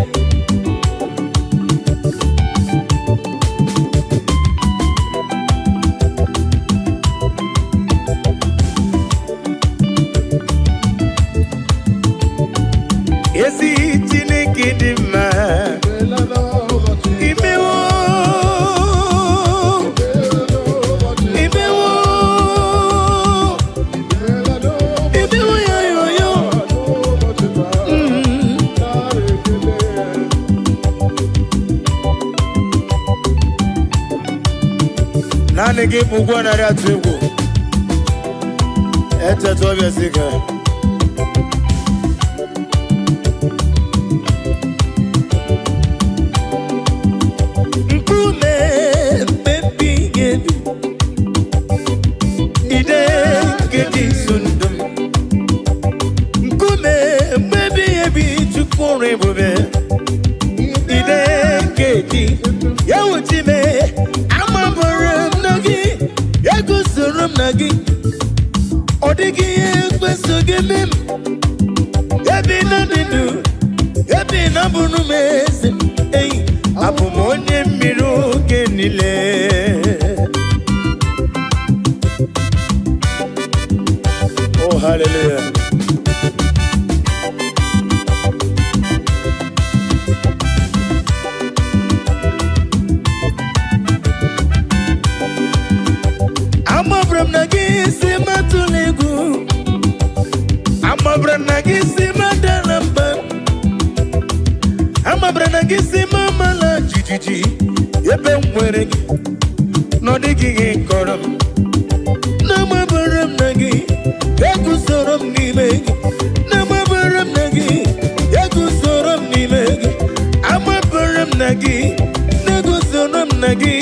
Ezi Chineke dị mma, imewo, imewo, imewo ya yo yo. Naanị gị bụ ụgwọ narị atụ egwu echeta ọbịa si ka nkume mmebi ebi ide nke dị nso ndụ m, nkume mmebi ebi, Chukwu ọrụ ebube, ide nke dị ya wuchime. Amabara m na gị eguzoro m na gị, ọ dịghị ihe ekweso gị eme m. Ebe na dị ndụ, ebe na bụrụ m eze eyi, abụ m onye mmiri oge niile. Oh, hallelujah. Gị si m amala jijiji ebe m nwere gị na ọ dịghị ihe kọrọ m. Na-amabara m na gị eguzoro m n'ime gị. Na-amabara m na gị eguzoro m n'ime gị. Amabara m na gị na-eguzoro m na gị.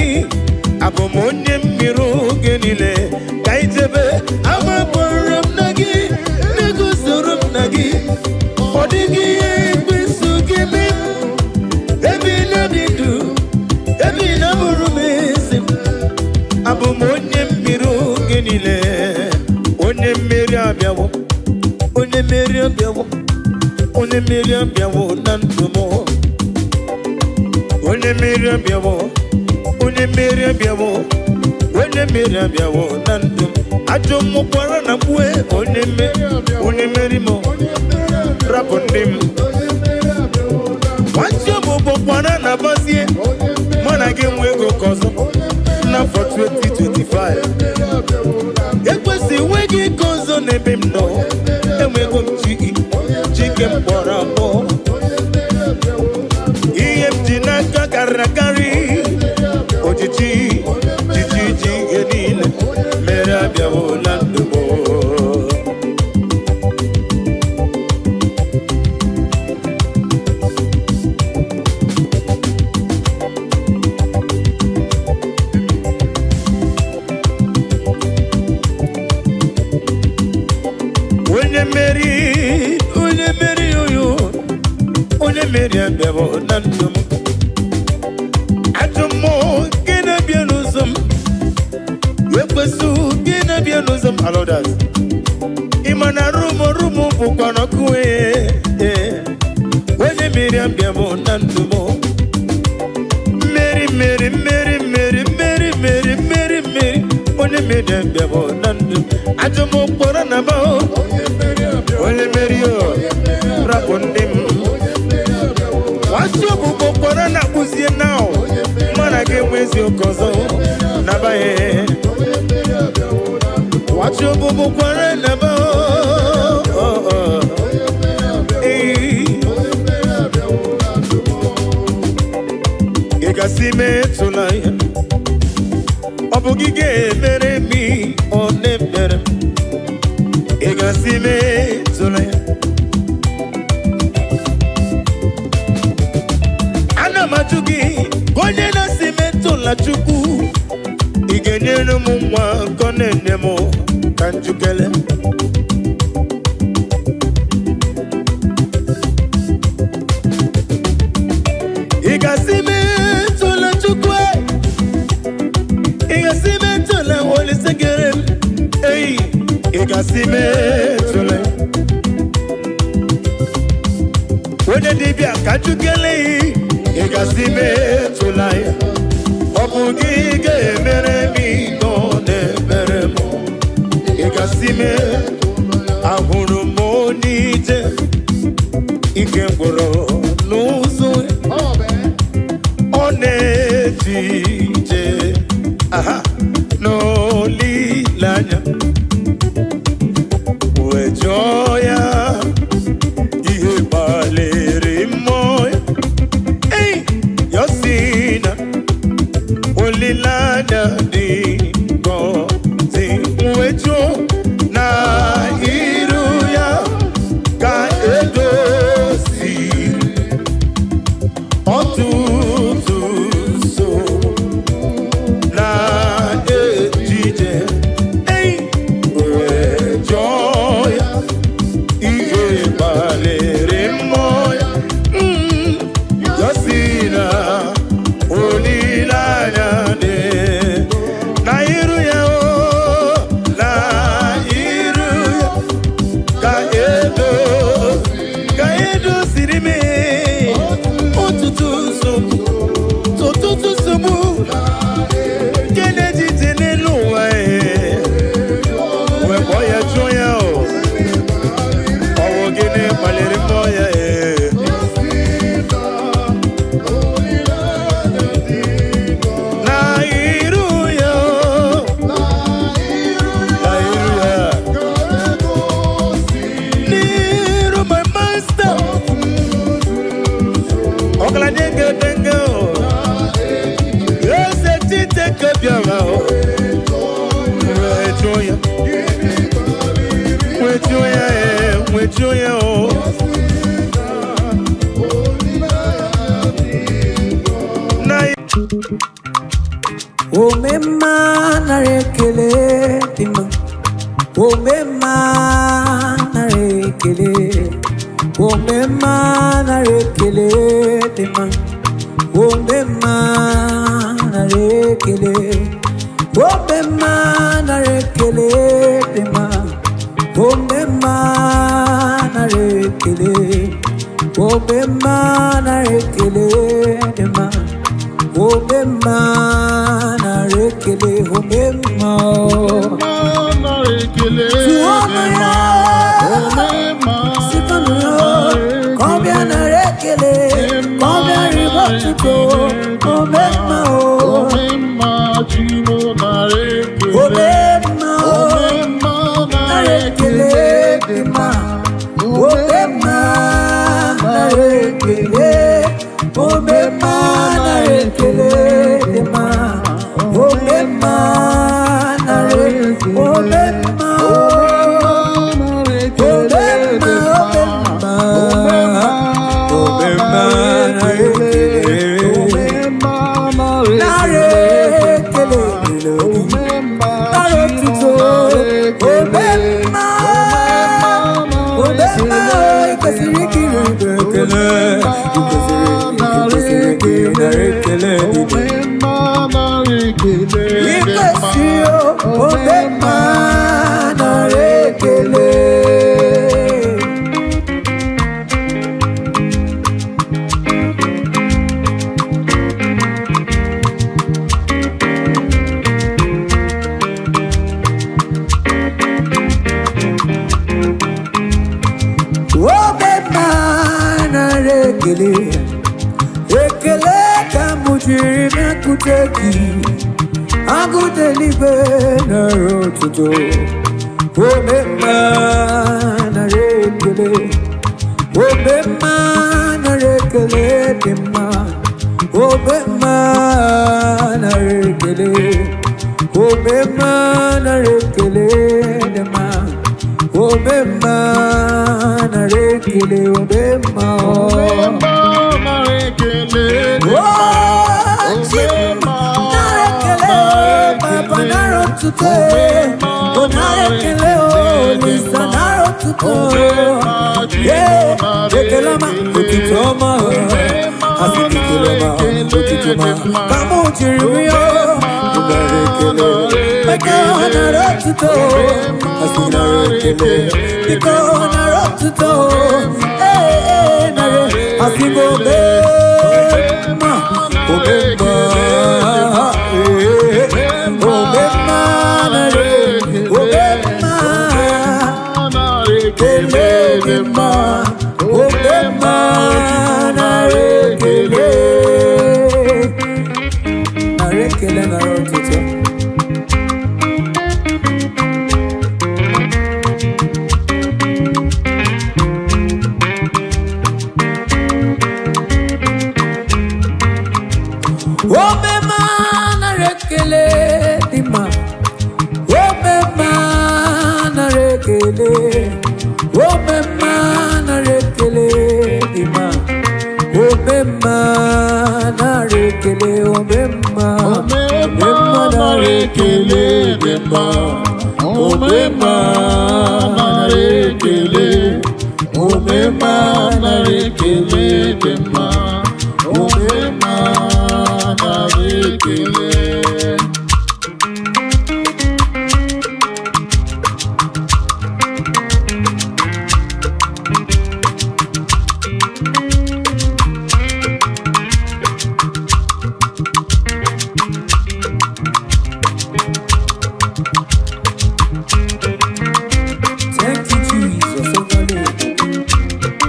Abụ m onye mmiri oge niile ka ijebe. Amabara m na gị na-eguzoro m na gị. Ọ dịghị ihe ekwensu ga-eme m. Ebe ị na-adị ndụ, ebe ị na-abụrụ m eze m. Abụ m onye mmiri oge niile. Onye mmeri abịawo, onye mmeri abịawo, onye mmeri abịawo na ndụ m. Onye mmeri abịawo, onye mmeri abịawo, onye mmeri abịawo na ndụ m. Ajọ mmụkwara na mkpue onye mmeri, onye mmeri m rapụ ndị m. Nwachi ọbụbọ kwara na bazie mụ na gị nwe ego ka ọzọ n'afọ 2025. Ekwesị enweghị ike ọzọ n'ebe m nọ. Enwego m chi, chike m kpọrọ akpọ. Ihe m ji n'aka karịrị akarị. Ojiji jiji ji ihe niile mere abịawo na ndụ m. Onye mmeri, onye mmeri, oyo, onye mmeri abịawo na ndụ m. Ajọ mmụọ nke na-abịa n'ụzọ m, ekwesị gị na-abịa n'ụzọ m, alodas. Ị ma na rumo rumo bụkwa n'ọkụ. Ee, onye mmeri abịawo na ndụ m. Mmeri, mmeri, mmeri, mmeri, mmeri, mmeri, mmeri, mmeri, onye mmeri abịawo na ndụ m. Ajọ mmụọ kpọrọ na ba onye mmeri o rapụ ndị m. Nwatị ọbụbọ kpọrọ na akpụzie na mana gị enwe eziokwu ọzọ nabaghị. Nwatị ọbụbọ kwara na ba. Ee, ị gasị metụla ya. Ọ bụ gị ga-emere m ihe ọ na-emere m. Ị gasị metụla ya. Ana m ajụ gị ka onye na-asị metụla Chukwu, ị ga-enyere m nwa nke ọ na-enye m ka njukele. Ị ga-asị metụla Chukwu e. Ị ga-asị metụla Olise kere m ei. Ị ga-asị metụla onye dibịa ka njukele. Ị ga-asị metụla ya. Ọ bụ gị ga-emere m ihe ọ na-emere m. Ị ga-asị mee. Ahụrụ m onye ije ike gwụrụ n'ụzọ. Ọ na-eje ije aha n'olileanya wee jụọ ya ihe gbalịrị mmụọ ya. Ei, ya sị na olileanya dị ngọzi wee jụọ na iru ya ka edoziri ọtụtụ nsogbu na ejije. Ei, Nwejuo ya, nwejuo ya, ee, nwejuo ya o. Na
Omemma, nara ekele dị mma. Omemma, nara ekele. Omemma, nara ekele dị mma. Omemma, nara ekele. Omemma, nara ekele dị mma. Omemma, nara ekele. Omemma, nara ekele dị mma. Omemma, nara ekele. Omemma o. Tụọnụ ya, sikọnụ ya, ka ọ bịa nara ekele, ka ọ bịa ribe otuto. Omemma o, omemma o, nara ekele dị mma. Omemma, nara ekele. Omemma, nara ekele dị mma. Omemma, nara omemma o. Omemma, omemma, omemma, nara ekele. Nara ekele dịrị gị. Nara otuto. Omemma, omemma, ị kwesịrị ikiri ibe ekele. Ị kwesịrị ka ị nara ekele dị gị. Ị kwesịrị o, omemma, nara ekele. Omemma, nara ekele. Ekele ka m jiri bịakwute gị. Agụta eluigwe, nara otuto. Omemma, nara ekele. Omemma, nara ekele dị mma. Omemma, nara ekele. Omemma, nara ekele dị mma. Omemma, nara ekele. Omemma o. Oh, Chi m, nara ekele, Papa, nara otuto. Oh, nara ekele, oh, Olisa, nara otuto. Yeah, ekele ọma, otuto ọma, asị m ekele ọma, otuto ọma, ka mụ jiri rịọ, nara ekele, maka nara otuto, asị nara ekele, biko nara otuto, ee, ee, nara, asị m omemma, omemma, ee, omemma, nara, omemma, ekele dị mma, omemma, nara ekele, nara ekele, nara otuto. Omemma, nara ekele dị mma. Omemma, nara ekele. Omemma, nara ekele dị mma. Omemma, nara ekele. Omemma, omemma, nara ekele dị mma. Omemma, nara ekele. Omemma, nara ekele dị mma. Omemma, nara ekele. Thank you, Jesus. Overload.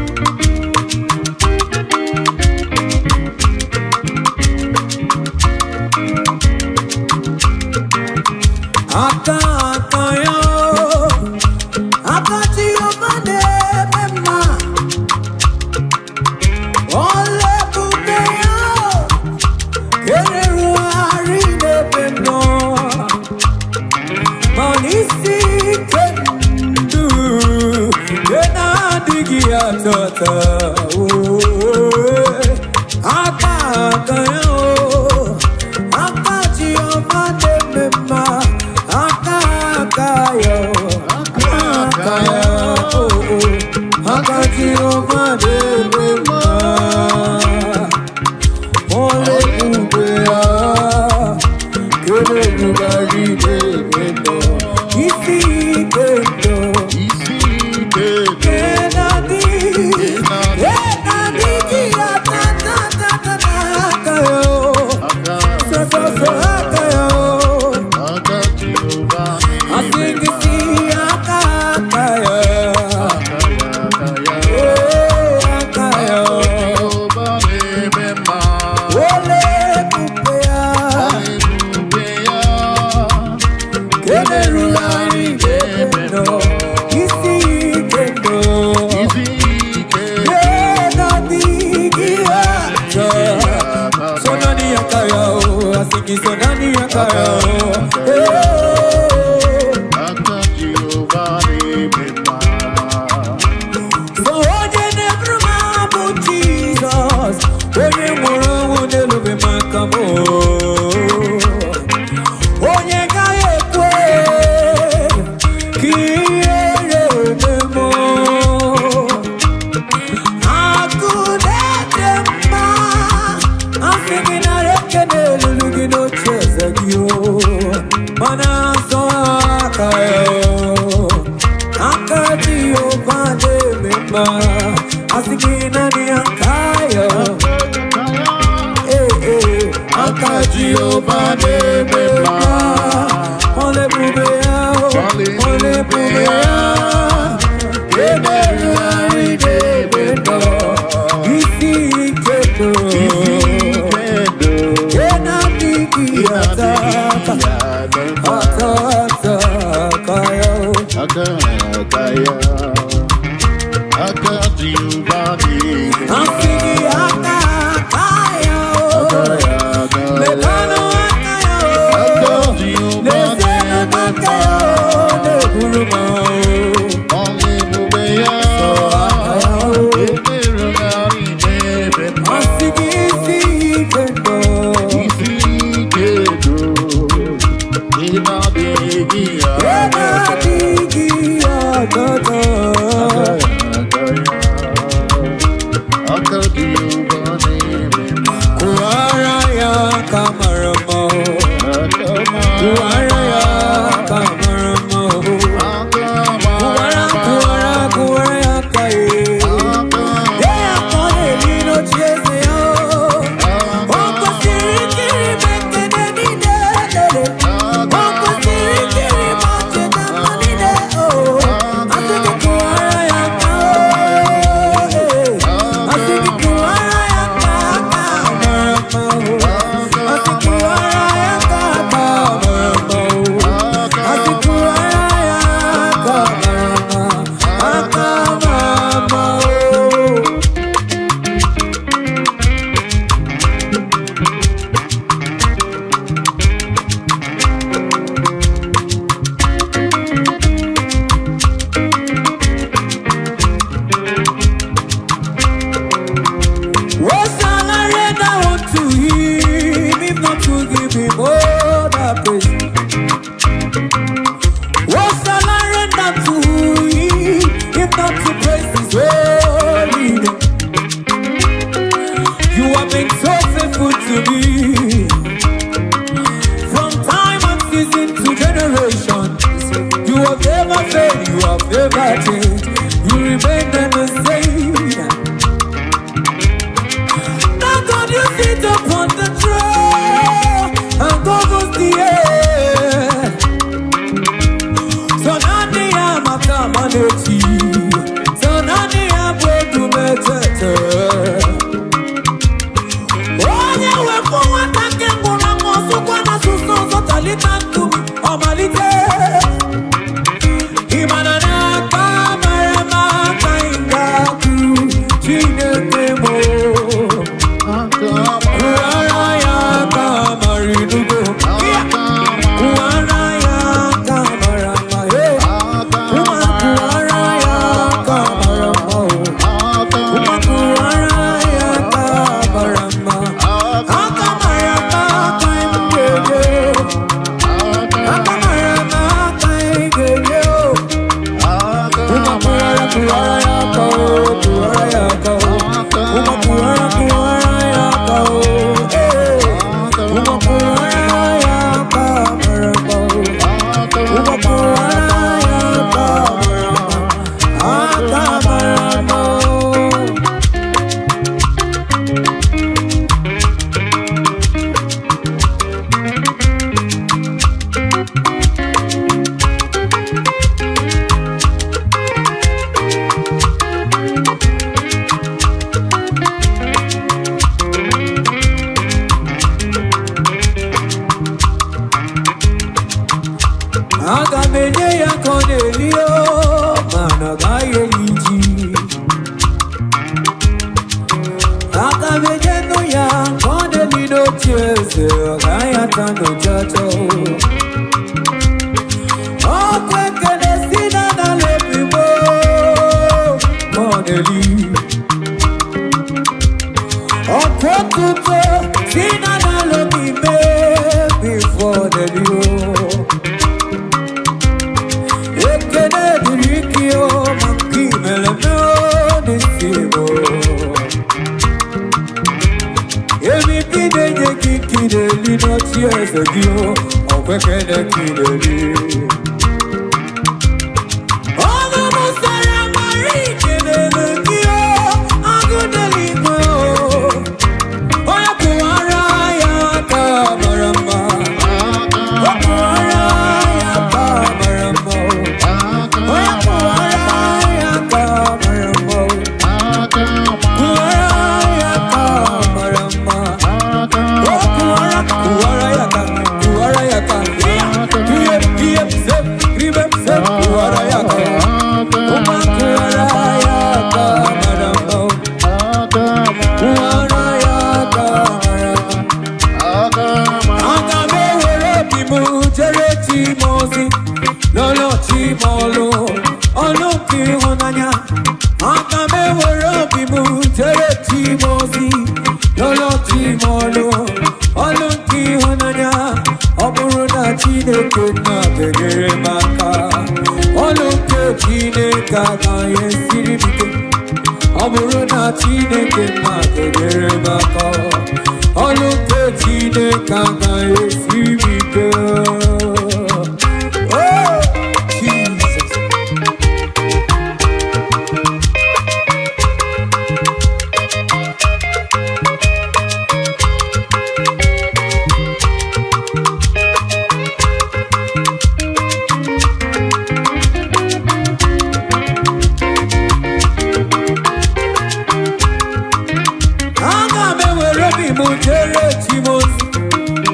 Aka aka ya, aka Jehova na-eme mma. Ọla ebube ya kererugharị n'ebe m nọ. Ma n'isi atata oh. Aka aka ya o, aka Chioma na-eme mma, aka aka ya o, aka ya o, aka Chioma na-eme mma. Ole ebube ya, kele ebugharị n'ebe nọ, isi ike ndụ.
Isi ike ndụ. Aka aka Jehova na-eme mma. Aka ya aka ya. Aka Jehova na-eme mma. Ebube ya. Erugharị n'ebe nọ. Isi ike ndụ.
Sonani akaya o, asiki sonani akaya o. Hey.
Aka Jehova na-eme mma.
So onye na-eburu m abụ Jizọs, onye nwụrụ ọnwụ n'elube maka m. Onye gaghị ekwe ka ihere eme m. Akụ na-ede mma, asị gị nara ekele elulu gị n'oche eze gị o, mana nsọ aka ya o. Aka Jehova na-eme mma, asị gị naanị aka ya. Ee, ee, aka Jehova na-eme mma. Ọla ebube ya o, ọla ebube ya. Emerụgharị n'ebe nọ, isi ike nọ.
Isi ike ndụ.
Ke na-adịghị ata ata, ata ata aka ya o.
Aka aka ya. Aka Jehova na-eme mma.
Asị gị aka aka ya o.
Aka ya aka ya.
Mekanụ aka ya o.
Aka Jehova
N'ezienụ
na-eme
aka ya
mma.
o, na-eburu m o.
Ọla ebube ya.
Aka ya o.
Emerụgharị n'ebe mma.
Asị gị isi ike nọ.
Isi ike ndụ. Ị na-adịghị
Ebe
aka.
adịghị ọgọdọ.
Aka Jehova na-eme mma.
Kụwara ya aka mara mma o.
Aka mara
Kụwara ya aka mara mma o.
Aka
Kụwara,
mara
kụwara, kụwara ya aka ye.
Aka
Dee ya ka ọ na-eri n'oche eze ya o. O kwesịrị ikiri m ekele niile lele. O kwesịrị ikiri m ọchịcha mma niile o. Asị gị kụwara ya aka o. Asị gị kụwara ya aka aka mara mma o. Asị kụwara ya aka aka mara mma o. Asị kụwara ya aka mara mma, aka mara mma o. What shall I render unto him if not to give him all the praise? What shall I render to him if not to praise his holy name? You have been so faithful to me from time and season to generation. You have never failed, you have never changed. You remain the same. Now God, you sit upon the throne and governs the air. So nani ya makamaneti, so nani ya bwedumetete. Onye wepụ nwata nke nwụrụ anwụ ọsụkwa na asụsụ ọzọ talita nkume ọmalite. Ị mara n'aka mara mma ka anyị ga-atụ Chineke mụ. Kụwara ya aka mara inugo. Kụwara ya aka mara mma. Hey. Kụwara
Aga m enye ya ka ọ na-eli o, mana ọ gaghị eli ji. Aga m enye nụ ya ka ọ na-eli n'oche eze, ọ gaghị ata n'ụchacha o. Ọkwa ekele si na n'ala ebigbo ka ọ na-eli. Ọkwa otuto si na n'ala obi mee before ọ na-eli o. Ekele dịrị gị o, maka imere m o n'isi m o. Ebibi na-enye gị ka ị na-eli n'oche eze gị o, ọkwa ekele ka ị na-eli. Ọnụ m sara mara ikelele gị o, agụ n'eluigwe o. Onye kụwara ya aka mara mma. O kụwara ya aka mara mma o. Onye kụwara ya aka mara mma o. Kụwara ya aka mara mma. O kụwara, kụwara ya aka, kụwara ya aka. Ihe, ihe, se, ribe, se, kụwara ya aka. Ụma kụwara ya aka mara mma o. Kụwara ya aka mara mma. Aga m ewere obi m jere chi m ozi, lọlọ chi m ọlụ, ọlụ nke ịhụnanya. Aga m ewere obi m jere chi m ozi, lọlọ chi m ọlụ, ọlụ nke ịhụnanya. Ọ bụrụ na Chineke nna ga-enyere m aka, ọlụ nke Chineke agaghị esiri m ike. Ọ bụrụ na Chineke nna ga-enyere m aka, ọlụ nke Chineke agaghị esiri m ike. Oh, Jesus. Aga m ewere obi m jere chi m ozi,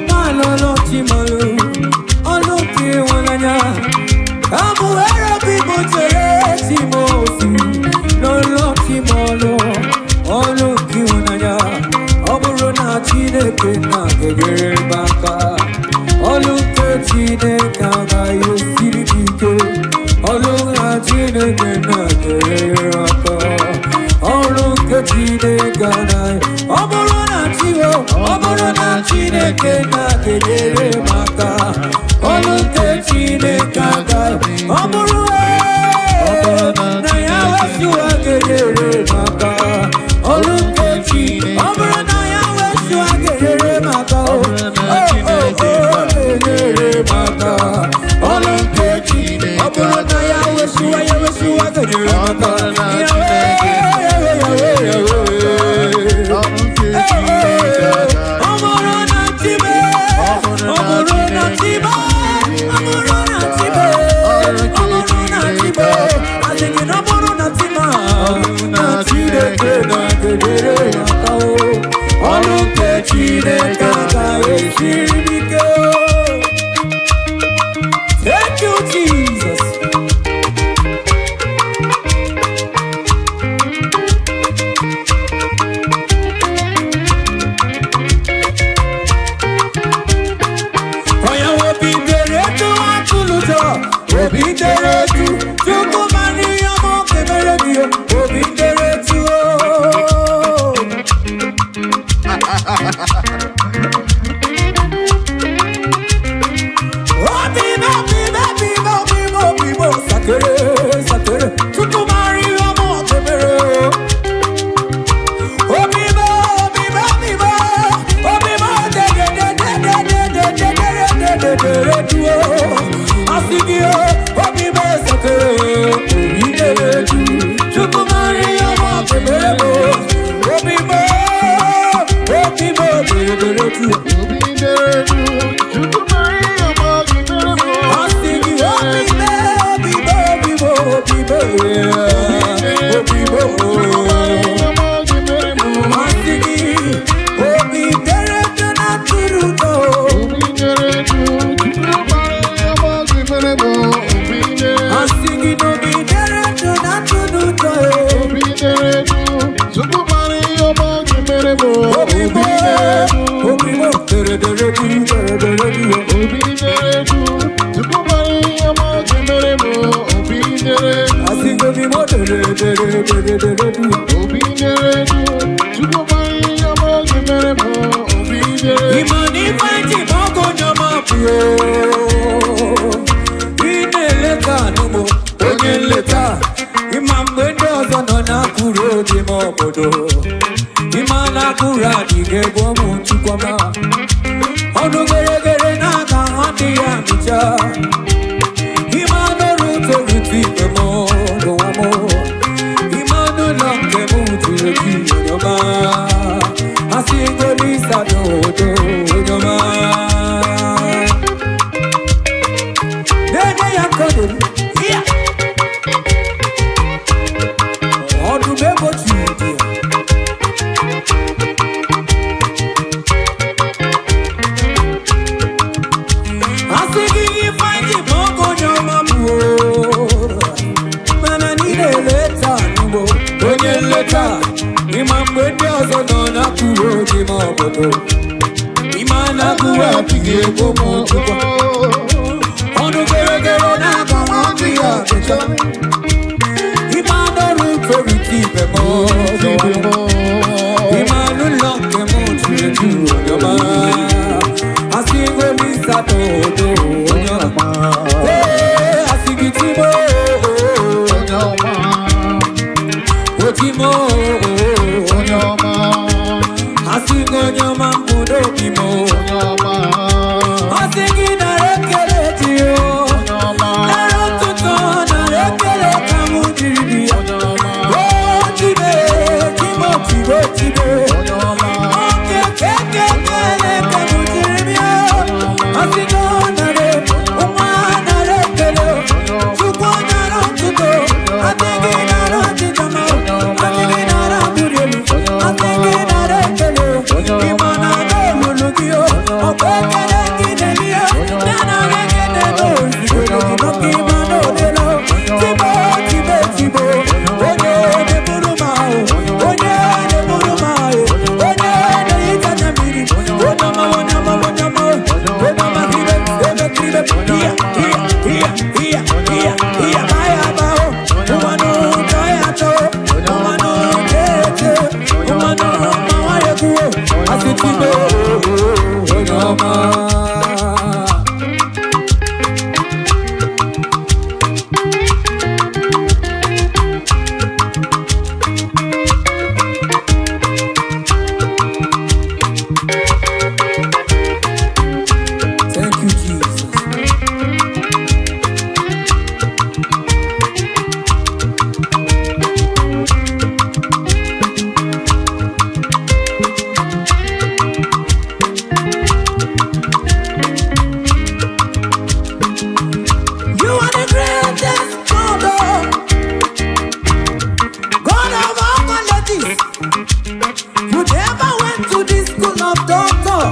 na-alụlụ chi m ọlụ, ọlụ nke ịhụnanya. Ka m were obi m jere chi m ozi, lụlụ chi m ọlụ, ọlụ nke ịhụnanya. Ọ bụrụ na Chineke na ga-enyere m aka, ọlụ nke Chineke agaghị esiri m ike. Ọlụ na Chineke na ga-enyere m aka. Ọrụ nke Chineke anaghị, ọ bụrụ na Chiwo, ọ bụrụ na Chineke na-enyere m aka, ọrụ nke Chineke agaghị, ọ bụrụ na ya wesịwa ga-enyere m aka, ọrụ nke Chi, ọ bụrụ na ya wesịwa ga-enyere m aka, o o o ga-enyere m aka, ọrụ nke Chi, ọ bụrụ na ya wesịwa, ya wesịwa ga-enyere m aka, ya wee. Ọ bụrụ na Chibe, ọ bụrụ na Chibe, ọ bụrụ na Chibe, ọ bụrụ na Chibe, asị gị na ọ bụrụ na Chima, na Chineke na-enyere m aka o. Ọrụ nke Chineke agaghị esiri m ike o. Thank you, Jesus. Onye obi dere etu atụlụjọ, obi dere etu, Chukwu mara ihe ọma ọ ga-emere gị, obi dere etu o. Obi m, obi m, obi m, obi m, obi m, sakere, sakere, Chukwu mara ihe ọma ọ ga-emere o. Obi m, obi m, obi m, obi m, de de de de de de de de de de de de de de o. Asị gị o, obi m sakere.
dere du, Chukwu mara ihe ọma ọ ga-emere m. Obi dere du,
Asịgo m imo dere dere dere dere du.
obi dere du, Chukwu mara ihe ọma ọ ga-emere m. Obi dere du.
Ịma na ife ji ma ọgụ onye ọma bụ ị na-eleta anụmụ onye nleta. Ịma mgbe ndị ọzọ nọ na-akụrụ obi m obodo, ịma na akụrụ adịghị egwu ụmụ Chukwuma. Ọnụ geregere na-aga adịghị amịcha. Ịma n'ọrụ torutu ibe m n'ụwa m. Ịma n'ụlọ nke m juru eju onye ọma. Asị ngolisa n'odo onye ọma. Na-enye ya nkọdoro ya. Ọdụm egbochi dị ya. Asị gị ifeanyị ma ọgụ onye ọma bụ o. Mana niile eleta n'ugbo onye nleta. Ịma mgbe ndị ọzọ nọ na-akụrụ obi ma obodo. Ịma na-akụrụ adịghị egbo m Chukwu. Ọnụ geregere na-aga ọdụ ya ọchịcha. Ịma n'ọrụ torite ibe m ọzọ. Ịma n'ụlọ nke m juru eju onye ọma. Asị ngolisa n'odo onye ọma. Ee, asị gị timo.
Onye ọma,
Otimo.
onye ọma,
Asị gị onye ọma mbụ n'obi m.
onye ọma,
Asị gị nara ekele dị o.
onye ọma,
Nara ụtụtụ, nara ekele ka mụ jiri dị ya.
onye ọma,
O tibe, timo, tibo, tibe.
onye ọma,
Oke keke kele ka mụ jiri bịa. Asị gị ọ nara, nwa nara ekele. Chukwu nara ụtụtụ, asị gị nara ọchịcha ma, asị gị nara mbuli elu, asị gị nara ekele. Ịma na n'olulu gị o, ọkwa ekele gị na-eri ya, na nara ekele n'ozugbo gị maka ịma na odelo. Tibo, tibe, tibo, onye na-eburu m ahụ, onye na-eburu m ahụ, onye na-ehicha anya mmiri, onye ọma, onye ọma, onye ọma, onye ọma, ibe, ebe, ibe, iya, iya, iya, iya, iya, iya, baya, bao, ụwanụ, tọya, tọ, ụwanụ, tete, ụwanụ, mawa, ekwuo, asị tibo, onye ọma. Thank you, Jesus. You are the greatest God, oh. God of all qualities. You never went to the school of doctor,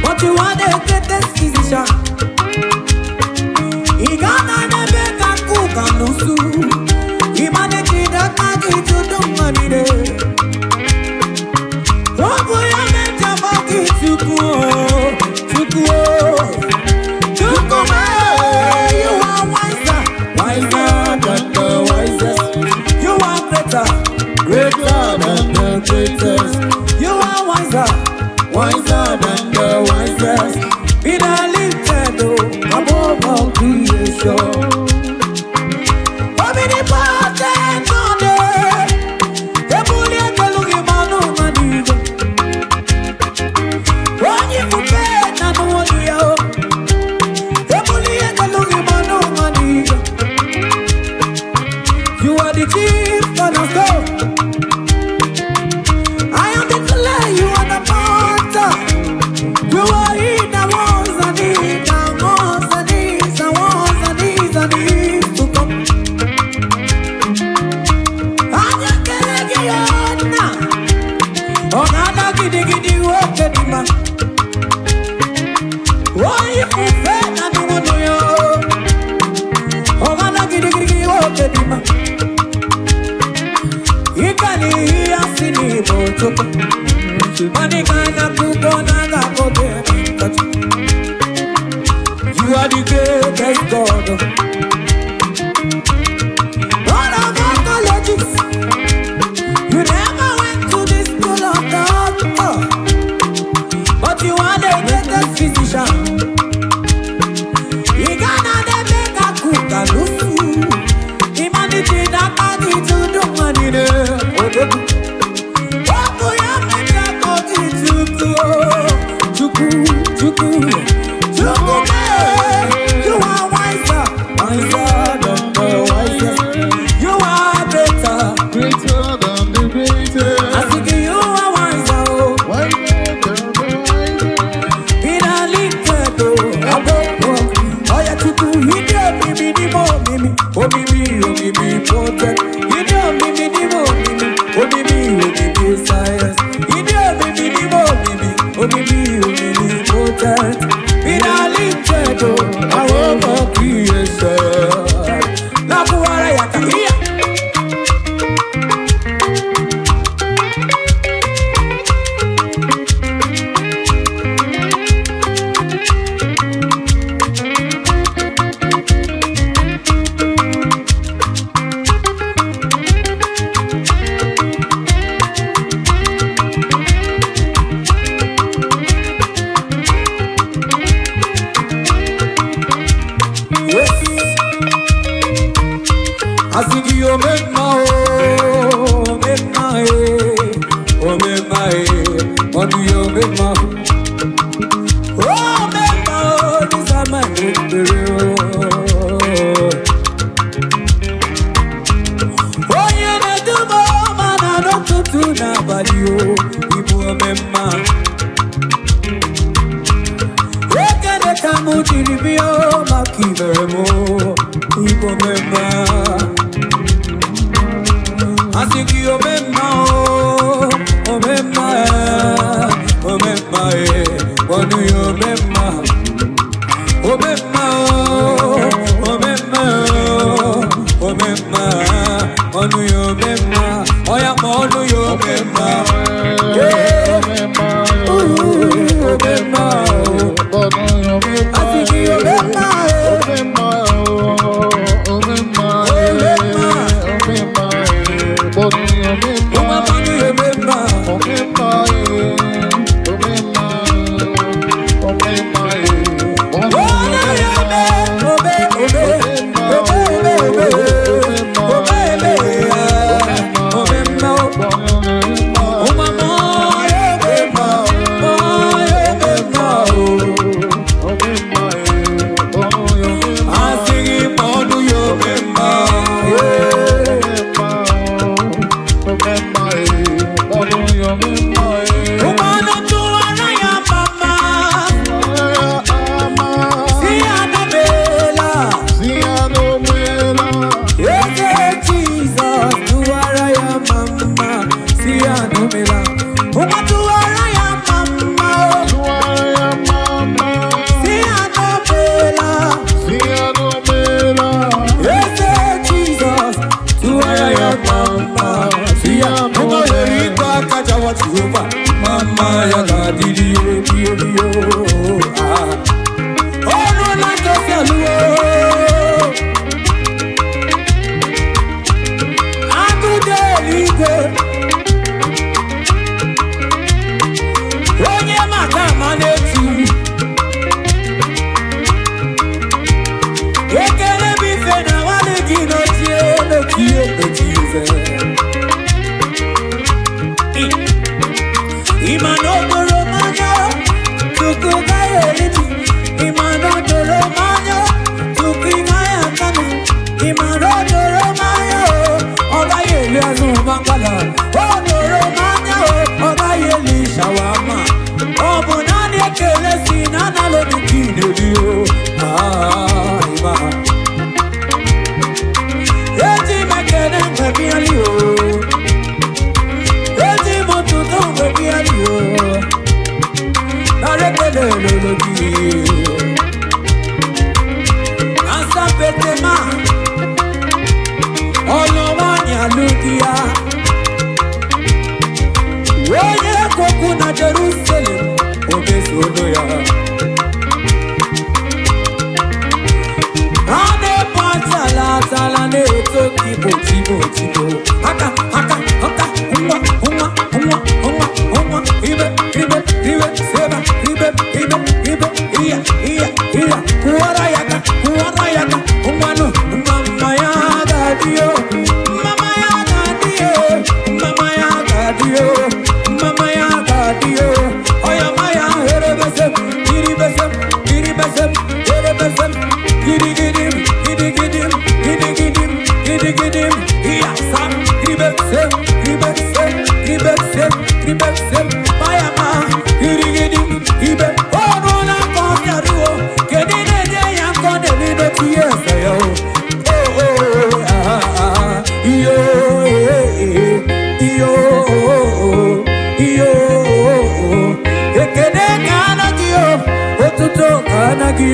but you are the greatest physician. Ị ga-ana n'ebe ka kuka n'usu. Ị ma na ejide aka gị jụdụ mma niile. Ọ bụ ya mejọba gị Chukwu o, Chukwu o. Chukwu m, you are wiser, wiser than the wisest. You are greater, greater than the greatest. You are wiser, wiser than the wisest. Be thou lifted oh, above all creation. Omnipotent God, ebuli ekelu gị ma n'ụwa n'igwe. Onye ifufe na n'ụwa ya o. Ebuli ekelu gị ma n'ụwa n'igwe. You are the chief cornerstone. I am the clay, you are the potter. You are he that was and is and was and is and was and is and is to come. Anya kele gị ya nna. Ọ na-ada gidigidi nwoke dị mma. Onye ifufe na nnụnụ ya o. Ọ na-ada gidigidi nwoke dị mma. Ịga n'ihi ya si n'Igbo Chukwu. Money man a cook on a go. Omnipotent. Ịdị omimi n'ime omimi, omimi omimi science. Ịdị omimi n'ime omimi, omimi omnipotent. Finally, chedo, our creation. Nakuwara ya kahia. Yes. Asị gị omemma o, omemma e, omemma e, ọdụ ya omemma. Omemma o, dịsa ma ekpere o. Onye na-eduba ọma na n'ụtụtụ n'abalị o, ịbụ omemma. Ekele ka mụ jiri bịa o, maka ibere m o, ịbụ omemma. Asị gị omemma o, omemma e, omemma e, ọnụ ya omemma. Omemma o, omemma o, omemma, ọnụ ya omemma, ọya ma ọnụ ya omemma. Yeah. Ooh, omemma o, asị gị omemma e, ụmụ ọnụ ya omemma.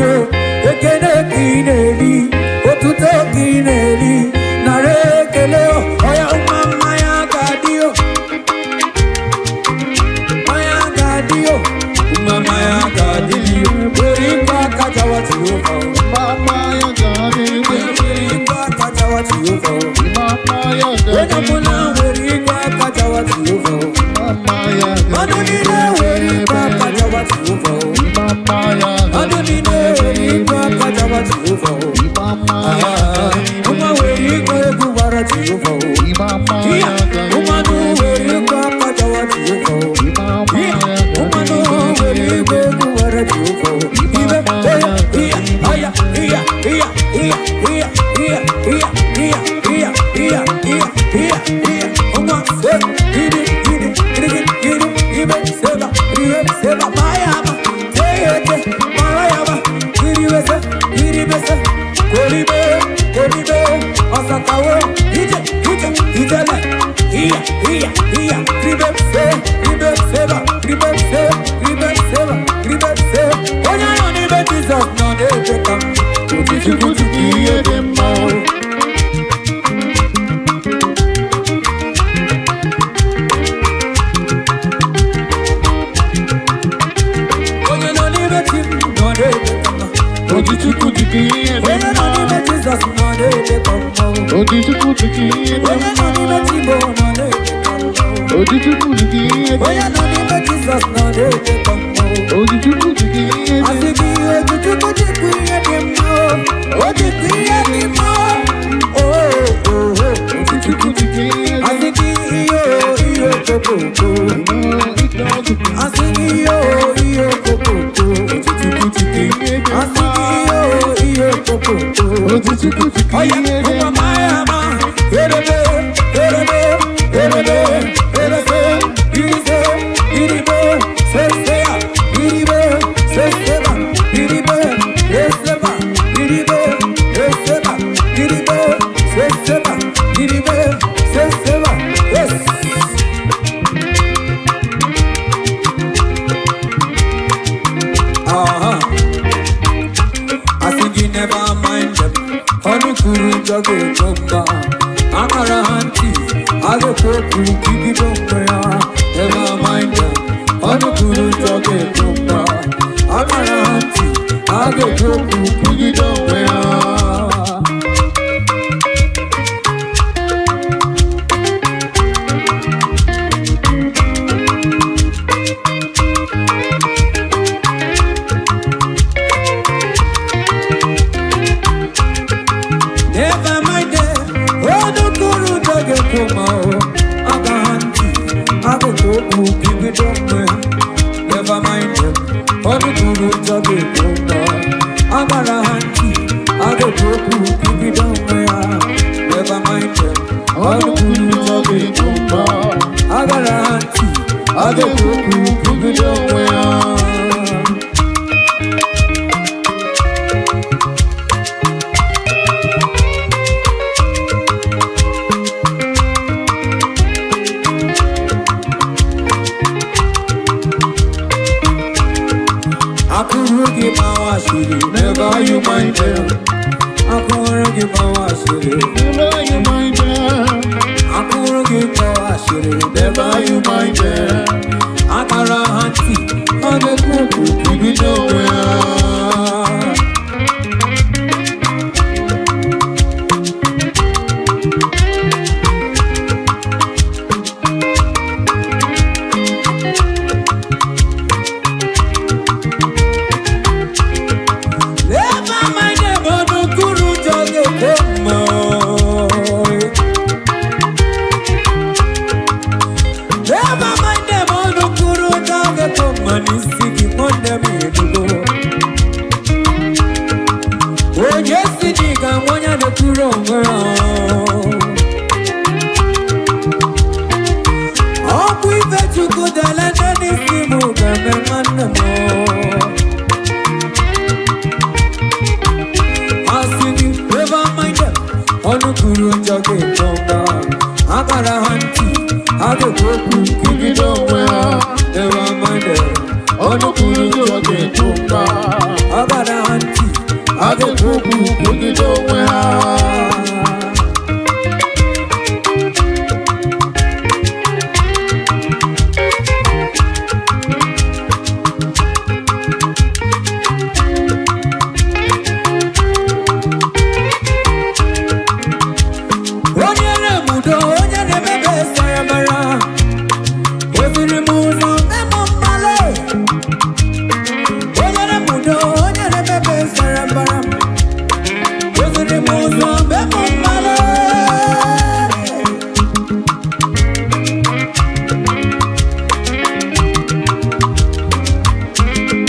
o. Ekele ka ị na-eri, otuto ka ị na-eri, nara ekele o. Ọya nwa mmanya ga-adị o, mmanya ga-adị o, nwa mmanya ga-adị o. Were ikwe aka jawa Jehova o. Were ikwe aka jawa Jehova o. Onye ọbụla were ikwe aka jawa Jehova o. Mmadụ niile were ikwe aka jawa Jehova o. Mmadụ niile were ikwe aka jawa Jehova o. Ah, nwa were ikwe egwu gbara Jehova o. Iya, mmadụ were ikwe aka jawa Jehova o. Iya, mmadụ were ikwe egwu gbara Jehova o. Ibe, oya, iya, aya, iya, iya, iya, iya, iya, iya, iya, iya, iya, iya, iya, iya. Nwa, se, iri, iri, iri, iri, ibe, seba, ire, seba, maya, ma, teyete, marayaba, iribese, iribese, koribe, koribe, ọsakawo, ije, ije, ijele, iya, iya, iya, ribe, se, ribe, seba, ribe, se, ribe, seba, ribe, se. Onye nọ n'ime Jizọs nọ na-eche ka m.
Chukwu chukwu ihe dị mma o.
Onye nọ n'ime chi m nọ na-eche ka m.
Oji Chukwu chukwu ihe dị
Onye nọ
mma.
n'ime Jizọs nọ na-eche ka m.
Oji Chukwu chukwu ihe dị
Onye nọ
mma.
n'ime chi m nọ na-eche ka m.
Oji Chukwu chukwu ihe dị
Onye nọ n'ime Jizọs nọ na-eche ka m.
Oji Chukwu chukwu ihe dị
Asị gị Ojichukwu jikwa ihe dị mma o, o jikwa ihe dị mma o, o, o, o.
Chukwu chukwu ihe dị
Asị gị ihe o, ihe okokoko. Asị gị ihe o, ihe okokoko.
Chukwu chukwu ihe dị
Asị gị ihe o, ihe okokoko.
Oji Chukwu chukwu
Oya,
ihe dị
ụwa maya ma, erebe, erebe, erebe, erese, irize, iribe, sesea, iribe, seseba, iribe, eseba, iribe, eseba, iribe, seseba, iribe, seseba, yes. Aha. I think you never mind them. Honey kuru jage chomba. Amara hanti. Age koku kiki chomba. Never mind them. Honey kuru jage chomba. Amara hanti. Age koku kiki chomba. Never mind them. Honey kuru jage chomba. Aga hanti. Age koku kiki chomba. Never mind them. Honey kuru jage chomba. Amara hanti. Age koku kiki chomba. Never mind them. Honey kuru jage chomba. Agara hanti. Age koku kiki chomba. Akụrụ gị gbawa asịrị, never you mind them. Akụrụ gị gbawa asịrị,
Never you mind them.
akụrụ gị gbawa asịrị,
Never you mind them.
Akara ha ntị, ọ na-ekwu okwu
Ibido onwe ha.
Never mind them, ọnụkwuru ụjọ ga-ekwe mma. Never mind them, ọnụkwuru ụjọ ga-ekwe mma n'isi gị, nwanne m edugo. Onye si na ị ga-anwụ onye na-ekwuru onwe ya. Ọkwa ife Chukwu dele nne n'isi m ga-eme nwanne m. Asị gị never mind them. Ọnụ kwuru njọ ga-eto mba. Akara ha ntị, ha ga-ekwu okwu
Ibido onwe ha.
Never mind them.
Ọnụ kwuru njọ ga-ekwu mba.
Akara ha ntị,
na-ekwu okwu kwugide onwe ha.
Onye na-emudo, onye na-emebe saramara, eziri m ụzọ memo mmale. Onye na-emudo, onye na-emebe saramara, eziri m ụzọ memo mmale.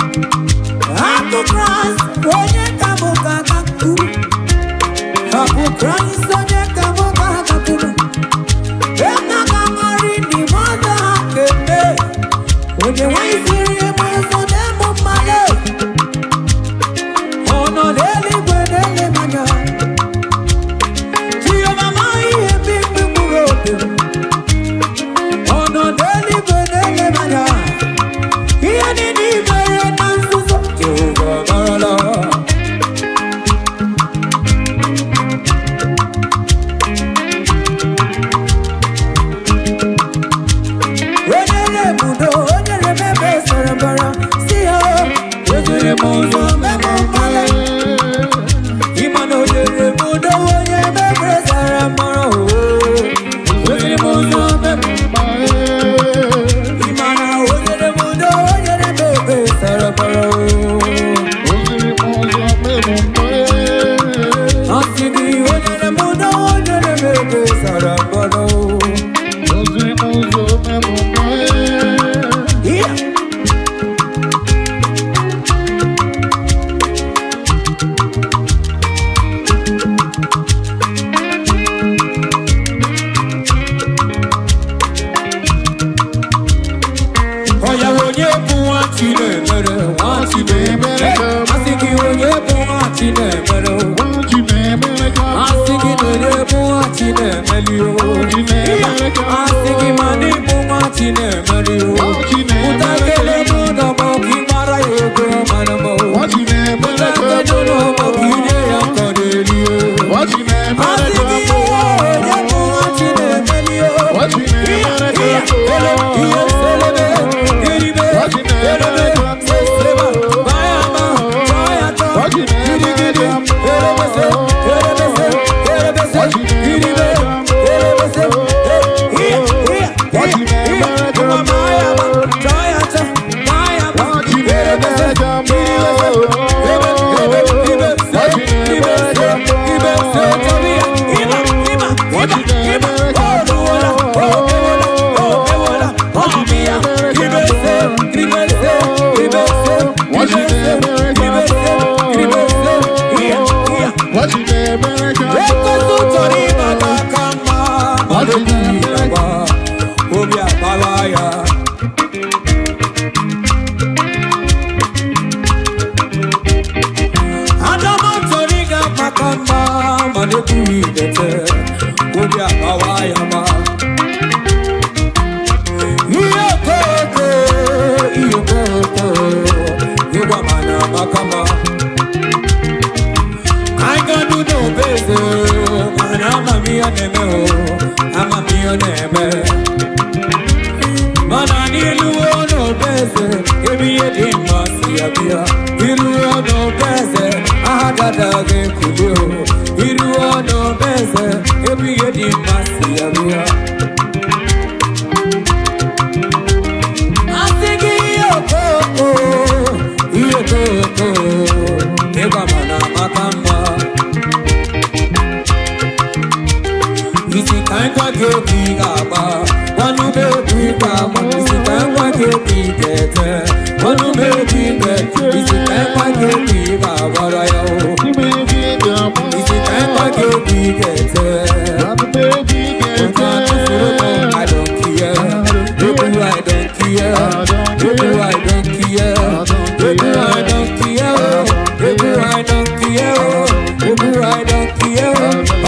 Akụ Kraịst, onye ka mụ ga-agakwuru? Akụ Kraịst, onye ka mụ ga-agakwuru? Ena ga-amarị n'ime ọzọ ha kemgbe. Onye nwanyị siri ebe ọzọ na-emu mmadụ. Ọ nọ n'eluigwe na-ele m anya. Chioma amaghị ihe mkpimkpi mkpụrụ obi m. Ọ nọ n'eluigwe na-ele m anya. Ihe niile i mere na nzuzo, Jehova amarala. Onye na-ebudo, onye na-emebe sara mbara, si ya eziri m ụzọ mebe mkpali. Ịma na onye na-ebudo, onye emebe sara mbara, oo. Eziri m ụzọ mebe. Ịma na onye na-ebudo, onye na-emebe sara mbara, oo. Asị gị onye na-ebudo, onye na-emebe sara mbara, oo. Yeah. Ọya onye bụ nwa Chinemere, nwa Chinemere. Asị gị onye bụ nwa Chinemere, o. Asị gị na onye bụ nwa Chinemere, o. Asị gị ma na ịbụ nwa Chinemere, o. Pụta kele n'ụlọ ma ọ ka ị mara ya ego mara m, o. Pụta kele n'ụlọ ma ọ ka ị nye ya nkọ n'eri, o. Asị gị onye bụ nwa Chinemere, o. Ekwensu chọrọ ịbata aka mma, mana obi agba, obi agbawa ya. Adama chọrọ ịga maka mma, mana ekwughị idete, obi agbawa ya ma. Ihe okoko, ihe okoko, ịgwa mana maka mma. I got to know better. Mana amamihe na-eme o, amamihe na-eme. Mana n'iluo n'obeze, ebe ihe dị mma si abịa. Iruo n'obeze, aha dada ga-ekuli o. Iruo n'obeze, ebe ihe dị mma si abịa. Asị gị ihe okoko, ihe okoko, ịgwa mana maka mma. Isi ka ngwa gị obi ga-agba, gwanụ m egwu ị ga-agba. Isi ka ngwa gị obi ga-ete, gwanụ m egwu ị ga-ete. Isi ka ngwa gị obi ga-agbara ya o. Isi ka ngwa gị obi ga-ete. Ụta tụfuru m, I don't care. Egwu I don't care. Egwu I don't care. Egwu I don't care. Egwu I don't care. Egwu I don't care.